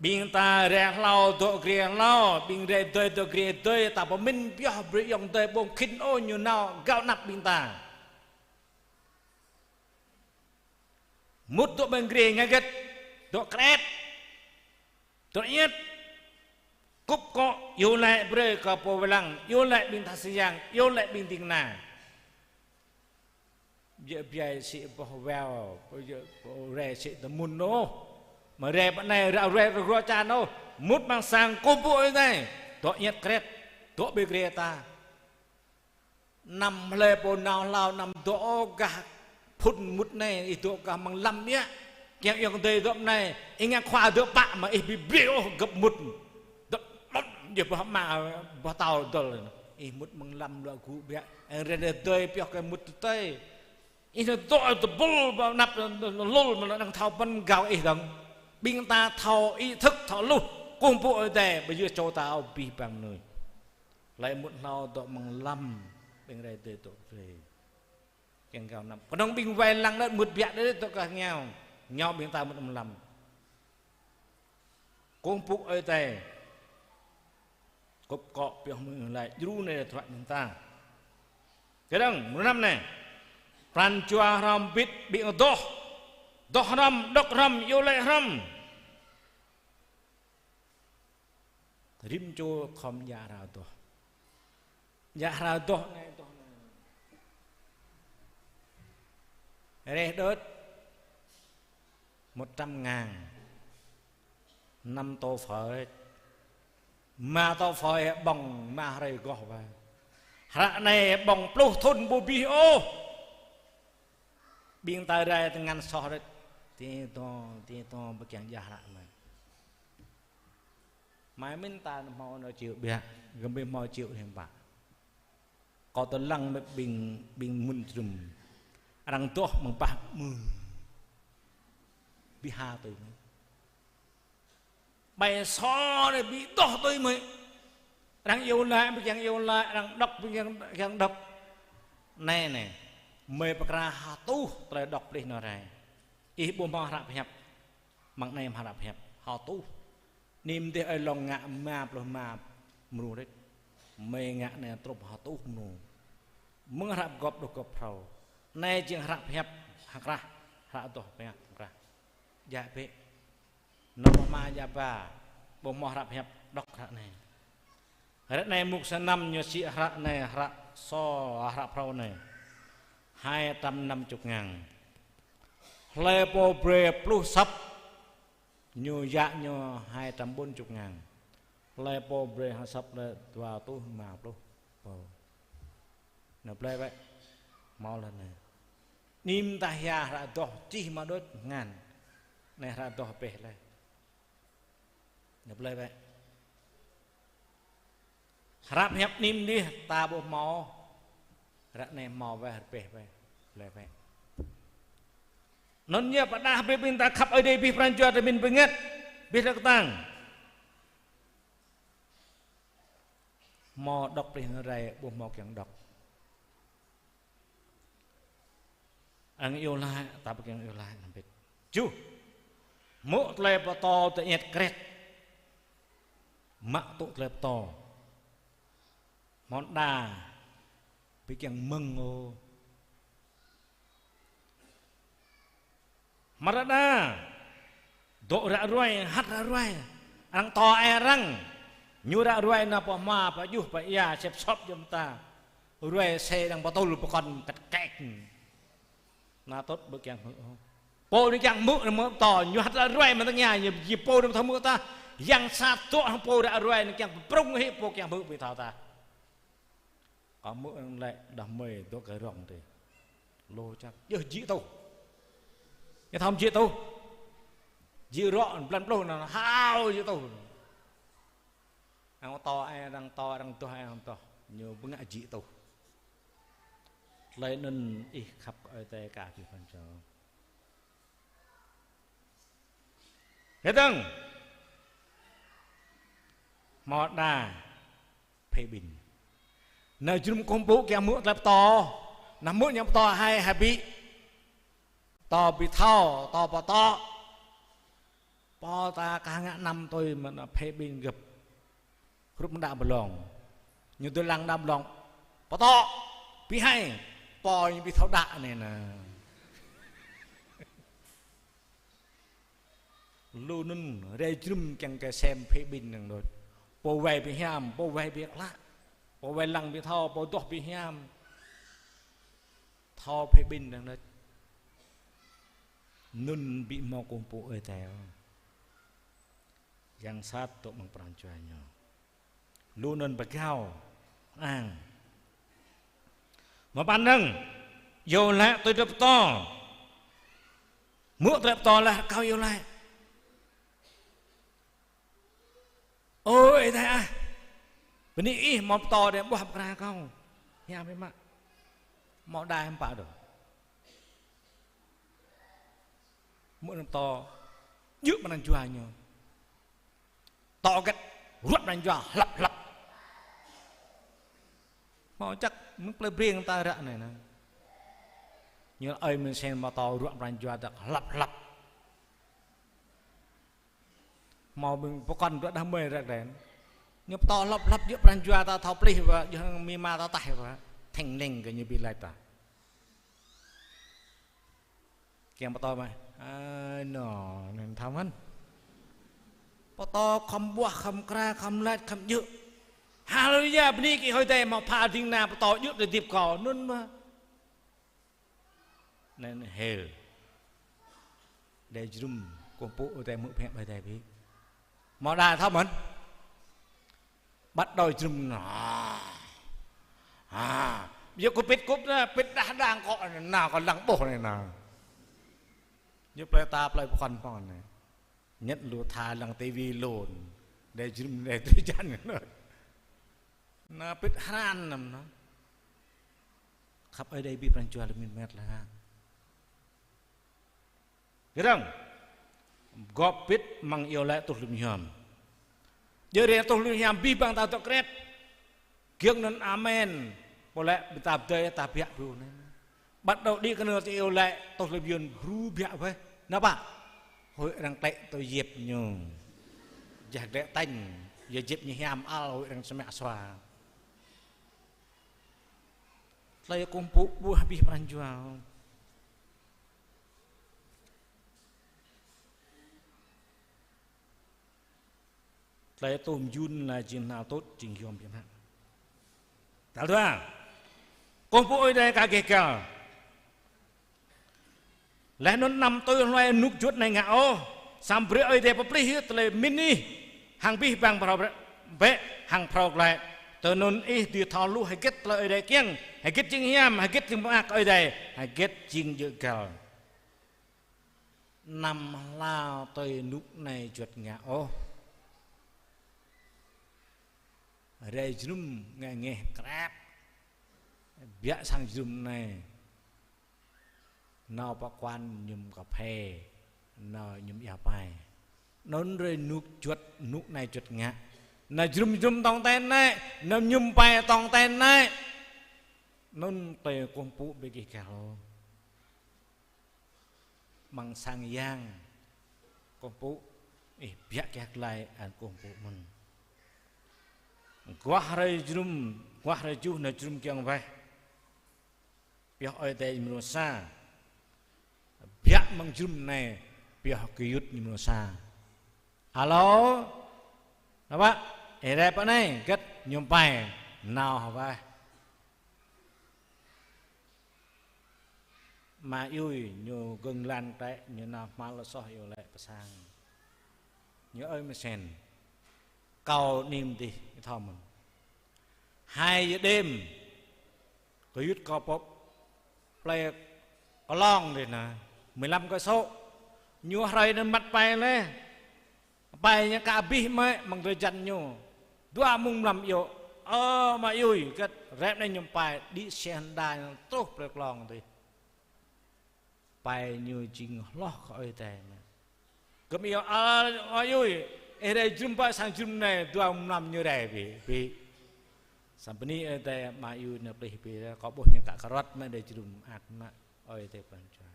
Ƀing ta rai hlâo dŏ gre hlâo, ƀing rai adơi dŏ gre adơi, ta pơmĭn pioh brơi ayŏng adơi ƀơ̆ng khĭn ôh ñu nao gao anăp ƀing ta. Mŭt dŏ ƀơi gre ngă hơget, dŏ kret, dŏ ñĕt, kŭp akŏ, iâu laĭ brơi kơ pô wai lăng, iâu laĭ ƀing tha sang yang, iâu laĭ ƀing ding kơna. Biă biă sĭ boh weo, ƀu rai sĭ tơmŭn ôh. Mă rai pơ anai, rai rai rơgruă čan ôh. Mŭt amăng sang kông pŭ Ơi Adai. Dŏ ñĕt kret. Dŏ ƀơi gre ta. Anăm hlơi pô nao hlâo, anăm dŏ ôh gah phŭn mŭt anai, ih dŏ gah amăng lăm biă. Kiăng ayŏng adơi dŏ anai, ih ngă khua dŏ pă mă ih ƀu brơi ôh gơ̆p mŭt. Dŏ ƀơ̆ng, djơ̆ boh ama, boh tâo dŏl. Ih mŭt amăng lăm luă gŭ biă. Ih rai adơi pioh kơ mŭt tơtơi. Ih nao dŏ tơbŭl ƀơi anăp lul mơ̆ anŭn thâo pơ̆n gao ih dơ̆ng. Ƀing ta thâo ý thức thâo luh. Kông pŭ Ơi Adai, ƀu djơ̆ čô ta ôh abih bang mơnuih. Laĭ mŭt hlâo dŏ amăng lăm, ƀing rai adơi dŏ brơi. Kiăng gao anăp. Kơnơ̆ng ƀing wai lăng đôč mŭt biă đôč dŏ gah rơngiao. Rơngiao ƀing ta mŭt amăng lăm. Kông pŭ Ơi Adai. Kŭp akŏ pioh mơ̆ng laĭ djru anai tơlơi ƀing ta. Čơdơ̆ng, mrô năm anai. Pran jua hrŏm bĭt ƀing adoh. Adoh hrŏm, đŏk hrŏm, iâu laĭ hrŏm. Rĭm čô khŏm djă hră adoh. Djă hră adoh anai, adoh anai. Reh đôč một trăm ngàn. Năm tô phở. Rơma tô phở ƀơ̆ng rơma hrơi rơgoh wa. Hră anai ƀơ̆ng pluh thŭn ƀu abih ôh. Ƀing ta rai tơngan soh đôč. Tơtô, tơtô ƀu kiăng djă hră mơ̆. Mai mĭn ta hmâo nao triệu biă, gơ̆m ƀu hmâo triệu hiam pă. Kâo tơlăng mơ̆ ƀing, ƀing mŭn jơnum. Arăng adoh mơ̆ng bah mơ̆. Ƀu ha tui mơ̆. Ƀai sô anai ƀu adoh tui mơ̆. Arăng iâu laĭ, ƀu kiăng iâu laĭ, arăng đŏk, ƀu kiăng, kiăng đŏk. Anai, anai. Mơi pơkra ha tuh tơlơi đŏk plih nao rai. Ih ƀu hmâo hră pơhiăp. Mơ̆ng anai hmâo hră pơhiăp. Hơtuh. Anăm dêh ơi lŏng ngă rơma pluh rơma mrô rĕč. Mơi ngă anai truh hơtuh mrô. Mơ̆ng hră pơgop truh gop phrâo. Anai jing hră pơhiăp hơkrah. Hră adoh pơhiăp hơkrah. Djă bĕ. Nao pơ hma djă ba, ƀu hmâo hră pơhiăp, đŏk hră anai. Ră anai mŭk sa năm ñu sĭ hră anai, hră sô, hră phrâo anai. Hai trăm năm chục ngàn. Hlơi pô brơi pluh săp, ñu djă ñu hai trăm bốn chục ngàn. Hlơi pô brơi ha săp lĕ dua rơtuh rơma pluh pô. Nao plơi bĕ. Hmâo lĕ anai. Anăm ta hia hră adoh čih mă đôč ngăn. Anai hră adoh pĕh lĕ. Nao plơi bĕ. Hră pơhiăp anăm dêh ta ƀu hmâo. Ră anai hmâo bĕ, hră pĕh bĕ. Plơi bĕ. Anŭn yơh pơdah brơi ƀing ta khăp Ơi Adai abih pran jua ta min bơngăt. Abih rơ̆k kơtang. Hmâo đŏk plih anŭn rai, ƀu hmâo kiăng đŏk. Arăng iâu laĭ, ta ƀu kiăng iâu laĭ anăm bĭt. Juh. Hmư̆ tơlơi pơtô tơ ñĕt kret. Mă tŭ tơlơi pơtô. Hmâo đa. Ƀu kiăng mơ̆ng ôh. Hmar ră đa. Dŏ ră ruai, hăt ră ruai. Arăng tŏ ai arăng. Ñu ră ruai nao pơ hma, pơ juh, pơ ia, sĕp sŏp jơm ta. Ruai sĕ arăng pơtŭl pơkŏn kĕt kĕt. Nao tŭt ƀu kiăng hmư̆. Pô anai kiăng hmư̆, hmư̆ pơtô, ñu hăt ră ruai mơ̆ng tơngia, ñu ji pô anai pơtô hmư̆ ta. Yang sat dŏ hăng pô ră ruai anai kiăng pơprŭng hĭ pô kiăng hmư̆ ƀu thâo ta. Kâo hmư̆ anŭn lĕ đah mơi dŏ kơ rŏng tê. Lu čăk. Yơh jĭ tuh. Ñu thâo jĭ tuh. Jĭ rŏ blan pluh anŭn hao jĭ tuh. Arăng tŏ ai arăng tŏ, arăng tuh ai arăng tuh. Ñu bơngă jĭ tuh. Tơlơi anŭn ih khăp kơ Ơi Adai kơ abih pran jua. Kơtang. Hmâo đa phê bình. Nao jơnum kông pŭ kiăng hmư̆ tơlơi pơtô. Nao hmư̆ ñu pơtô hai, hai ƀĭ. Pơtô ƀu thâo, pơtô pơtô. Pô ta kah ngă năm tui mơ̆n phê bình gơ̆p. Hrup mơ̆ng đa ƀlŏng. Ñu dui lăng đa ƀlŏng. Pơtô. Ƀu hai. Pô ñu ƀu thâo đa anai nă. Lu anŭn rai jơnum kiăng kơ sem phê bình năng đôč. Pô wai ƀu hiam, pô wai ƀu klă. Pô wai lăng ƀu thâo, pô adoh ƀu hiam. Thâo phê bình năng đôč. Anŭn ƀu hmâo kông pŭ Ơi Adai. Yang sat dŏ amăng pran jua ñu. Lu anŭn pơgao, ang. Mơ̆ng păn năng, iâu laĭ tui tơlơi pơtô. Hmư̆ tơlơi pơtô laih rơkâo iâu laĭ. Ơ Ơi Adai ah, bơni ih hmâo pơtô đe ƀuah pơkra kâo. Hiam biă mă. Hmâo đa hiam pă đôč. Hmư̆ anŭn pơtô, djơ̆ pran jua ñu. Pơtô hơget, ruăt pran jua hlăp hlăp. Hmâo čăk mơ̆ng plơi Breng ta ră anai nă. Ñu ơi mơ̆n sen pơtô ruăt pran jua ta hlăp hlăp. Hmâo ƀing pơkŏn ruăt đah mơi ră kren. Ñu pơtô hlăp hlăp djơ̆ pran jua ta thâo plih ƀă, djơ̆ hăng mi ma ta taih ƀă. Theng leng kơ ñu ƀu laĭ ta. Kiăng pơtô mă. Ai nô, anŭn thâo mơ̆n. Pơtô khŏm ƀuah, khŏm kra, khŏm laĭ, khŏm djơ̆. Haleluya, bơni kơ Ơi Adai hmâo pha ding kơna pơtô djơ̆ tơlơi hơdip kâo, anŭn mơ̆. Anŭn hel. Đe jơnum kông pŭ Ơi Adai hmư̆ pơhiăp Ơi Adai ƀĭ. Hmâo đa thâo mơ̆n. Bắt đầu jơnum nă. Ha. Ƀiă kơ pĭt kŭp nă, pĭt đah đang kŏ nă, kâo lăng ƀuh anai nă. Ñu plơi ta plơi pơkŏn pơkŏn anai. Ñĕt lu tha lăng tivi lŏn. Đe jơnum đe tui jăn nă. Nă pĭt hran năm nă. Khăp Ơi Adai abih pran jua lơ̆m min met lĕ hă. Gơdang. Gŏp pĭt mơ̆ng iâu laĭ tuh lơ̆m hiam. Djơ̆ rai tuh lơ̆m hiam abih bang ta dŏ kret. Giŏng anŭn amen. Pô laĭ ƀing ta pơdơi ta biă bru anai. Bắt đầu đĭ kơnơ̆ng ta iâu laĭ tuh lơ̆m yơn bru biă weh. Nao pă? Huĭ arăng klĕ tui Yêp ñu. Jah klĕ tañ, yua Yêp ñu hiam ăl, huĭ arăng sơmă sua. Tơlơi kơkuh pơpŭ ƀuh abih pran jua. Tơlơi tuh mơyun laih jing hơnăl tŭt jing yom biă mă. Tal dua. Kơkuh pơpŭ Ơi Adai kơ gêh găl. Laih anŭn anăm tui hluai rơnŭk juăt anai ngă ôh. Samơ̆ brơi Ơi Adai pơplih yơh tơlơi pơmĭn ih hăng abih bang phrâo bĕ, hăng phrâo glaĭ. Tui anŭn ih dưi thâo hluh hơget tơlơi Ơi Adai kiăng, hơget jing hiam, hơget jing mơak Ơi Adai, hơget jing djơ̆ găl. Anăm hlao tui rơnŭk anai juăt ngă ôh. Rai jơnum ngă ngeh krep. Biă sang jơnum anai. Nao pơ quán mơñum kaphê, nao mơñum ia pai. Anŭn rai rơnŭk juăt, rơnŭk anai juăt ngă. Nao jơnum jơnum tong ten anai, nao mơñum pai tong ten anai. Anŭn tơlơi kơkuh pơpŭ ƀing gêh găl. Amăng sang yang kơkuh pơpŭ, ih biă gêh glai an kơkuh pơpŭ mơ̆n. Guah rai jơnum, guah rai juh nao jơnum kiăng weh. Pioh Ơi Adai mrô sa. Biă amăng jơnum anai, pioh gơyut ñu mrô sa. Alo. Nao pă? Ih rai pơ anai, hơget? Mơñum pai. Nao hơweh. Ama Yui ñu gơ̆ng lan tĕ, ñu nao hmăl soh yua lĕ pơ sang. Ñu ơi mơsen. Kâo nim dih, thâo mơ̆n. Hai giờ đêm, gơyut kâo pŏp plei Klong dih nă, mười lăm cây số. Ñu hrơi anŭn măt pai leh. Pai ñu ka abih mơ̆, amăng drơi jan ñu. Dua mông mlam iâu. Ơ, Ama Yui, hơget rep anai mơñum pai, đĭ xe Hyundai truh plei Klong dih. Pai ñu jing hloh kơ Ơi Adai mơ̆. Gơ̆m iâu, ơ, Ama Yui, ih rai jơnum pơ sang jơnum anai, dua mlam ñu rai ƀiă, ƀiă. Samơ̆ bơni Ơi Adai Ama Yui nao plih ƀiă, kâo ƀuh ñu ka kơrot mơ̆ rai jơnum mơak mơ̆ Ơi Adai pran jua.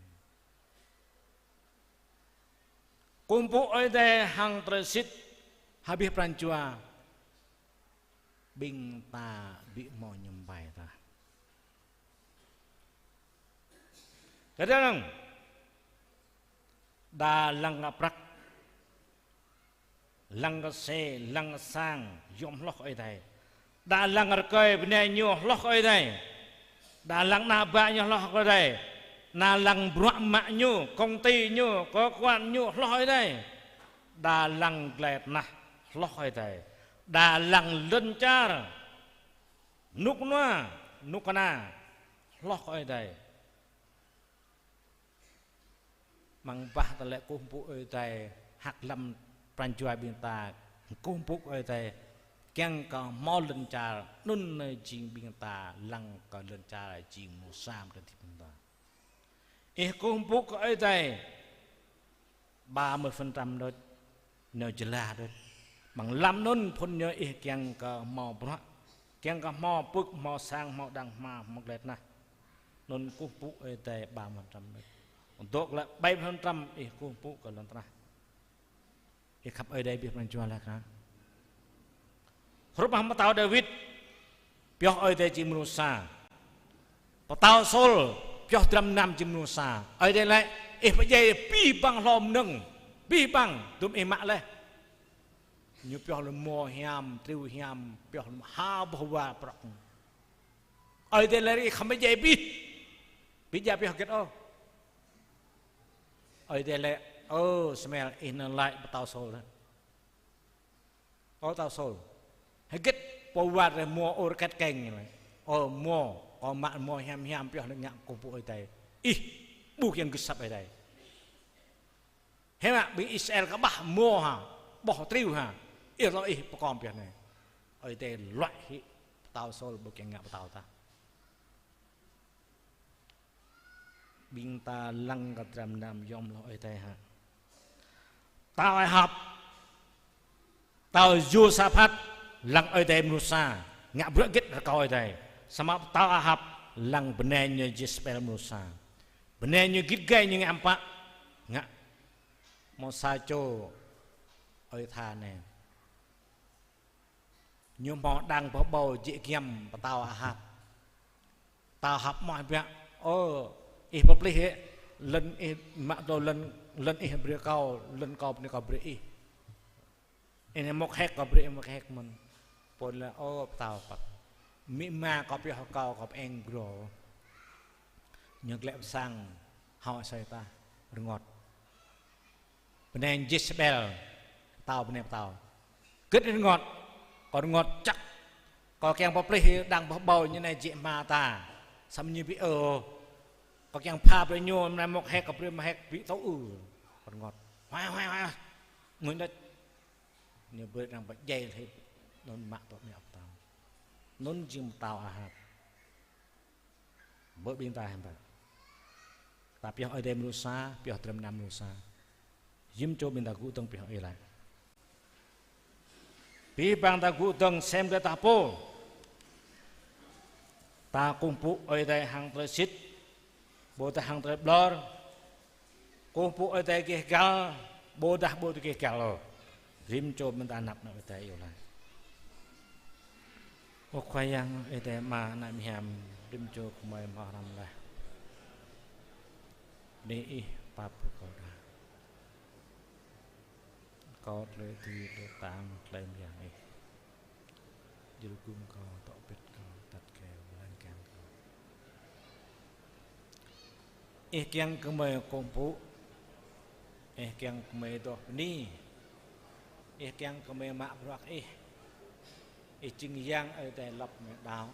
Kơkuh pơpŭ Ơi Adai hăng tơlơi sĭt, abih pran jua. Ƀing ta ƀu hmâo mơñum pai tah. Kơđai lăng, đa lăng kơ prăk, lăng kơ xe, lăng kơ sang, yom hloh kơ Ơi Adai. Đa lăng rơkơi bơnai ñu hloh kơ Ơi Adai. Đa lăng ană bă ñu hloh kơ Ơi Adai. Đa lăng bruă mă ñu, công ty ñu, cơ quan ñu hloh kơ Ơi Adai. Đa lăng glai tơnah hloh kơ Ơi Adai. Đa lăng lŏn čar, rơnŭk rơnua, rơnŭk kơna hloh kơ Ơi Adai. Amăng bah tơlơi kơkuh pơpŭ Ơi Adai, hăk lăm pran jua ƀing ta kơkuh pơpŭ Ơi Adai, kiăng kơ hmâo lŏn čar, anŭn jing ƀing ta lăng kơ lŏn čar jing mơnuih sa mơta ƀing ta. Ih kơkuh pơpŭ kơ Ơi Adai ba mươi phần trăm đôč, nao jơla đôč. Amăng lăm anŭn phŭn ñu ih kiăng kơ hmâo bruă, kiăng kơ hmâo pưk, hmâo sang, hmâo đang hma, hmâo glai tơnah. Anŭn kơkuh pơpŭ Ơi Adai ba mươi phần trăm đôč. Dŏ glaĭ bảy mươi phần trăm ih kơkuh pơpŭ kơ lŏn tơnah. Ih khăp Ơi Adai abih pran jua laih hă? Hrup hăng pơtao Dawid, pioh Ơi Adai jing mrô sa. Pơtao Saul, pioh dram gơnam jing mrô sa. Ơi Adai laĭ, ih pơdjai abih bang hlô mơnơ̆ng, abih bang dŭm ih mă laih. Ñu pioh lŏm mô hiam, triu hiam, pioh lŏm ha boh wa prŏk. Ơi Adai laĭ ih khŏm pơdjai abih. Ƀu djă̱ pioh hơget ôh. Ơi Adai laĭ, ơ Samuel, ih nao laĭ pơtao Saul. Ơ pơtao Saul, hơget pô wơ̆t rai mô ôr kĕt keng ñu laĭ. Ơ mô, kâo mă mô hiam hiam pioh lĕ ngă kơkuh pơpŭ Ơi Adai. Ih ƀu kiăng gưt asăp Ơi Adai. Hiư̆m mă ƀing Israel kơƀah mô ha, ƀôh triu ha, ih lŏ ih pơkom pioh anai. Ơi Adai luăi hĭ pơtao Saul ƀu kiăng ngă pơtao tah. Ƀing ta lăng kơ dram gơnam yom hloh Ơi Adai hă? Pơtao Ahap, pơtao Yôsaphat, lăng Ơi Adai mrô sa, ngă bruă hơget rơkâo Ơi Adai. Samơ̆ pơtao Ahap, lăng bơnai ñu Jezabel mrô sa. Bơnai ñu git gai ñu ngă hiư̆m pă, ngă Hmâo sa čô ơi tha anai. Ñu hmâo đang pơhbâo jĕ giăm pơtao Ahap. Pơtao Ahap mơ̆ biă: Ơ, ih pơplih hĭ, lŏn ih mă tơlơi lŏn, lŏn ih brơi kâo, lŏn kâo bơni kâo brơi ih. Ih anai mŏk hek kâo brơi ih mŏk hek mơ̆n. Pô laĭ: Ơ pơtao păt, amĭ ama kâo pioh kâo, kâo pơeng grô. Ñu glaĭ pơ sang, hao asơi tah, rơngot. Bơnai Jêsabel, pơtao bơnai pơtao. Gĭt rơngot, kâo rơngot čăk. Kâo kiăng pơplih đang pơhbâo ñu anai jĕ hma ta. Samơ̆ ñu ƀu ư. Kâo kiăng pha brơi ñu, anai mŏk hek, kâo brơi mă hek, ƀu tŭ ư. Kâo rơngot. Huai, huai, huai. Ngui đôč. Ñu brơi đang pơdjai hlơi anŭn mă tŏ mĕ pơtao. Anŭn jing pơtao Ahap. Bơ ƀing ta hiư̆m pă. Ta pioh Ơi Adai mrô sa, pioh tơlơi mơnam mrô sa. Hiư̆m čô ƀing ta gŭ dơ̆ng pioh Ơi Adai. Abih bang ta gŭ dơ̆ng sem tơlơi ta pô. Ta kơkuh pơpŭ Ơi Adai hăng tơlơi sĭt. Ƀôdah hăng tơlơi ƀlŏr. Kơkuh pơpŭ Ơi Adai gêh găl, ƀôdah ƀu gêh găl ôh. Rĭm čô ƀing ta anăp ană Ơi Adai iâu laĭ. Ơ Khua Yang Ơi Adai Ama, ană mơhiam, rĭm čô gơmơi hmâo hrăm laih. Bơni Ih pap kơ kâo đa. Kâo tơlơi dưi, tơlơi tang, tơlơi mơyang Ih. Jơl gum kâo, tŏ pĭt kâo, atăt kâo, lăng kiăng kâo. Ih kiăng kơ gơmơi kơkuh pơpŭ. Ih kiăng kơ gơmơi adoh bơni. Ih kiăng kơ gơmơi mă bruă kơ Ih. Ih jing Yang Ơi Adai lăp mơ̆ng đaŏ.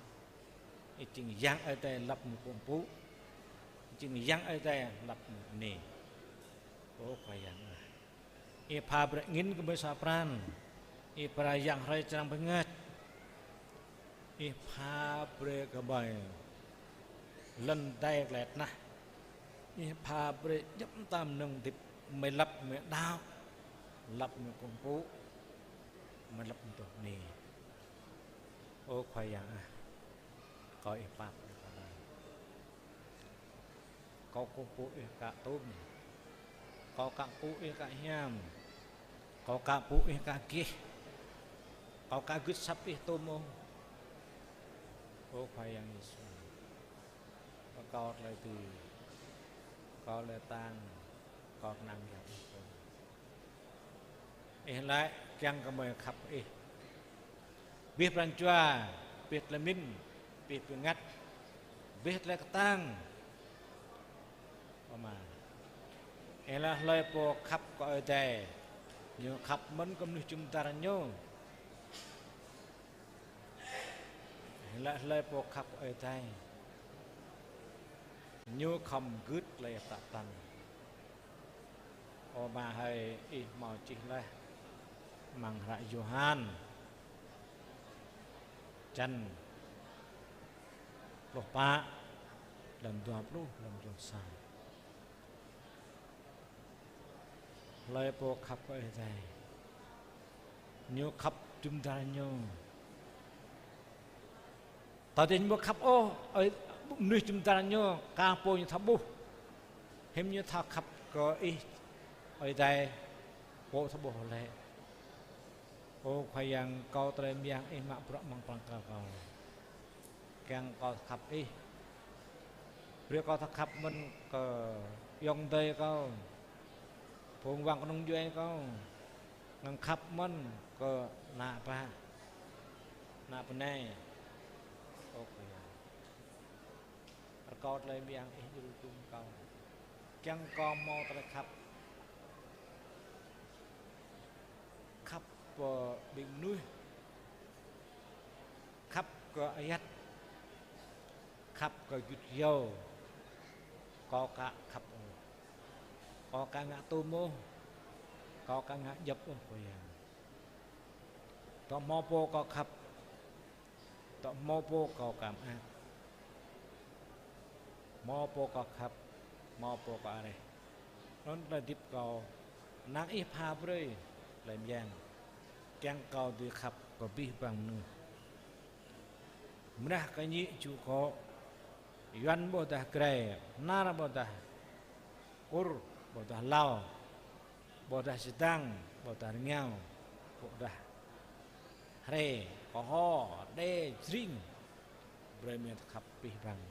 Ih jing Yang Ơi Adai lăp mơ̆ng kơkuh pơpŭ. Ih jing Yang Ơi Adai lăp mơ̆ng bơni. Ơ Khua Yang ơi. Ih pha brơi angĭn kơ gơmơi sa pran. Ih pha brơi yang hrơi čơrang bơngăt. Ih pha brơi kơ gơmơi lŏn tơdai tơlơi tơnah. Ih pha brơi djŏp mơta mơnơ̆ng hơdip gơmơi lăp gơmơi đaŏ. Lăp gơmơi kơkuh pơpŭ. Gơmơi lăp gơmơi adoh bơni. Ơ Khua Yang ah. Kâo Ih pap kơ kâo. Kâo kơkuh pơpŭ Ih kă tŭm. Kâo kă pơpŭ Ih kă hiam. Kâo kă pơpŭ Ih kă gêh. Kâo kă gưt asăp Ih tŭm ôh. Ơ Khua Yang Yêsu. Kơ kâo tơlơi dưi. Kơ kâo tơlơi tang. Kâo kơnang Yang Ih tŭm. Ih laĭ kiăng kơ gơmơi khăp Ih. Abih pran jua, abih tơlơi mĭn, abih bơngăt, abih tơlơi kơtang. Ơ Ama. Ih laĭ hlơi pô khăp kơ Ơi Adai, ñu khăp mơ̆n kơ mơnuih jum dar ñu. Ih laĭ hlơi pô khăp kơ Ơi Adai, ñu khŏm gưt tơlơi tă tăn. Ơ Ama hơi, Ih hmâo čih laih amăng hră Yôhan, čăn pluh pă, lăm dua pluh, lăm dua pluh sa. Hlơi pô khăp kơ Ơi Adai, ñu khăp jum dar ñu. Tơdah ñu ƀu khăp ôh, ơi, mơnuih jum dar ñu, ka pô ñu thâo ƀuh. Hiư̆m ñu thâo khăp kơ Ih, Ơi Adai, pô thâo ƀuh lĕ. Ơ Khua Yang, kâo tơlơi mơyang Ih mă bruă amăng pran kơ kâo. Kiăng kâo khăp Ih. Brơi kâo thâo khăp mơ̆n kơ ayŏng adơi kâo. Phung wang kơnung djuai kâo. Ngăn khăp mơ̆n kơ ană bă, ană bơnai. Ơ Khua Yang. Rơkâo tơlơi mơyang Ih djru jum kâo. Kiăng kâo hmâo tơlơi khăp. Khăp kơ ƀing mơnuih. Khăp kơ ayăt. Khăp kơ gơyut gơyâo. Kâo ka khăp ôh. Kâo ka ngă tŭm ôh. Kâo ka ngă djŏp ôh Khua Yang. Tŏ hmâo pô kâo khăp. Tŏ hmâo pô kâo ka mơak. Hmâo pô kâo khăp, hmâo pô kâo areh. Anŭn tơlơi hơdip kâo, năng Ih pha brơi tơlơi mơyang. Kiăng kâo dưi khăp kơ abih bang mơnuih. Mơnah kơ ñĭ ču kŏ, Yuan ƀôdah Grai, Nar ƀôdah Kur, ƀôdah Lao, Ƀôdah čơdang, ƀôdah rơngiao, ƀôdah hrĕ, kơho, đe, jring, brơi mơ̆ khăp abih bang.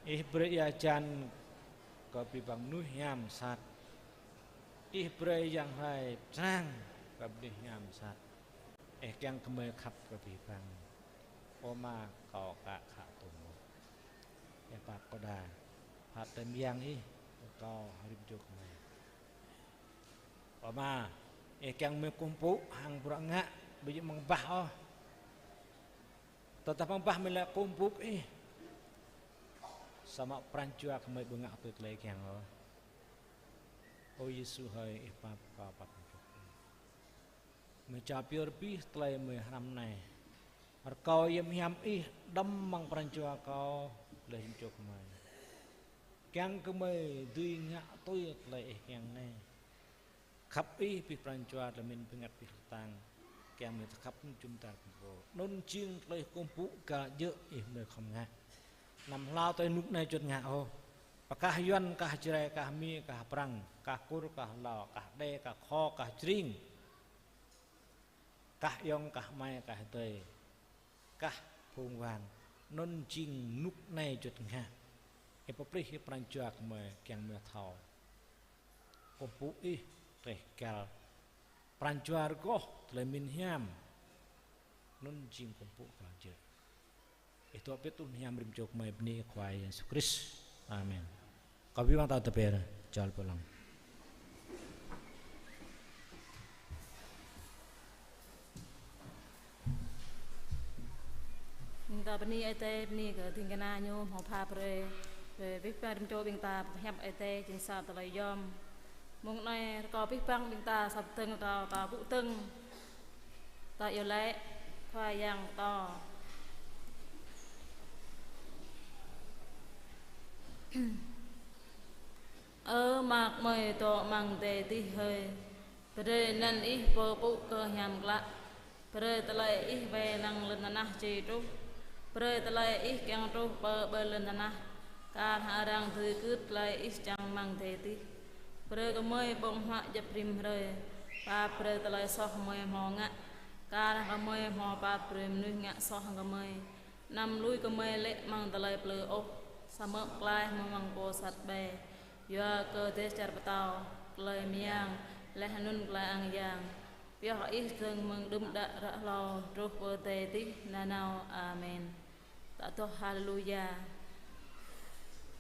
Ih brơi ia hơjan kơ abih bang mơnuih hiam sat. Ih brơi yang hrơi pơčrang kơ mơnuih hiam sat. Ih kiăng kơ gơmơi khăp kơ abih bang. Ơ Ama, kâo ka khă tŭ mơ̆. Ih pap kâo đa. Phat tơm yang ih, kâo rĭm čô gơmơi. Ơ Ama, ih kiăng gơmơi kơkuh pơpŭ hăng bruă ngă, ƀu djơ̆ mơ̆ng bah ôh. Tơdah mơ̆ng bah mơ̆ lĕ kơkuh pơpŭ ih. Samơ̆ pran jua gơmơi ƀu ngă tui tơlơi kiăng ôh. Ơ Yêsu hơi, ih pap kâo pap kâo. Gơmơi čang pioh abih tơlơi gơmơi hrăm anai. Rơkâo yôm hiam ih đăm amăng pran jua kâo, laih rĭm čô gơmơi. Kiăng kơ gơmơi dưi ngă tui tơlơi ih kiăng anai. Khăp ih abih pran jua tơlơi mĭn bơngăt abih tơdang. Kiăng gơmơi khăp jum dar kơkuh pơpŭ. Anŭn jing tơlơi kơkuh pơpŭ gah djơ̆ ih mơ̆ khŏm ngă. Anăm hlao tơlơi rơnŭk anai juăt ngă ôh. Pơkah Yuan, kah Jrai, kah Mi, kah Prăng, kah Kur, kah Lao, kah Đê, kah Kho, kah Jring. Kah ayŏng, kah amai, kah adơi, kah phung wang, anŭn jing rơnŭk anai juăt ngă. Ih pơplih ih pran jua gơmơi kiăng gơmơi thâo. Kơkuh pơpŭ ih, rơgăl. Pran jua rơgoh, tơlơi mĭn hiam. Anŭn jing kơkuh pơpŭ gah djơ̆. Ih dŏ pĭt ur hiam rĭm čô gơmơi bơni Khua Yêsu Krist. Amen. Kâo ƀuh wang ta tơpĕr, čol pơlăng. Ƀing ta bơni Ơi Adai, bơni kơ ding kơna ñu hmâo pha brơi. Brơi abih bang rĭm čô ƀing ta pơhiăp Ơi Adai, jing sa tơlơi yom. Mông anai rơkâo abih bang ƀing ta săp dơ̆ng, ta, ta ƀuh dơ̆ng. Ta iâu laĭ Khua Yang pơtô. Ơ Ama gơmơi dŏ amăng adai adih hơi. Brơi anăn ih pơpŭ kơ hiam klă. Brơi tơlơi ih wai lăng lŏn tơnah či truh. Brơi tơlơi ih kiăng truh pơ ƀơi lŏn tơnah, kar hăng arăng dưi gưt tơlơi ih čang amăng adai adih. Brơi gơmơi ƀơ̆ng huă djŏp rĭm hrơi. Pap brơi tơlơi soh gơmơi hmâo ngă, kar hăng gơmơi hmâo pap brơi mơnuih ngă soh hăng gơmơi. Anăm lui gơmơi lê̆ amăng tơlơi plư ôh, samơ̆ pơklaih gơmơi mơ̆ng pô sat ƀai. Yua kơ dêh čar pơtao, tơlơi mơyang, laih anŭn tơlơi ang yang, pioh ih dơ̆ng mơ̆ng đưm đă ră hlâo truh pơ adai adih nanao. Amen. Ta adôh Haleluya.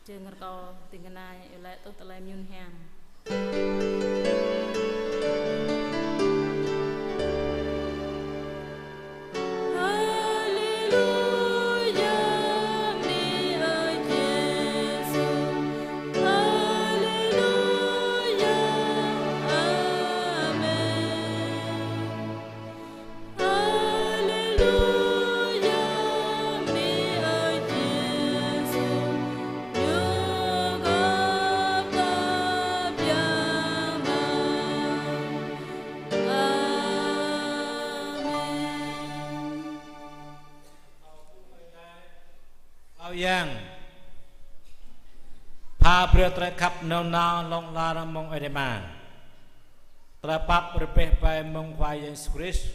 Jing rơkâo ding kơna iâu laĭ tŭ tơlơi mơyun hiam. Haleluya, bơni ơi Yêsu. Haleluya, amen. Haleluya, bơni ơi Yêsu. Ñu gơ̆p tơbiă mă. Amen. Ơ Yang, pha brơi tơlơi khăp nanao hlŏng lar mơ̆ng Ơi Adai Ama, tơlơi pap rơbeh ƀai mơ̆ng Khua Yang Yêsu Krist,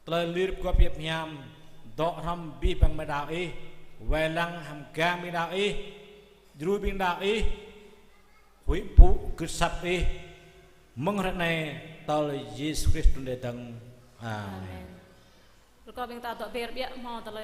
tơlơi lir pơgop hiam hiam, dŏ hrŏm abih bang mơ̆ng đaŏ ih, wai lăng hăng gah ƀing đaŏ ih, djru ƀing đaŏ ih, huĭ pŭ gưt asăp ih, mơ̆ng hrơi anai tơl Yêsu Krist trŭn rai dơ̆ng. Amen. Amen. Rơkâo ƀing ta dŏ ƀiă ƀiă hmâo tơlơi